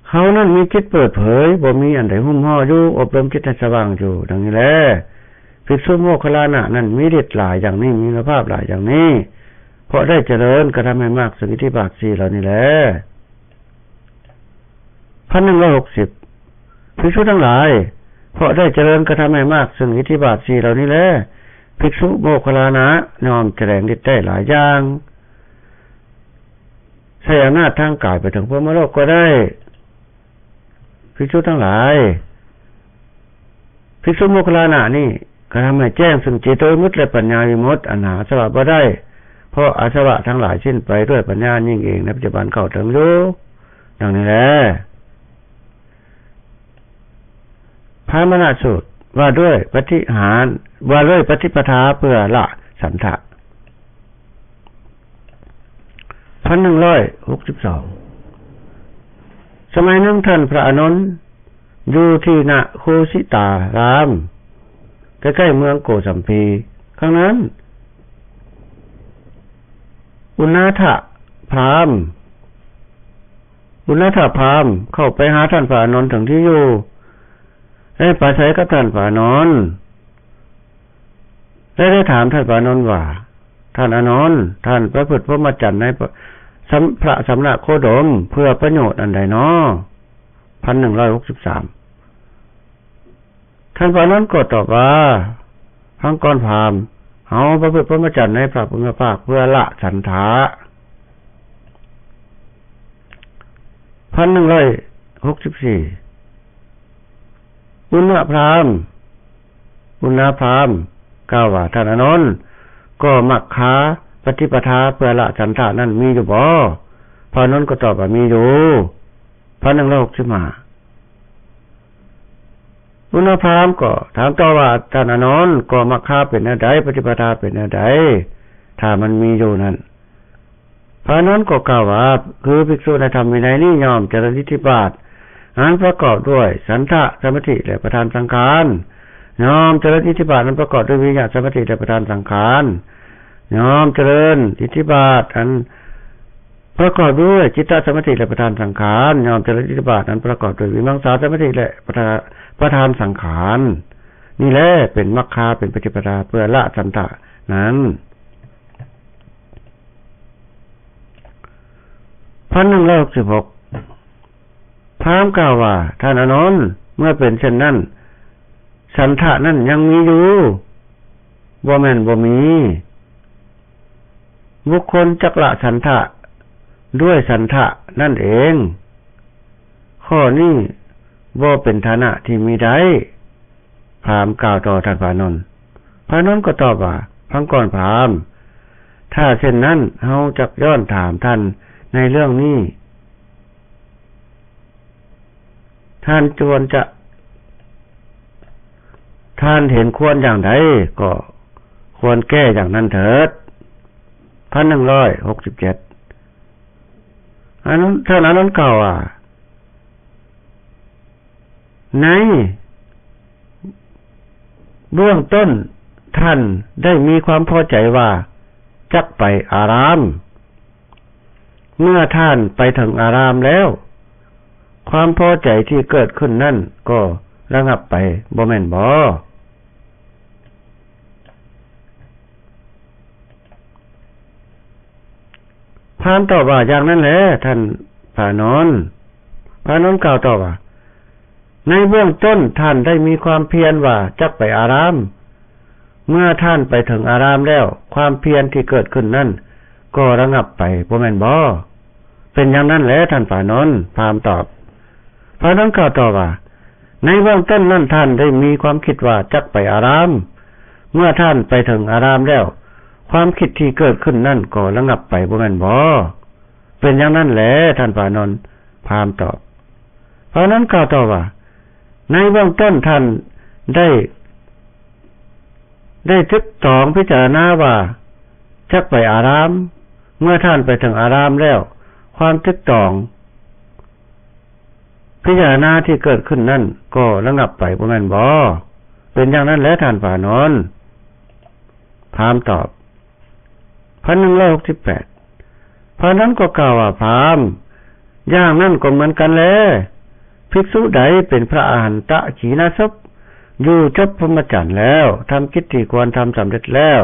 ເຂົານັ້ນມີຈິດເປີດເຜີຍ, ບໍ່ມີອັນໃດຫຸ້ມຫໍ້ຢູ່, ອົບຮົມຈິດໃຫ້ສະຫວ່າງຢູ່, ດັ່ງນີ້ແລ. ພິກຂຸໂມກຄັນລານະນັ້ນມີລິດຫຼາຍຢ່າງນີ້, ມີອານຸພາບຫຼາຍຢ່າງນີ້, ເພາະໄດ້ຈະເລີນກະທຳໃຫ້ມາກເຊິ່ງອິດທິບາດສີ່ເຫຼົ່ານີ້ແລ. ພັນໜຶ່ງຮ້ອຍຫົກສິບ ພິກຂຸທັງຫຼາຍ, ເພາະໄດ້ຈະເລີນກະທຳໃຫ້ມາກເຊິ່ງອິດທິບາດສີ່ເຫຼົ່ານີ້ແລ, ພິກຂຸໂມກຄັນລານະຍ່ອມສະແດງລິດໄດ້ຫຼາຍຢ່າງ, ໃຊ້ອຳນາດທາງກາຍໄປເຖິງພົມມະໂລກກໍໄດ້. ພິກຂຸທັງຫຼາຍ, ພິກຂຸໂມກຄັນລານະນີ້ກະທຳໃຫ້ແຈ້ງເຊິ່ງເຈໂຕວິມຸດ ແລະ ປັນຍາວິມຸດ ອັນຫາອາສະວະບໍ່ໄດ້, ເພາະອາສະວະທັງຫຼາຍສິ້ນໄປດ້ວຍປັນຍາຍິ່ງເອງໃນປັດຈຸບັນເຂົ້າເຖິງຢູ່, ດັ່ງນີ້ແລ. ພາມະນະສູດ ວ່າດ້ວຍປະຕິຫານ ວ່າດ້ວຍປະຕິປະທາເພື່ອລະສັນທະ. ພັນໜຶ່ງຮ້ອຍຫົກສິບສອງ ສະໄໝໜຶ່ງທ່ານພະອານົນຢູ່ທີ່ນະໂຄສິຕາລາມ ໃກ້ໆເມືອງໂກສຳພີ. ຄັ້ງນັ້ນ ອຸນາທະພາມ ອຸນາທະພາມເຂົ້າໄປຫາທ່ານພະອານົນເຖິງທີ່ຢູ່ ແລະ ປາໄສກັບທ່ານພະອານົນ ແລະ ໄດ້ຖາມທ່ານພະອານົນວ່າ, ທ່ານອານົນ, ທ່ານປະພຶດພົມມະຈັນໃນພະ ສຳ ພະສຳນະໂຄດົມເພື່ອປະໂຫຍດອັນໃດນໍ? ພັນໜຶ່ງຮ້ອຍຫົກສິບສາມ ທ່ານພະອານົນກໍຕອບວ່າ, ຟັງກ່ອນພາມ, ເຮົາປະພຶດພົມມະຈັນໃນພະຜູ້ມີພະພາກເພື່ອລະສັນທະ. ພັນໜຶ່ງຮ້ອຍຫົກສິບສີ່ ອຸນນະພາມ ອຸນນະພາມກ່າວວ່າ, ທ່ານອານົນ, ກໍມັກຄາປະຕິປະທາເພື່ອລະສັນທະນັ້ນມີຢູ່ບໍ່? ພະອານົນກໍຕອບວ່າມີຢູ່. ພັນໜຶ່ງຮ້ອຍຫົກສິບຫ້າ ອຸນນະພາມກໍຖາມຕໍ່ວ່າ, ທ່ານອານົນ, ກໍມັກຄາເປັນແນວໃດ? ປະຕິປະທາເປັນແນວໃດ? ຖ້າມັນມີຢູ່ນັ້ນ. ພະອານົນກໍກ່າວວ່າ, ຄືພິກຂຸໃນທຳວິໄນນີ້ ຍ່ອມຈະເລີນອິດທິບາດ ອັນປະກອບດ້ວຍສັນທະ, ສະມາທິ ແລະ ປະທານສັງຂານ, ຍ່ອມຈະເລີນອິດທິບາດ ອັນປະກອບດ້ວຍວິລິຍະ, ສະມາທິ ແລະ ປະທານສັງຂານ, ຍ່ອມຈະເລີນອິດທິບາດ ອັນປະກອບດ້ວຍຈິດຕະ, ສະມາທິ ແລະ ປະທານສັງຂານ, ຍ່ອມຈະເລີນອິດທິບາດ ອັນປະກອບດ້ວຍວິມັງສາ, ສະມາທິ ແລະ ປະທາ ປະທານສັງຂານ. ນີ້ແຫຼະເປັນມັກຄາ ເປັນປະຕິປະທາເພື່ອລະສັນທະນັ້ນ. ພັນໜຶ່ງຮ້ອຍຫົກສິບຫົກ ພາມກ່າວວ່າ, ທ່ານອານົນ, ເມື່ອເປັນເຊັ່ນນັ້ນ, ສັນທະນັ້ນຍັງມີຢູ່, ບໍ່ແມ່ນບໍ່ມີ. ບຸກຄົນຈັກລະສັນທະດ້ວຍສັນທະນັ້ນເອງ. ຂໍ້ນີ້ບໍ່ເປັນຖານະທີ່ມີໄດ້. ພາມກ່າວຕໍ່ທ່ານພະອານົນ. ພະອານົນກໍຕອບວ່າ, ຟັງກ່ອນພາມ, ຖ້າເຊັ່ນນັ້ນ, ເຮົາຈັກຍ້ອນຖາມທ່ານໃນເລື່ອງນີ້. ທ່ານຄວນຈະ, ທ່ານເຫັນຄວນຢ່າງໃດ, ກໍຄວນແກ້ຢ່າງນັ້ນເຖີດ. ພັນໜຶ່ງຮ້ອຍຫົກສິບເຈັດ ອານົນ, ທ່ານອານົນກ່າວວ່າ, ໃນເບື້ອງຕົ້ນທ່ານໄດ້ມີຄວາມພໍໃຈວ່າຈັກໄປອາລາມ. ເມື່ອທ່ານໄປເຖິງອາລາມແລ້ວ, ຄວາມພໍໃຈທີ່ເກີດຂຶ້ນນັ້ນກໍລະງັບໄປ, ບໍ່ແມ່ນບໍ? ພາມຕອບວ່າ, ຢ່າງນັ້ນແຫຼະ ທ່ານພະອານົນ. ພະອານົນກ່າວຕໍ່ວ່າ, ໃນເບື້ອງຕົ້ນທ່ານໄດ້ມີຄວາມພຽນວ່າຈັກໄປອາລາມ. ເມື່ອທ່ານໄປເຖິງອາລາມແລ້ວ, ຄວາມພຽນທີ່ເກີດຂຶ້ນນັ້ນກໍລະງັບໄປ, ບໍ່ແມ່ນບໍ? ເປັນຢ່າງນັ້ນແຫຼະ ທ່ານພະອານົນ, ພາມຕອບ. ພະອານົນກ່າວຕໍ່ວ່າ, ໃນເບື້ອງຕົ້ນນັ້ນ ທ່ານໄດ້ມີຄວາມຄິດວ່າຈັກໄປອາຣາມ. ເມື່ອທ່ານໄປເຖິງອາຣາມແລ້ວ, ຄວາມຄິດທີ່ເກີດຂຶ້ນນັ້ນກໍລະງັບໄປ, ບໍ່ແມ່ນບໍ? ເປັນຢ່າງນັ້ນແຫຼະ ທ່ານພະອານົນ, ພາມຕອບ. ພະອານົນກ່າວຕໍ່ວ່າ, ໃນເບື້ອງຕົ້ນທ່ານໄດ້ ໄດ້ຕຶກຕອງພິຈາລະນາວ່າຈັກໄປອາຣາມ. ເມື່ອທ່ານໄປເຖິງອາຣາມແລ້ວ, ຄວາມຕຶກຕອງພິຈາລະນາທີ່ເກີດຂຶ້ນນັ້ນກໍລະງັບໄປ, ບໍ່ແມ່ນບໍ? ເປັນຢ່າງນັ້ນແຫຼະ ທ່ານພະອານົນ, ພາມຕອບ. ພັນໜຶ່ງຮ້ອຍຫົກສິບແປດ ພະອານົນກໍກ່າວວ່າ, ພາມ, ຢ່າງນັ້ນກໍເໝືອນກັນແລ. ພິກສຸໃດເປັນພະອະຫັນຕະຂີນາສົບ, ຢູ່ຈົບພົມມະຈັນແລ້ວ, ທຳກິດທີ່ຄວນທຳສຳເລັດແລ້ວ,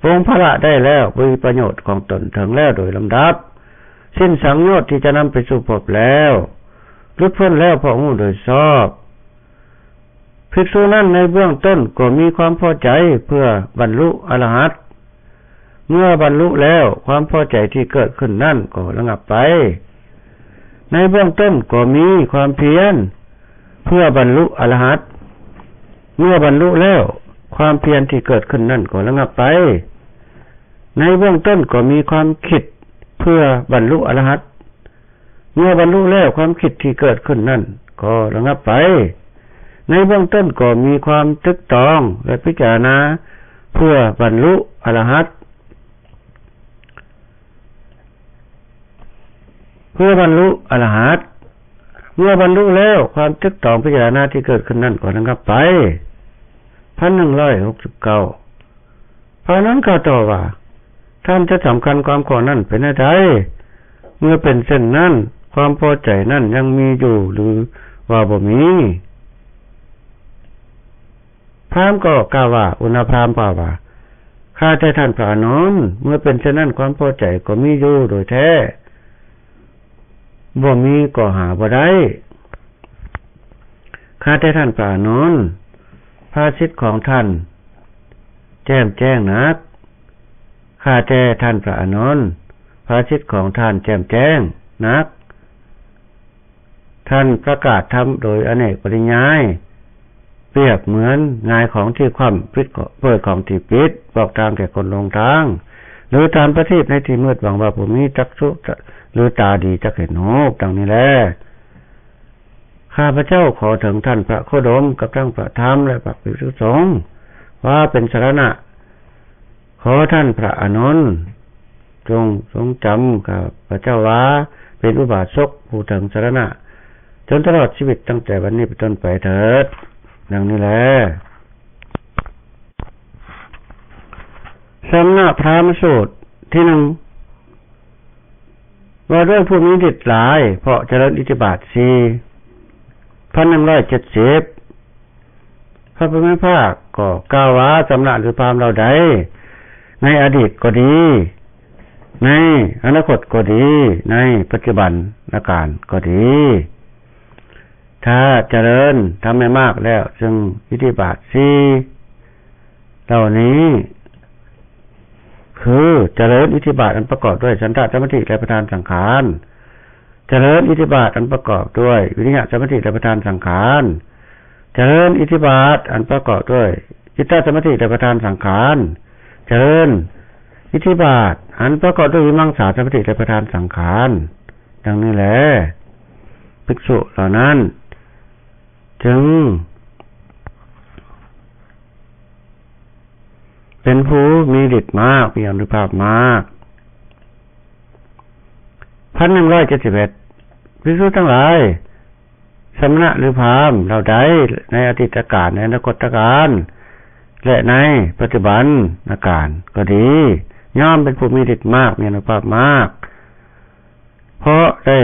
ປົງພາລະໄດ້ແລ້ວ, ບໍລິປະໂຫຍດຂອງຕົນເຖິງແລ້ວໂດຍລຳດັບ, ສິ້ນສັງໂຍດທີ່ຈະນຳໄປສູ່ພົບແລ້ວ, ຫຼຸດພົ້ນແລ້ວເພາະຮູ້ໂດຍຊອບ. ພິກສຸນັ້ນໃນເບື້ອງຕົ້ນກໍມີຄວາມພໍໃຈເພື່ອບັນລຸອະລະຫັດ. ເມື່ອບັນລຸແລ້ວ, ຄວາມພໍໃຈທີ່ເກີດຂຶ້ນນັ້ນກໍລະງັບໄປ. ໃນເບື້ອງຕົ້ນກໍມີຄວາມພຽນເພື່ອບັນລຸອະລະຫັດ. ເມື່ອບັນລຸແລ້ວ, ຄວາມພຽນທີ່ເກີດຂຶ້ນນັ້ນກໍລະງັບໄປ. ໃນເບື້ອງຕົ້ນກໍມີຄວາມຄິດເພື່ອບັນລຸອະລະຫັດ. ເມື່ອບັນລຸແລ້ວ, ຄວາມຄິດທີ່ເກີດຂຶ້ນນັ້ນກໍລະງັບໄປ. ໃນເບື້ອງຕົ້ນກໍມີຄວາມຕຶກຕອງ ແລະ ພິຈາລະນາເພື່ອບັນລຸອະລະຫັດ, ເພື່ອບັນລຸອະລະຫັດ. ເມື່ອບັນລຸແລ້ວ, ຄວາມຕຶກຕອງພິຈາລະນາທີ່ເກີດຂຶ້ນນັ້ນກໍລະງັບໄປ. ພັນໜຶ່ງຮ້ອຍຫົກສິບເກົ້າ ພະອານົນກ່າວຕໍ່ວ່າ, ທ່ານຈະສຳຄັນຄວາມຂໍ້ນັ້ນເປັນແນວໃດ? ເມື່ອເປັນເຊັ່ນນັ້ນ, ຄວາມພໍໃຈນັ້ນຍັງມີຢູ່ຫຼືວ່າບໍ່ມີ? ພາມກໍກ່າວວ່າ, ອຸນນະພາມກ່າວວ່າ, ຂ້າແຕ່ທ່ານພະອານົນ, ເມື່ອເປັນເຊັ່ນນັ້ນ, ຄວາມພໍໃຈກໍມີຢູ່ໂດຍແທ້. ບໍ່ມີກໍຫາບໍ່ໄດ້. ຂ້າແຕ່ທ່ານພະອານົນ, ພາສິດຂອງທ່ານແຈ່ມແຈ້ງນັກ. ຂ້າແຕ່ທ່ານພະອານົນ, ພາສິດຂອງທ່ານແຈ່ມແຈ້ງນັກ. ທ່ານປະກາດທຳໂດຍອະເນກປະລິຍາຍ. ປຽບເໝືອນງ່າຍຂອງທີ່ຄວ່ຳ, ປິດເປີດຂອງທີ່ປິດ, ບອກທາງແກ່ຄົນຫຼົງທາງ ຫຼືຕາມປະທີບໃນທີ່ມືດ, ຫວັງວ່າຜູ້ມີຈັກສຸ ຫຼືຕາດີຈັກເຫັນຮູບ. ດັ່ງນີ້ແລ, ຂ້າພະເຈົ້າຂໍເຖິງທ່ານພະໂຄດົມ ກັບທັງພະທຳ ແລະ ພະພິກສຸສົງ ວ່າເປັນສະລະນະ. ຂໍທ່ານພະອານົນ ຈົ່ງຊົງຈຳຂ້າພະເຈົ້າວ່າເປັນອຸບາສົກຜູ້ເຖິງສະລະນະ ຈົນຕະຫຼອດຊີວິດຕັ້ງແຕ່ບັດນີ້ເປັນຕົ້ນໄປເຖີດ. ດັ່ງນີ້ແລ. ສະມະນະພາມສູດທີໜຶ່ງ ວ່າດ້ວຍຜູ້ມີລິດຫຼາຍເພາະຈະເລີນອິດທິບາດສີ່ ພັນໜຶ່ງຮ້ອຍເຈັດສິບ ພະຜູ້ມີພະພາກກໍກ່າວວ່າ ສະມະນະ ຫຼື ພາມເຫຼົ່າໃດ ໃນອະດີດກໍດີ, ໃນອະນາຄົດກໍດີ, ໃນປັດຈຸບັນນະການກໍດີ, ຖ້າຈະເລີນທຳໃຫ້ມາກແລ້ວ ຊຶ່ງອິດທິບາດສີ່ເຫຼົ່ານີ້ ຄື ຈະເລີນອິດທິບາດອັນປະກອບດ້ວຍສັນຕະສະມາທິ ແລະ ປະທານສັງຂານ, ຈະເລີນອິດທິບາດອັນປະກອບດ້ວຍວິລິຍະສະມາທິ ແລະ ປະທານສັງຂານ, ຈະເລີນອິດທິບາດອັນປະກອບດ້ວຍຈິດຕະສະມາທິ ແລະ ປະທານສັງຂານ, ຈະເລີນອິດທິບາດອັນປະກອບດ້ວຍວິມັງສາສະມາທິ ແລະ ປະທານສັງຂານ. ດັ່ງນີ້ແລ, ພິກສຸເຫຼົ່ານັ້ນຈຶ່ງ ເປັນຜູ້ມີລິດມາກ, ມີອານຸພາບມາກ. ພັນໜຶ່ງຮ້ອຍເຈັດສິບເອັດ ພິກສຸທັງຫຼາຍ, ສະມະນະ ຫຼື ພາມເຫຼົ່າໃດ ໃນອະດີດຕະການ, ໃນອະນາຄົດຕະການ ແລະ ໃນປັດຈຸບັນນະການກໍດີ, ຍ່ອມເປັນຜູ້ມີລິດມາກ, ມີອານຸພາບມາກ, ເພາະໄດ້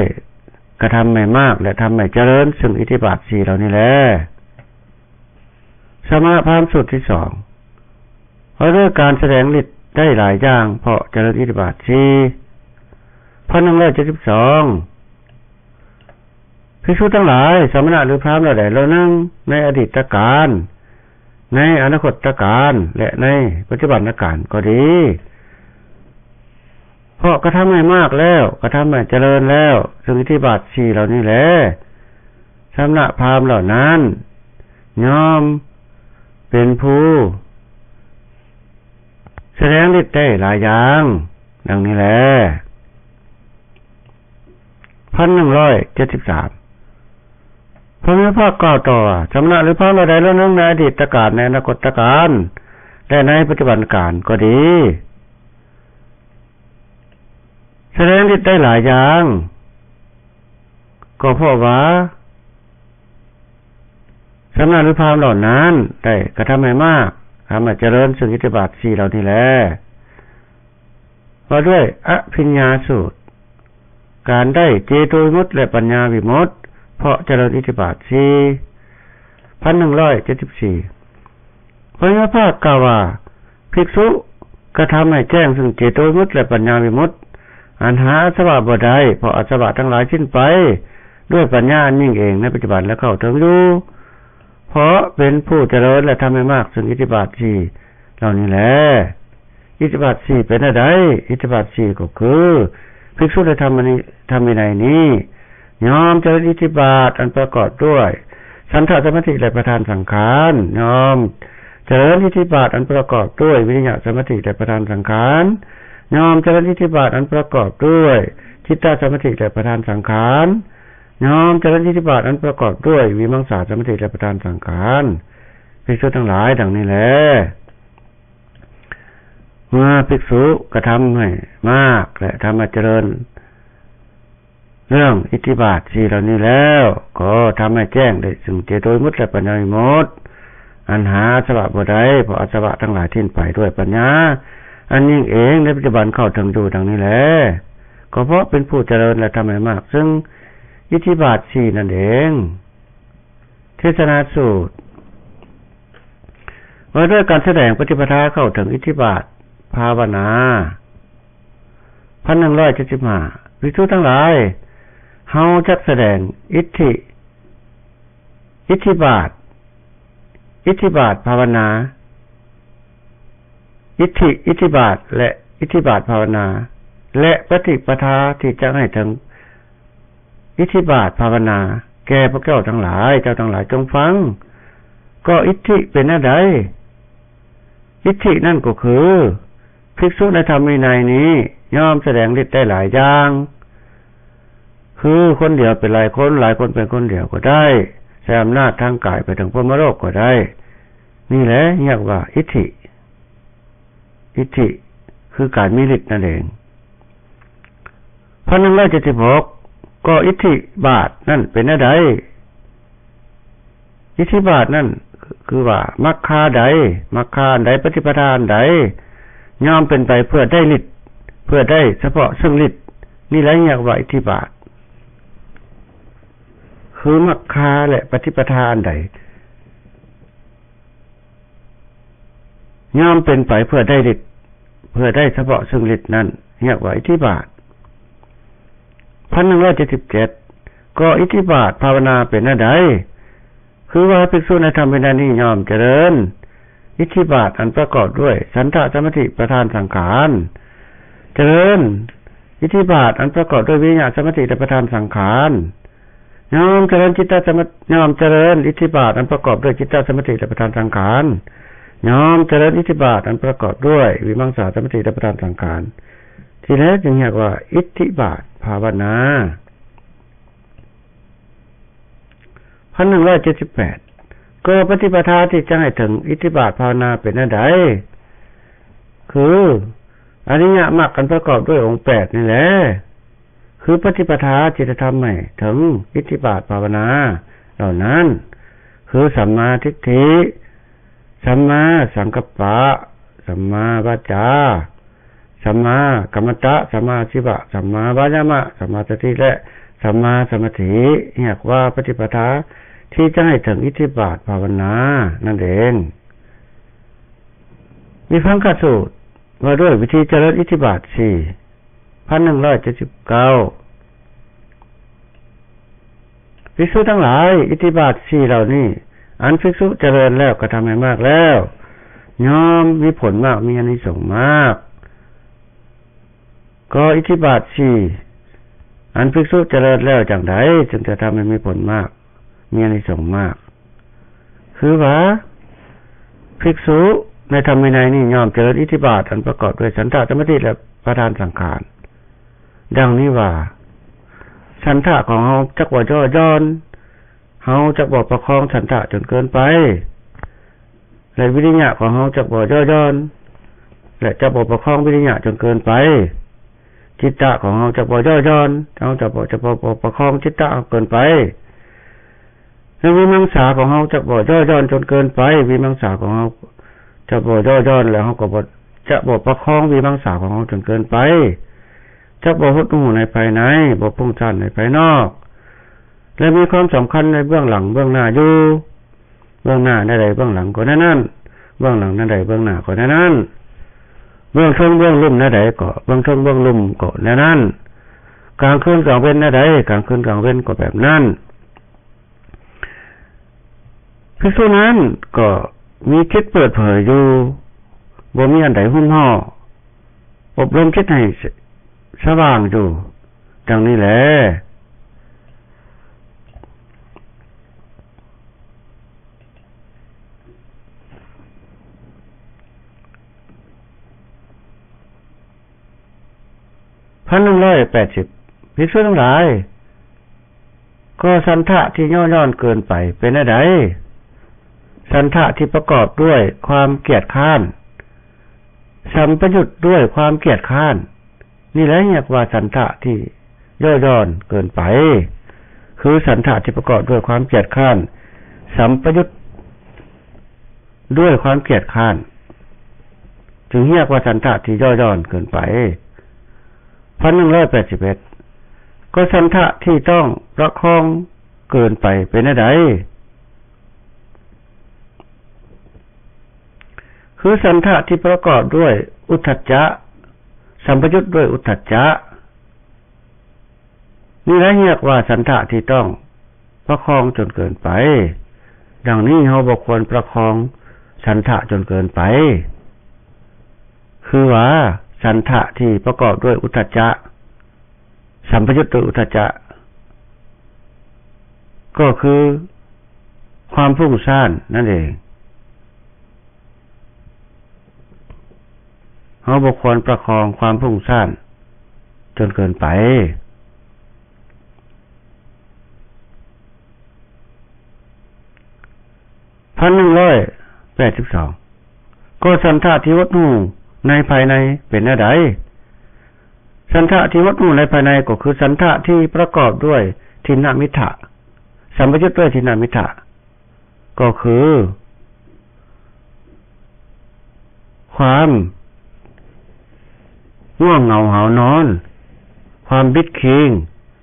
ກະທຳໃຫ້ມາກ ແລະ ທຳໃຫ້ຈະເລີນ ຊຶ່ງອິດທິບາດສີ່ເຫຼົ່ານີ້ແລ. ສະມະນະພາມສູດທີສອງ ວ່າດ້ວຍການສະແດງລິດໄດ້ຫຼາຍຢ່າງ ເພາະຈະເລີນອິດທິບາດສີ່ ພັນໜຶ່ງຮ້ອຍເຈັດສິບສອງ ພິກສຸທັງຫຼາຍ, ສະມະນະ ຫຼື ພາມເຫຼົ່າໃດເຫຼົ່າໜຶ່ງ ໃນອະດີດຕະການ, ໃນອະນາຄົດຕະການ ແລະ ໃນປັດຈຸບັນນະການກໍດີ, ເພາະກະທຳໃຫ້ມາກແລ້ວ, ກະທຳໃຫ້ຈະເລີນແລ້ວ, ຊຶ່ງອິດທິບາດສີ່ເຫຼົ່ານີ້ແລ, ສະມະນະພາມເຫຼົ່ານັ້ນ ຍ່ອມເປັນຜູ້ສະແດງລິດໄດ້ຫຼາຍຢ່າງ ດັ່ງນີ້ແລ. ພັນໜຶ່ງຮ້ອຍເຈັດສິບສາມ ພະຜູ້ມີພະພາກກ່າວຕໍ່ວ່າ ສະມະນະ ຫຼື ພາມເຫຼົ່າໃດເຫຼົ່າໜຶ່ງ ໃນອະດີດຕະການ ໃນອະນາຄົດຕະການ ແລະ ໃນປັດຈຸບັນການກໍດີ ສະແດງລິດໄດ້ຫຼາຍຢ່າງ ກໍເພາະວ່າ ສະມະນະ ຫຼື ພາມເຫຼົ່ານັ້ນ ໄດ້ກະທຳໃຫ້ມາກ ທຳໃຫ້ຈະເລີນ ຊຶ່ງອິດທິບາດສີ່ເຫຼົ່ານີ້ແລ. ວ່າດ້ວຍອະພິນຍາສູດ ການໄດ້ເຈໂຕວິມຸດ ແລະ ປັນຍາວິມຸດ ເພາະຈະເລີນອິດທິບາດສີ່ ພັນໜຶ່ງຮ້ອຍເຈັດສິບສີ່ ພະຜູ້ມີພະພາກກ່າວວ່າ ພິກສຸກະທຳໃຫ້ແຈ້ງ ຊຶ່ງເຈໂຕວິມຸດ ແລະ ປັນຍາວິມຸດ ອັນຫາອາສະວະບໍ່ໄດ້ ເພາະອາສະວະທັງຫຼາຍສິ້ນໄປ ດ້ວຍປັນຍາອັນຍິ່ງເອງໃນປັດຈຸບັນ ແລະ ເຂົ້າເຖິງຢູ່ ເພາະເປັນຜູ້ຈະເລີນ ແລະ ທຳໃຫ້ມາກ ຊຶ່ງອິດທິບາດສີ່ເຫຼົ່ານີ້ແລ. ອິດທິບາດສີ່ເປັນແນວໃດ? ອິດທິບາດສີ່ກໍຄື ພິກສຸໃນທຳ ທຳວິໄນນີ້ ຍ່ອມຈະເລີນອິດທິບາດອັນປະກອບດ້ວຍ ສັນທະສະມາທິ ແລະ ປະທານສັງຂານ, ຍ່ອມຈະເລີນອິດທິບາດອັນປະກອບດ້ວຍ ວິລິຍະສະມາທິ ແລະ ປະທານສັງຂານ, ຍ່ອມຈະເລີນອິດທິບາດອັນປະກອບດ້ວຍ ຈິດຕະສະມາທິ ແລະ ປະທານສັງຂານ, ຍ່ອມຈະເລີນອິດທິບາດອັນປະກອບດ້ວຍ ວິມັງສາສະມາທິ ແລະ ປະທານສັງຂານ. ພິກສຸທັງຫຼາຍ ດັ່ງນີ້ແລ. ເມື່ອພິກສຸກະທຳໃຫ້ມາກ ແລະ ທຳໃຫ້ຈະເລີນເລື່ອງອິດທິບາດສີ່ເຫຼົ່ານີ້ແລ້ວ ກໍທຳໃຫ້ແຈ້ງໄດ້ຊຶ່ງເຈໂຕວິມຸດ ແລະ ປັນຍາວິມຸດ ອັນຫາອາສະວະບໍ່ໄດ້ ເພາະອາສະວະທັງຫຼາຍສິ້ນໄປດ້ວຍປັນຍາອັນຍິ່ງເອງໃນປັດຈຸບັນເຂົ້າເຖິງຢູ່ ດັ່ງນີ້ແລ. ກໍເພາະເປັນຜູ້ຈະເລີນ ແລະ ທຳໃຫ້ມາກ ຊຶ່ງອິດທິບາດສີ່ນັ້ນເອງ. ເທສະນາສູດ ວ່າດ້ວຍການສະແດງປະຕິປະທາເຂົ້າເຖິງອິດທິບາດພາວະນາ ພັນໜຶ່ງຮ້ອຍເຈັດສິບຫ້າ ພິກສຸທັງຫຼາຍ, ເຮົາຈັກສະແດງອິດທິ ອິດທິບາດ ອິດທິບາດພາວະນາ ອິດທິ ອິດທິບາດ ແລະ ອິດທິບາດພາວະນາ ແລະ ປະຕິປະທາທີ່ຈະໃຫ້ເຖິງ ອິດທິບາດພາວະນາ ແກ່ພວກເຈົ້າທັງຫຼາຍ, ເຈົ້າທັງຫຼາຍຈົ່ງຟັງ. ກໍອິດທິເປັນແນວໃດ? ອິດທິນັ້ນກໍຄື ພິກສຸໃນທຳວິໄນນີ້ ຍ່ອມສະແດງລິດໄດ້ຫຼາຍຢ່າງ, ຄືຄົນດຽວເປັນຫຼາຍຄົນ, ຫຼາຍຄົນເປັນຄົນດຽວກໍໄດ້, ໃຊ້ອຳນາດທາງກາຍໄປເຖິງພົມມະໂລກກໍໄດ້. ນີ້ແຫຼະຮຽກວ່າອິດທິ. ອິດທິຄືການມີລິດນັ້ນເອງ. ພັນໜຶ່ງຮ້ອຍເຈັດສິບຫົກ ກໍອິດທິບາດນັ້ນເປັນແນວໃດ? ອິດທິບາດນັ້ນຄືວ່າ ມັກຄາໃດ, ມັກຄາອັນໃດ, ປະຕິປະທາອັນໃດ ຍ່ອມເປັນໄປເພື່ອໄດ້ລິດ, ເພື່ອໄດ້ສະເພາະເຊິ່ງລິດ, ນີ້ແຫຼະຮຽກວ່າອິດທິບາດ. ຄືມັກຄາ ແລະ ປະຕິປະທາອັນໃດ ຍ່ອມເປັນໄປເພື່ອໄດ້ລິດ, ເພື່ອໄດ້ສະເພາະເຊິ່ງລິດນັ້ນ ຮຽກວ່າອິດທິບາດ. ພັນໜຶ່ງຮ້ອຍເຈັດສິບເຈັດ ກໍອິດທິບາດພາວະນາເປັນແນວໃດ? ຄືວ່າ ພິກສຸໃນທຳວິໄນນີ້ ຍ່ອມຈະເລີນອິດທິບາດອັນປະກອບດ້ວຍ ສັນທະສະມາທິປະທານສັງຂານ, ຈະເລີນອິດທິບາດອັນປະກອບດ້ວຍ ວິລິຍະສະມາທິ ແລະ ປະທານສັງຂານ, ຍ່ອມຈະເລີນຈິດຕະສະມາ ຍ່ອມຈະເລີນອິດທິບາດອັນປະກອບດ້ວຍ ຈິດຕະສະມາທິ ແລະ ປະທານສັງຂານ, ຍ່ອມຈະເລີນອິດທິບາດອັນປະກອບດ້ວຍ ວິມັງສາສະມາທິ ແລະ ປະທານສັງຂານ. ທີ່ແລກຈຶ່ງຮຽກວ່າອິດທິບາດພາວະນາ. ພັນໜຶ່ງຮ້ອຍເຈັດສິບແປດ ກໍປະຕິປະທາທີ່ຈະໃຫ້ເຖິງອິດທິບາດພາວະນາເປັນແນວໃດ? ຄື ອະລິຍະມັກອັນປະກອບດ້ວຍອົງແປດນີ້ແຫຼະ. ຄືປະຕິປະທາທີ່ຈະທຳໃຫ້ເຖິງອິດທິບາດພາວະນາເຫຼົ່ານັ້ນ ຄື ສຳມາທິດຖິ, ສຳມາສັງກັບປະ, ສຳມາວາຈາ, ສຳມາກັມມັນຕະ, ສຳມາອາຊີວະ, ສຳມາວາຍາມະ, ສຳມາສະຕິ ແລະ ສຳມາສະມາທິ ຮຽກວ່າປະຕິປະທາທີ່ຈະໃຫ້ເຖິງອິດທິບາດພາວະນານັ້ນເອງ. ວິພັງຄະສູດ ວ່າດ້ວຍວິທີຈະເລີນອິດທິບາດສີ່ ພັນໜຶ່ງຮ້ອຍເຈັດສິບເກົ້າ ພິກສຸທັງຫຼາຍ, ອິດທິບາດສີ່ເຫຼົ່ານີ້ ອັນພິກສຸຈະເລີນແລ້ວ ກະທຳໃຫ້ມາກແລ້ວ ຍ່ອມມີຜົນມາກ ມີອານິສົງມາກ. ກໍອິດທິບາດສີ່ ອັນພິກສຸຈະເລີນແລ້ວຈັ່ງໃດ ຈຶ່ງຈະທຳໃຫ້ມີຜົນມາກ? ມີອານິສົງມາກ. ຄືວ່າ ພິກສຸໃນທຳວິໄນນີ້ ຍ່ອມຈະເລີນອິດທິບາດອັນປະກອບດ້ວຍສັນທະ ສະມາທິ ແລະ ປະທານສັງຂານ. ດັ່ງນີ້ວ່າ ສັນທະຂອງເຮົາຈັກບໍ່ຍໍຍ້ອນ, ເຮົາຈັກບໍ່ປະຄອງສັນທະຈົນເກີນໄປ ແລະ ວິລິຍະຂອງເຮົາຈັກບໍ່ຍໍຍ້ອນ ແລະ ຈັກບໍ່ປະຄອງວິລິຍະຈົນເກີນໄປ. ຈິດຕະຂອງເຮົາຈັກບໍ່ຍໍຍ້ອນ, ເຮົາຈັກບໍ່ ຈັກບໍ່ປະຄອງຈິດຕະເຮົາເກີນໄປ. ແລະ ວິມັງສາຂອງເຮົາຈັກບໍ່ຍໍຍ້ອນຈົນເກີນໄປ, ວິມັງສາຂອງເຮົາຈັກບໍ່ຍໍຍ້ອນ ແລະ ເຮົາກໍບໍ່ ຈະບໍ່ປະຄອງວິມັງສາຂອງເຮົາຈົນເກີນໄປ, ຈັກບໍ່ຫົດຫູ່ໃນພາຍໃນ, ບໍ່ຟຸ້ງສ້ານໃນພາຍນອກ ແລະ ມີຄວາມສຳຄັນໃນເບື້ອງຫຼັງເບື້ອງໜ້າຢູ່. ເບື້ອງໜ້າແນວໃດ ເບື້ອງຫຼັງກໍແນວນັ້ນ, ເບື້ອງຫຼັງແນວໃດ ເບື້ອງໜ້າກໍແນວນັ້ນ, ເບື້ອງເທິງເບື້ອງລຸ່ມແນວໃດ ກໍເບື້ອງເທິງເບື້ອງລຸ່ມກໍແນວນັ້ນ, ກາງຄືນກາງເວັນແນວໃດ ກາງຄືນກາງເວັນກໍແບບນັ້ນ. ພິກສຸນັ້ນກໍມີຈິດເປີດເຜີຍຢູ່, ບໍ່ມີອັນໃດຫຸ້ມຫໍ້, ອົບຮົມຈິດໃຫ້ສະຫວ່າງຢູ່ ດັ່ງນີ້ແຫຼະ. ພັນໜຶ່ງຮ້ອຍແປດສິບ ພິກສຸທັງຫຼາຍ, ກໍສັນທະທີ່ຍໍຍ້ອນເກີນໄປເປັນແນວໃດ? ສັນທະທີ່ປະກອບດ້ວຍຄວາມກຽດຄ້ານ, ສຳປະຍຸດດ້ວຍຄວາມກຽດຄ້ານ, ນີ້ແຫຼະຮຽກວ່າສັນທະທີ່ຍໍຍ້ອນເກີນໄປ. ຄືສັນທະທີ່ປະກອບດ້ວຍຄວາມກຽດຄ້ານ, ສຳປະຍຸດດ້ວຍຄວາມກຽດຄ້ານ ຈຶ່ງຮຽກວ່າສັນທະທີ່ຍໍຍ້ອນເກີນໄປ. ພັນໜຶ່ງຮ້ອຍແປດສິບເອັດ ກໍສັນທະທີ່ຕ້ອງປະຄອງເກີນໄປເປັນແນວໃດ? ຄືສັນທະທີ່ປະກອບດ້ວຍອຸດທັດຈະ, ສຳປະຍຸດດ້ວຍອຸດທັດຈະ, ນີ້ແຫຼະຮຽກວ່າສັນທະທີ່ຕ້ອງປະຄອງຈົນເກີນໄປ. ດັ່ງນີ້ເຮົາບໍ່ຄວນປະຄອງສັນທະຈົນເກີນໄປ. ຄືວ່າສັນທະທີ່ປະກອບດ້ວຍອຸດທັດຈະ, ສຳປະຍຸດດ້ວຍອຸດທັດຈະ ກໍຄືຄວາມຟຸ້ງສ້ານນັ້ນເອງ. ເຮົາບໍ່ຄວນປະຄອງຄວາມຟຸ້ງສ້ານຈົນເກີນໄປ. ພັນໜຶ່ງຮ້ອຍແປດສິບສອງ ກໍສັນທະທີ່ຫົດຫູ່ໃນພາຍໃນເປັນແນວໃດ? ສັນທະທີ່ຫົດຫູ່ໃນພາຍໃນກໍຄືສັນທະທີ່ປະກອບດ້ວຍທິນນະມິດຖະ, ສຳປະຍຸດດ້ວຍທິນນະມິດຖະ ກໍຄືຄວາມງ່ວງເຫງົາຫາວນອນ, ຄວາມບິດຄີງ,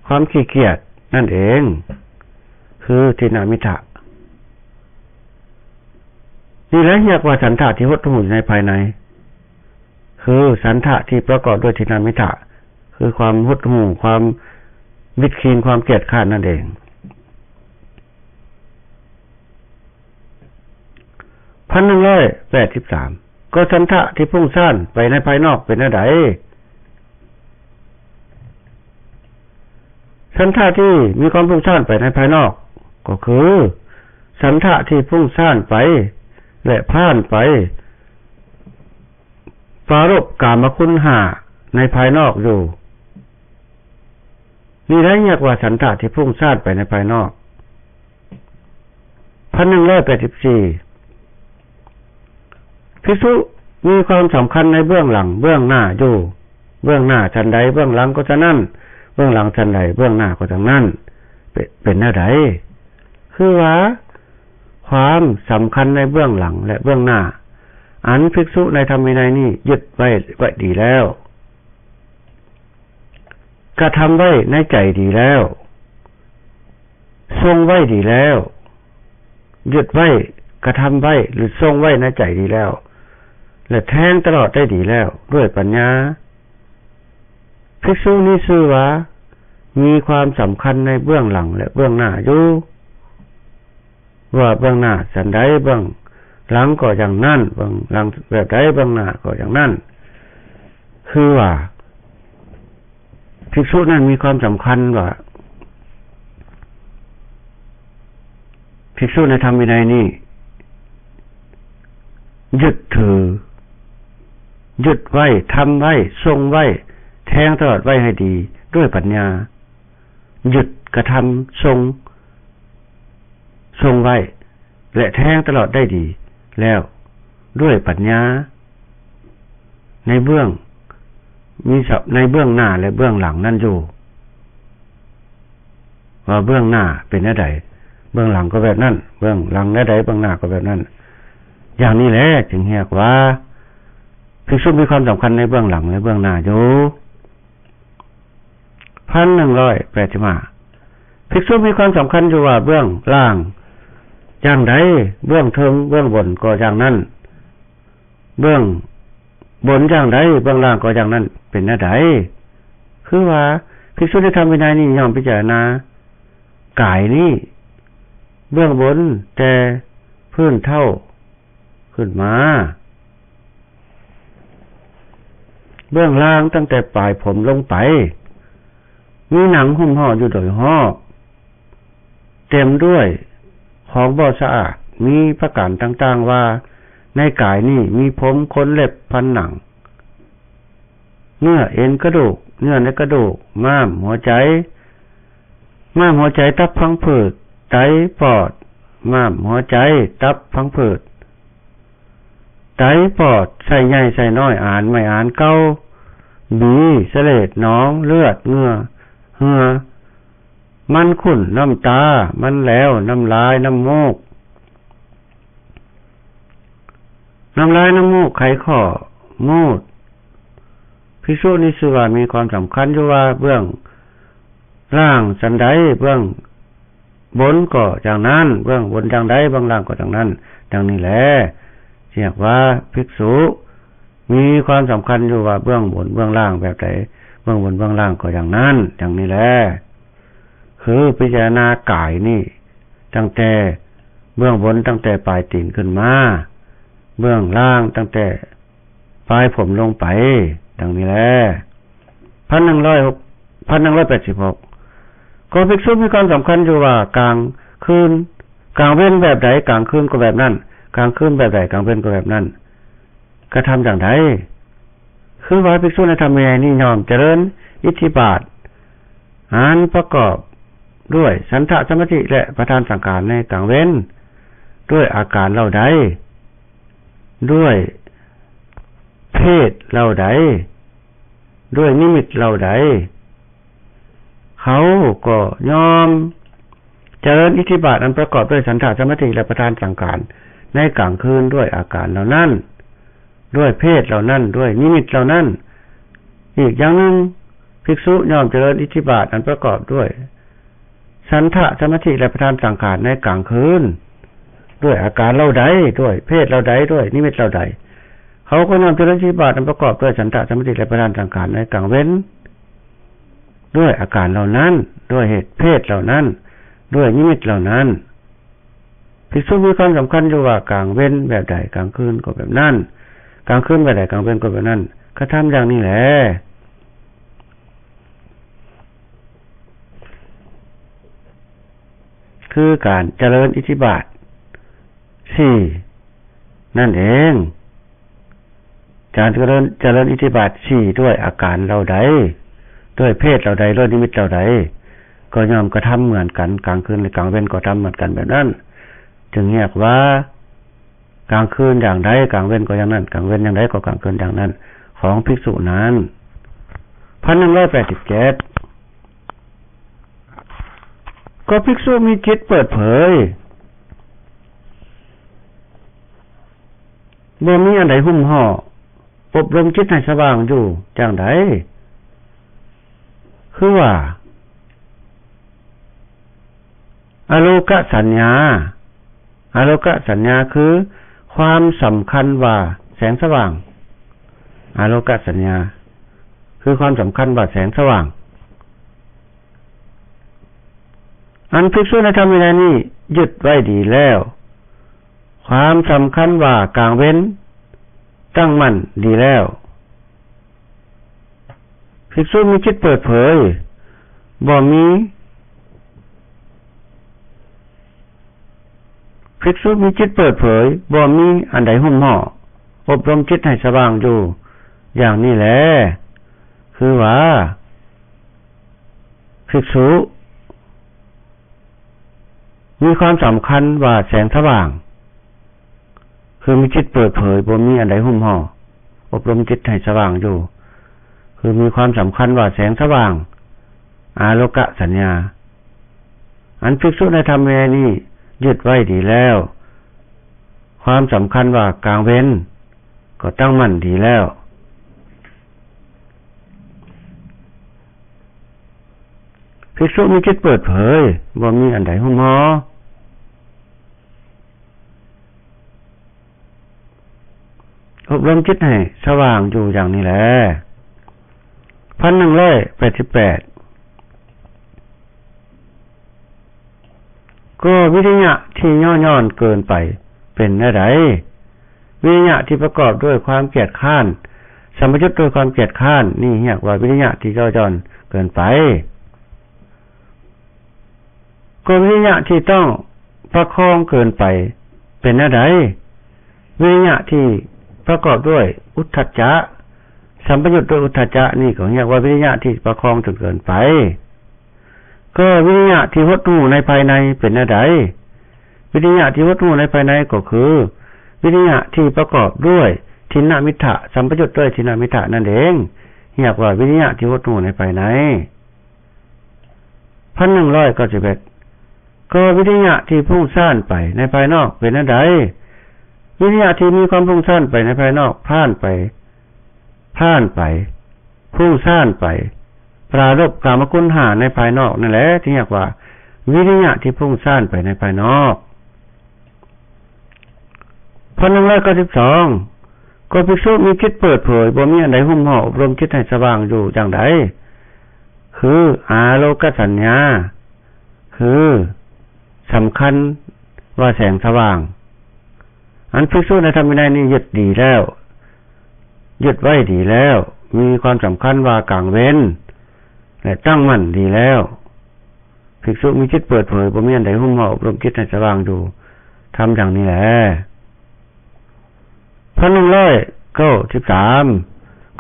ຄວາມຂີ້ກຽດນັ້ນເອງ ຄືທິນນະມິດຖະ. ນີ້ແຫຼະຮຽກວ່າສັນທະທີ່ຫົດຫູ່ຢູ່ໃນພາຍໃນ ຄືສັນທະທີ່ປະກອບດ້ວຍທິນນະມິດຖະ ຄືຄວາມຫົດຫູ່, ຄວາມບິດຄີງ, ຄວາມກຽດຄ້ານນັ້ນເອງ. ພັນໜຶ່ງຮ້ອຍແປດສິບສາມ ກໍສັນທະທີ່ຟຸ້ງສ້ານໄປໃນພາຍນອກເປັນແນວໃດ? ສັນທະທີ່ມີຄວາມຟຸ້ງສ້ານໄປໃນພາຍນອກ ກໍຄືສັນທະທີ່ຟຸ້ງສ້ານໄປ ແລະ ຜ່ານໄປ ປາລົບກາມະຄຸນຫ້າໃນພາຍນອກຢູ່. ນີ້ແຫຼະຮຽກວ່າສັນທະທີ່ຟຸ້ງສ້ານໄປໃນພາຍນອກ. ພັນໜຶ່ງຮ້ອຍແປດສິບສີ່ ພິກສຸມີຄວາມສຳຄັນໃນເບື້ອງຫຼັງເບື້ອງໜ້າຢູ່, ເບື້ອງໜ້າຊັ້ນໃດເບື້ອງຫຼັງກໍຊັ້ນນັ້ນ, ເບື້ອງຫຼັງຊັ້ນໃດເບື້ອງໜ້າກໍຈັ່ງນັ້ນ. ເປັນ ເປັນແນວໃດ? ຄືວ່າຄວາມສຳຄັນໃນເບື້ອງຫຼັງ ແລະ ເບື້ອງໜ້າ ອັນພິກສຸໃນທຳວິໄນນີ້ຍຶດໄວ້ ໄວ້ດີແລ້ວ, ກະທຳໄວ້ໃນໃຈດີແລ້ວ, ຊົງໄວ້ດີແລ້ວ, ຍຶດໄວ້, ກະທຳໄວ້ ຫຼື ຊົງໄວ້ໃນໃຈດີແລ້ວ ແລະ ແທງຕະຫຼອດໄດ້ດີແລ້ວດ້ວຍປັນຍາ. ພິກສຸນີ້ຊື່ວ່າມີຄວາມສຳຄັນໃນເບື້ອງຫຼັງ ແລະ ເບື້ອງໜ້າຢູ່. ວ່າເບື້ອງໜ້າສັນໃດ ເບື້ອງຫຼັງກໍຢ່າງນັ້ນ, ເບື້ອງຫຼັງແບບໃດ ເບື້ອງໜ້າກໍຢ່າງນັ້ນ. ຄືວ່າ ພິກສຸນັ້ນມີຄວາມສຳຄັນວ່າ ພິກສຸໃນທຳວິໄນນີ້ ຍຶດຖື ຍຶດໄວ້ ທຳໄວ້ ຊົງໄວ້ ແທງຕະຫຼອດໄວ້ໃຫ້ດີດ້ວຍປັນຍາ. ຍຶດ ກະທຳ ຊົງ ຊົງໄວ້ ແລະ ແທງຕະຫຼອດໄດ້ດີແລ້ວດ້ວຍປັນຍາ ໃນເບື້ອງ ມີສະ ໃນເບື້ອງໜ້າ ແລະ ເບື້ອງຫຼັງນັ້ນຢູ່ ວ່າເບື້ອງໜ້າເປັນແນວໃດ ເບື້ອງຫຼັງກໍແບບນັ້ນ ເບື້ອງຫຼັງແນວໃດ ເບື້ອງໜ້າກໍແບບນັ້ນ ຢ່າງນີ້ແຫຼະ ຈຶ່ງຮຽກວ່າ ພິກສຸມີຄວາມສຳຄັນໃນເບື້ອງຫຼັງ ແລະ ເບື້ອງໜ້າຢູ່. ພັນໜຶ່ງຮ້ອຍແປດສິບຫ້າ ພິກສຸມີຄວາມສຳຄັນຢູ່ວ່າເບື້ອງລ່າງຢ່າງໃດ ເບື້ອງເທິງເບື້ອງບົນກໍຢ່າງນັ້ນ ເບື້ອງບົນຢ່າງໃດ ເບື້ອງລ່າງກໍຢ່າງນັ້ນ ເປັນແນວໃດ? ຄືວ່າ ພິກສຸໃນທຳວິໄນນີ້ຍ່ອມພິຈາລະນາກາຍນີ້ ເບື້ອງບົນແຕ່ພື້ນເທົ້າຂຶ້ນມາ ເບື້ອງລ່າງຕັ້ງແຕ່ປາຍຜົມລົງໄປ ມີໜັງຫຸ້ມຫໍ່ຢູ່ໂດຍຮອບ ເຕັມດ້ວຍຂອງບໍ່ສະອາດ ມີປະການຕ່າງໆວ່າ ໃນກາຍນີ້ມີຜົມ ຂົນ ເລັບ ຟັນ ໜັງ ເນື້ອ ເອັນ ກະດູກ ເຍື່ອໃນກະດູກ ມ້າມ ຫົວໃຈ ມ້າມ ຫົວໃຈ ຕັບ ພັງຜືດ ໄຕ ປອດ ມ້າມ ຫົວໃຈ ຕັບ ພັງຜືດ ໄຕ ປອດ ໄສ້ໃຫຍ່ ໄສ້ນ້ອຍ ອານ ໄມ້ອານ ເກົາ ບີ ສະເລດ ໜອງ ເລືອດ ເຫື່ອ ເຫື່ອ ມັນຂຸ້ນ ນ້ຳຕາ ມັນແຫຼວ ນ້ຳລາຍ ນ້ຳມູກ ນ້ຳລາຍ ນ້ຳມູກ ໄຂຂໍ້ ມູດ ພິກສຸນີ້ຊື່ວ່າມີຄວາມສຳຄັນຢູ່ວ່າເບື້ອງລ່າງສັນໃດ ເບື້ອງບົນກໍຢ່າງນັ້ນ ເບື້ອງບົນຢ່າງໃດ ເບື້ອງລ່າງກໍຢ່າງນັ້ນ ດັ່ງນີ້ແຫຼະ ຮຽກວ່າພິກສຸມີຄວາມສຳຄັນຢູ່ວ່າເບື້ອງບົນເບື້ອງລ່າງແບບໃດ ເບື້ອງບົນເບື້ອງລ່າງກໍຢ່າງນັ້ນ ດັ່ງນີ້ແຫຼະ ຄືພິຈາລະນາກາຍນີ້ ຕັ້ງແຕ່ເບື້ອງບົນ ຕັ້ງແຕ່ປາຍຕີນຂຶ້ນມາ ເບື້ອງລ່າງຕັ້ງແຕ່ປາຍຜົມລົງໄປ ດັ່ງນີ້ແຫຼະ ພັນໜຶ່ງຮ້ອຍຫົກ ພັນໜຶ່ງຮ້ອຍແປດສິບຫົກ ກໍພິກສຸມີຄວາມສຳຄັນຢູ່ວ່າກາງຄືນ ກາງເວັນແບບໃດ ກາງຄືນກໍແບບນັ້ນ ກາງຄືນແບບໃດ ກາງເວັນກໍແບບນັ້ນ ກະທຳຢ່າງໃດ? ຄືວ່າພິກສຸໃນທຳວິໄນນີ້ຍ່ອມຈະເລີນອິດທິບາດ ອັນປະກອບດ້ວຍສັນທະສະມາທິ ແລະ ປະທານສັງຂານໃນກາງເວັນ ດ້ວຍອາການເຫຼົ່າໃດ ດ້ວຍເພດເຫຼົ່າໃດ ດ້ວຍນິມິດເຫຼົ່າໃດ ເຂົາກໍຍ່ອມຈະເລີນອິດທິບາດອັນປະກອບດ້ວຍສັນທະສະມາທິ ແລະ ປະທານສັງຂານໃນກາງຄືນ ດ້ວຍອາການເຫຼົ່ານັ້ນ ດ້ວຍເພດເຫຼົ່ານັ້ນ ດ້ວຍນິມິດເຫຼົ່ານັ້ນ. ອີກຢ່າງໜຶ່ງ, ພິກສຸຍ່ອມຈະເລີນອິດທິບາດອັນປະກອບດ້ວຍສັນທະສະມາທິ ແລະ ປະທານສັງຂານໃນກາງຄືນ ດ້ວຍອາການເຫຼົ່າໃດ ດ້ວຍເພດເຫຼົ່າໃດ ດ້ວຍນິມິດເຫຼົ່າໃດ ເຂົາກໍຍ່ອມຈະເລີນອິດທິບາດອັນປະກອບດ້ວຍສັນທະສະມາທິ ແລະ ປະທານສັງຂານໃນກາງເວັນ ດ້ວຍອາການເຫຼົ່ານັ້ນ ດ້ວຍເຫດເພດເຫຼົ່ານັ້ນ ດ້ວຍນິມິດເຫຼົ່ານັ້ນ. ພິກສຸມີຄວາມສຳຄັນຢູ່ວ່າກາງເວັນແບບໃດ ກາງຄືນກໍແບບນັ້ນ ກາງຄືນແບບໃດ ກາງເວັນກໍແບບນັ້ນ ກະທຳຢ່າງນີ້ແຫຼະ ຄືການຈະເລີນອິດທິບາດສີ່ນັ້ນເອງ. ການຈະເລີນ ຈະເລີນອິດທິບາດສີ່ດ້ວຍອາການເຫຼົ່າໃດ ດ້ວຍເພດເຫຼົ່າໃດ ດ້ວຍນິມິດເຫຼົ່າໃດ ກໍຍ່ອມກະທຳເໝືອນກັນ ກາງຄືນ ແລະ ກາງເວັນກໍທຳເໝືອນກັນແບບນັ້ນ ຈຶ່ງຮຽກວ່າກາງຄືນຢ່າງໃດ ກາງເວັນກໍຢ່າງນັ້ນ ກາງເວັນຢ່າງໃດກໍກາງຄືນຢ່າງນັ້ນ ຂອງພິກສຸນັ້ນ. ພັນໜຶ່ງຮ້ອຍແປດສິບເຈັດ ກໍພິກສຸມີຈິດເປີດເຜີຍ ບໍ່ມີອັນໃດຫຸ້ມຫໍ່ ອົບລົມຈິດໃຫ້ສະຫວ່າງຢູ່ຈັ່ງໃດ? ຄືວ່າ ອະໂລກະສັນຍາ ອະໂລກະສັນຍາຄືຄວາມສຳຄັນວ່າແສງສະຫວ່າງ ອະໂລກະສັນຍາຄືຄວາມສຳຄັນວ່າແສງສະຫວ່າງ. ອັນພິກສຸໃນທຳວິໄນນີ້ຍຶດໄວ້ດີແລ້ວ ຄວາມສຳຄັນວ່າກາງເວັນຕັ້ງໝັ້ນດີແລ້ວ. ພິກສຸມີຈິດເປີດເຜີຍ ບໍ່ມີ ພິກສຸມີຈິດເປີດເຜີຍ, ບໍ່ມີອັນໃດຫຸ້ມຫໍ້, ອົບຮົມຈິດໃຫ້ສະຫວ່າງຢູ່ຢ່າງນີ້ແລ. ຄືວ່າ ພິກສຸມີຄວາມສຳຄັນວ່າແສງສະຫວ່າງ, ຄືມີຈິດເປີດເຜີຍ, ບໍ່ມີອັນໃດຫຸ້ມຫໍ້, ອົບຮົມຈິດໃຫ້ສະຫວ່າງຢູ່, ຄືມີຄວາມສຳຄັນວ່າແສງສະຫວ່າງ, ອາໂລກະສັນຍາ. ອັນພິກສຸໃນທຳວິໄນນີ້ຍຶດໄວ້ດີແລ້ວ, ຄວາມສຳຄັນວ່າກາງເວັນກໍຕັ້ງໝັ້ນດີແລ້ວ. ພິກສຸມີຈິດເປີດເຜີຍ, ບໍ່ມີອັນໃດຫຸ້ມຫໍ້, ອົບຮົມຈິດໃຫ້ສະຫວ່າງຢູ່ຢ່າງນີ້ແລ. ພັນໜຶ່ງຮ້ອຍແປດສິບແປດ ກໍວິລິຍະທີ່ຫຍໍ້າຫຍ່ອນເກີນໄປເປັນແນວໃດ? ວິລິຍະທີ່ປະກອບດ້ວຍຄວາມກຽດຄ້ານ, ສຳປະຍຸດດ້ວຍຄວາມກຽດຄ້ານ, ນີ້ຮຽກວ່າວິລິຍະທີ່ຫຍໍ້າຫຍ່ອນເກີນໄປ. ກໍວິລິຍະທີ່ຕ້ອງປະຄອງເກີນໄປເປັນແນວໃດ? ວິລິຍະທີ່ປະກອບດ້ວຍອຸດທັດຈະ, ສຳປະຍຸດດ້ວຍອຸດທັດຈະ, ນີ້ກໍຮຽກວ່າວິລິຍະທີ່ປະຄອງຈົນເກີນໄປ. ກໍວິລິຍະທີ່ຫົດຫູ່ໃນພາຍໃນເປັນແນວໃດ? ວິລິຍະທີ່ຫົດຫູ່ໃນພາຍໃນກໍຄື ວິລິຍະທີ່ປະກອບດ້ວຍທິນນະມິດຖະ, ສຳປະຍຸດດ້ວຍທິນນະມິດຖະນັ້ນເອງ, ຮຽກວ່າວິລິຍະທີ່ຫົດຫູ່ໃນພາຍໃນ. ພັນໜຶ່ງຮ້ອຍເກົ້າສິບເອັດ ກໍວິລິຍະທີ່ຟຸ້ງສ້ານໄປໃນພາຍນອກເປັນແນວໃດ? ວິລິຍະທີ່ມີຄວາມຟຸ້ງສ້ານໄປໃນພາຍນອກ, ຜ່ານໄປ, ຜ່ານໄປ, ຟຸ້ງສ້ານໄປ, ປາລົບກາມະຄຸນຫ້າໃນພາຍນອກນັ້ນແຫຼະ ທີ່ຮຽກວ່າວິລິຍະທີ່ຟຸ້ງສ້ານໄປໃນພາຍນອກ. ພັນໜຶ່ງຮ້ອຍເກົ້າສິບສອງ ກໍພິກສຸມີຈິດເປີດເຜີຍ, ບໍ່ມີອັນໃດຫຸ້ມຫໍ້, ອົບຮົມຈິດໃຫ້ສະຫວ່າງຢູ່ຢ່າງໃດ? ຄືອາໂລກະສັນຍາ, ຄືສຳຄັນວ່າແສງສະຫວ່າງ. ອັນພິກສຸໃນທຳວິໄນນີ້ຍຶດດີແລ້ວ, ຍຶດໄວ້ດີແລ້ວ, ມີຄວາມສຳຄັນວ່າກາງເວັນ ແລະ ຕັ້ງໝັ້ນດີແລ້ວ. ພິກສຸມີຈິດເປີດເຜີຍ, ບໍ່ມີອັນໃດຫຸ້ມຫໍ້, ອົບຮົມຈິດໃຫ້ສະຫວ່າງຢູ່, ທຳຢ່າງນີ້ແຫຼະ. ພັນໜຶ່ງຮ້ອຍເກົ້າສິບສາມ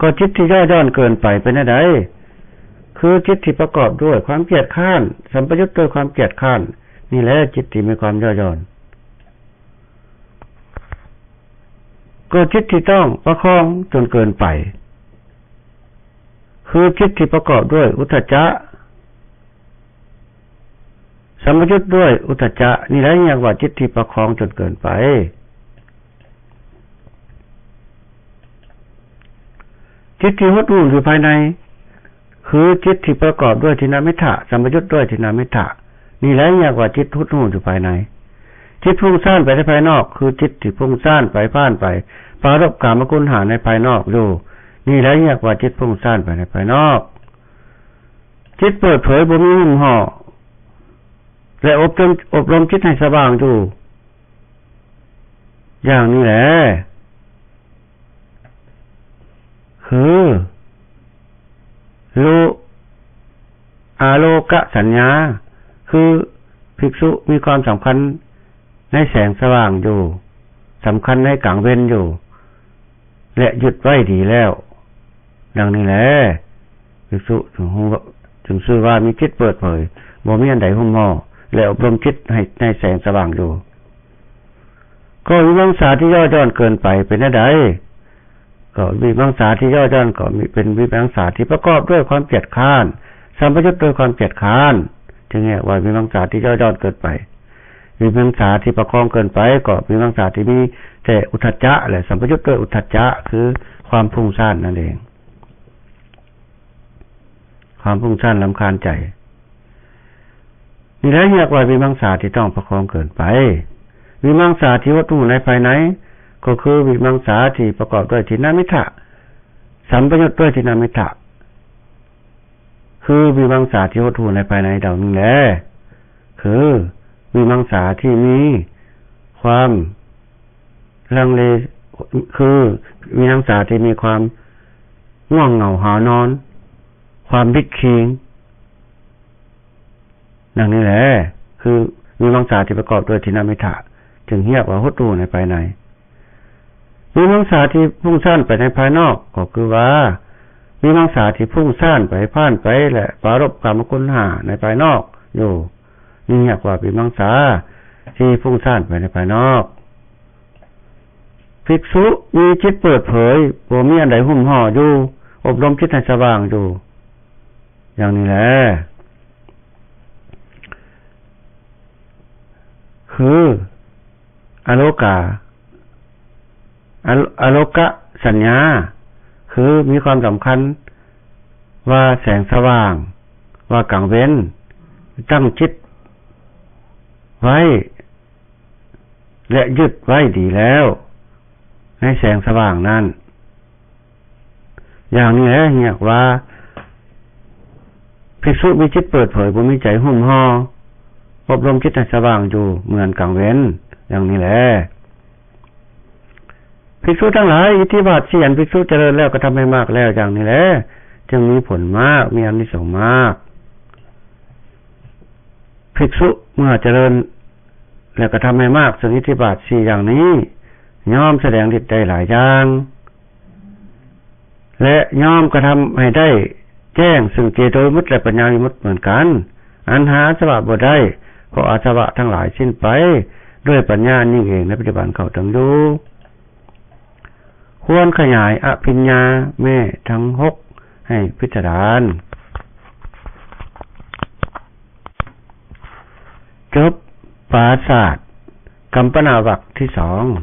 ກໍຈິດທີ່ຫຍໍ້າຫຍ່ອນເກີນໄປເປັນແນວໃດ? ຄືຈິດທີ່ປະກອບດ້ວຍຄວາມກຽດຄ້ານ, ສຳປະຍຸດດ້ວຍຄວາມກຽດຄ້ານ, ນີ້ແຫຼະຈິດທີ່ມີຄວາມຫຍໍ້າຫຍ່ອນ. ກໍຈິດທີ່ຕ້ອງປະຄອງຈົນເກີນໄປ, ຄືຈິດທີ່ປະກອບດ້ວຍອຸດທັດຈະ, ສຳປະຍຸດດ້ວຍອຸດທັດຈະ, ນີ້ແຫຼະຮຽກວ່າຈິດທີ່ປະຄອງຈົນເກີນໄປ. ຈິດທີ່ຫົດຫູ່ຢູ່ພາຍໃນ, ຄືຈິດທີ່ປະກອບດ້ວຍທິນນະມິດຖະ, ສຳປະຍຸດດ້ວຍທິນນະມິດຖະ, ນີ້ແຫຼະຮຽກວ່າຈິດຫົດຫູ່ຢູ່ພາຍໃນ. ຈິດຟຸ້ງສ້ານໄປໃນພາຍນອກ, ຄືຈິດທີ່ຟຸ້ງສ້ານໄປ, ຜ່ານໄປ, ປາລົບກາມະຄຸນຫ້າໃນພາຍນອກຢູ່, ນີ້ແຫຼະຮຽກວ່າຈິດຟຸ້ງສ້ານໄປໃນພາຍນອກ. ຈິດເປີດເຜີຍ, ບໍ່ມີຫຸ້ມຫໍ້ ແລະ ອົບຮົມ, ອົບຮົມຈິດໃຫ້ສະຫວ່າງຢູ່ ຢ່າງນີ້ແຫຼະ ຄື ໂລ, ອາໂລກະສັນຍາ, ຄື ພິກສຸມີຄວາມສຳຄັນໃນແສງສະຫວ່າງຢູ່, ສຳຄັນໃນກາງເວັນຢູ່ ແລະ ຍຶດໄວ້ດີແລ້ວ. ດັ່ງນີ້ແຫຼະ ພິກສຸຈຶ່ງຮູ້, ຈຶ່ງຊື່ວ່າມີຈິດເປີດເຜີຍ, ບໍ່ມີອັນໃດຫຸ້ມຫໍ້ ແລະ ອົບຮົມຈິດໃຫ້ໃນແສງສະຫວ່າງຢູ່. ກໍວິມັງສາທີ່ຫຍໍ້າຫຍ່ອນເກີນໄປເປັນແນວໃດ? ກໍວິມັງສາທີ່ຫຍໍ້າຫຍ່ອນກໍມີ, ເປັນວິມັງສາທີ່ປະກອບດ້ວຍຄວາມກຽດຄ້ານ, ສຳປະຍຸດດ້ວຍຄວາມກຽດຄ້ານ, ຈຶ່ງຮຽກວ່າວິມັງສາທີ່ຫຍໍ້າຫຍ່ອນເກີນໄປ. ວິມັງສາທີ່ປະຄອງເກີນໄປ ກໍວິມັງສາທີ່ມີແຕ່ອຸດທັດຈະ ແລະ ສຳປະຍຸດດ້ວຍອຸດທັດຈະ ຄືຄວາມຟຸ້ງສ້ານນັ້ນເອງ, ຄວາມຟຸ້ງສ້ານລຳຄານໃຈ. ນີ້ແຫຼະຮຽກວ່າວິມັງສາທີ່ຕ້ອງປະຄອງເກີນໄປ. ວິມັງສາທີ່ຫົດຫູ່ໃນພາຍໃນ ກໍຄືວິມັງສາທີ່ປະກອບດ້ວຍທິນນະມິດຖະ, ສຳປະຍຸດດ້ວຍທິນນະມິດຖະ, ຄືວິມັງສາທີ່ຫົດຫູ່ໃນພາຍໃນດອກໜຶ່ງແລ, ຄືວິມັງສາທີ່ມີຄວາມລັງເລ, ຄືວິມັງສາທີ່ມີຄວາມງ່ວງເຫງົາຫາວນອນ, ຄວາມບິດຄີງ, ດັ່ງນີ້ແຫຼະ ຄືວິມັງສາທີ່ປະກອບດ້ວຍທິນນະມິດຖະ. ຈຶ່ງຮຽກວ່າຫົດຮູ້ໃນພາຍໃນ. ມີມັງສາທີ່ພຸ້ງສ້ານໄປໃນພາຍນອກ ກໍຄືວ່າ ມີມັງສາທີ່ພຸ້ງສ້ານໄປ ຜ່ານໄປ ແລະ ປາລົບກາມະຄຸນຫ້າໃນພາຍນອກຢູ່ ນີ້ຮຽກວ່າມີມັງສາທີ່ພຸ້ງສ້ານໄປໃນພາຍນອກ. ພິກສຸມີຈິດເປີດເຜີຍ ບໍ່ມີອັນໃດຫຸ້ມຫໍ່ຢູ່ ອົບຮົມຈິດໃຫ້ສະຫວ່າງຢູ່ ຢ່າງນີ້ແຫຼະ ຄື ອະໂລກາ ອະ ອະໂລກະສັນຍາ ຄືມີຄວາມສຳຄັນວ່າແສງສະຫວ່າງ ວ່າກາງເວັນ ຕັ້ງຈິດໄວ້ ແລະ ຍຶດໄວ້ດີແລ້ວ ໃນແສງສະຫວ່າງນັ້ນ ຢ່າງນີ້ແຫຼະ ຮຽກວ່າ ພິກສຸມີຈິດເປີດເຜີຍ ບໍ່ມີໃຈຫຸ້ມຫໍ່ ອົບຮົມຈິດໃຫ້ສະຫວ່າງຢູ່ເໝືອນກາງເວັນ ຢ່າງນີ້ແຫຼະ. ພິກສຸທັງຫຼາຍ, ອິດທິບາດສີ່ອັນພິກສຸຈະເລີນແລ້ວ ກະທຳໃຫ້ມາກແລ້ວຢ່າງນີ້ແລ ຈຶ່ງມີຜົນມາກ, ມີອານິສົງມາກ. ພິກສຸເມື່ອຈະເລີນ ແລະ ກະທຳໃຫ້ມາກ ເຊິ່ງອິດທິບາດສີ່ຢ່າງນີ້ ຍ່ອມສະແດງລິດໄດ້ຫຼາຍຢ່າງ ແລະ ຍ່ອມກະທຳໃຫ້ໄດ້ແຈ້ງເຊິ່ງເຈໂຕວິມຸດ ແລະ ປັນຍາວິມຸດເໝືອນກັນ, ອັນຫາອາສະວະບໍ່ໄດ້, ເພາະອາສະວະທັງຫຼາຍສິ້ນໄປ ດ້ວຍປັນຍາອັນຍິ່ງເອງ ໃນປັດຈຸບັນເຂົ້າເຖິງຢູ່. ຄວນຂະຫຍາຍອະພິນຍາແມ້ທັງຫົກໃຫ້ພິດຖະດານ. ຈົບປາສາດກຳປະນາວັກທີສອງ.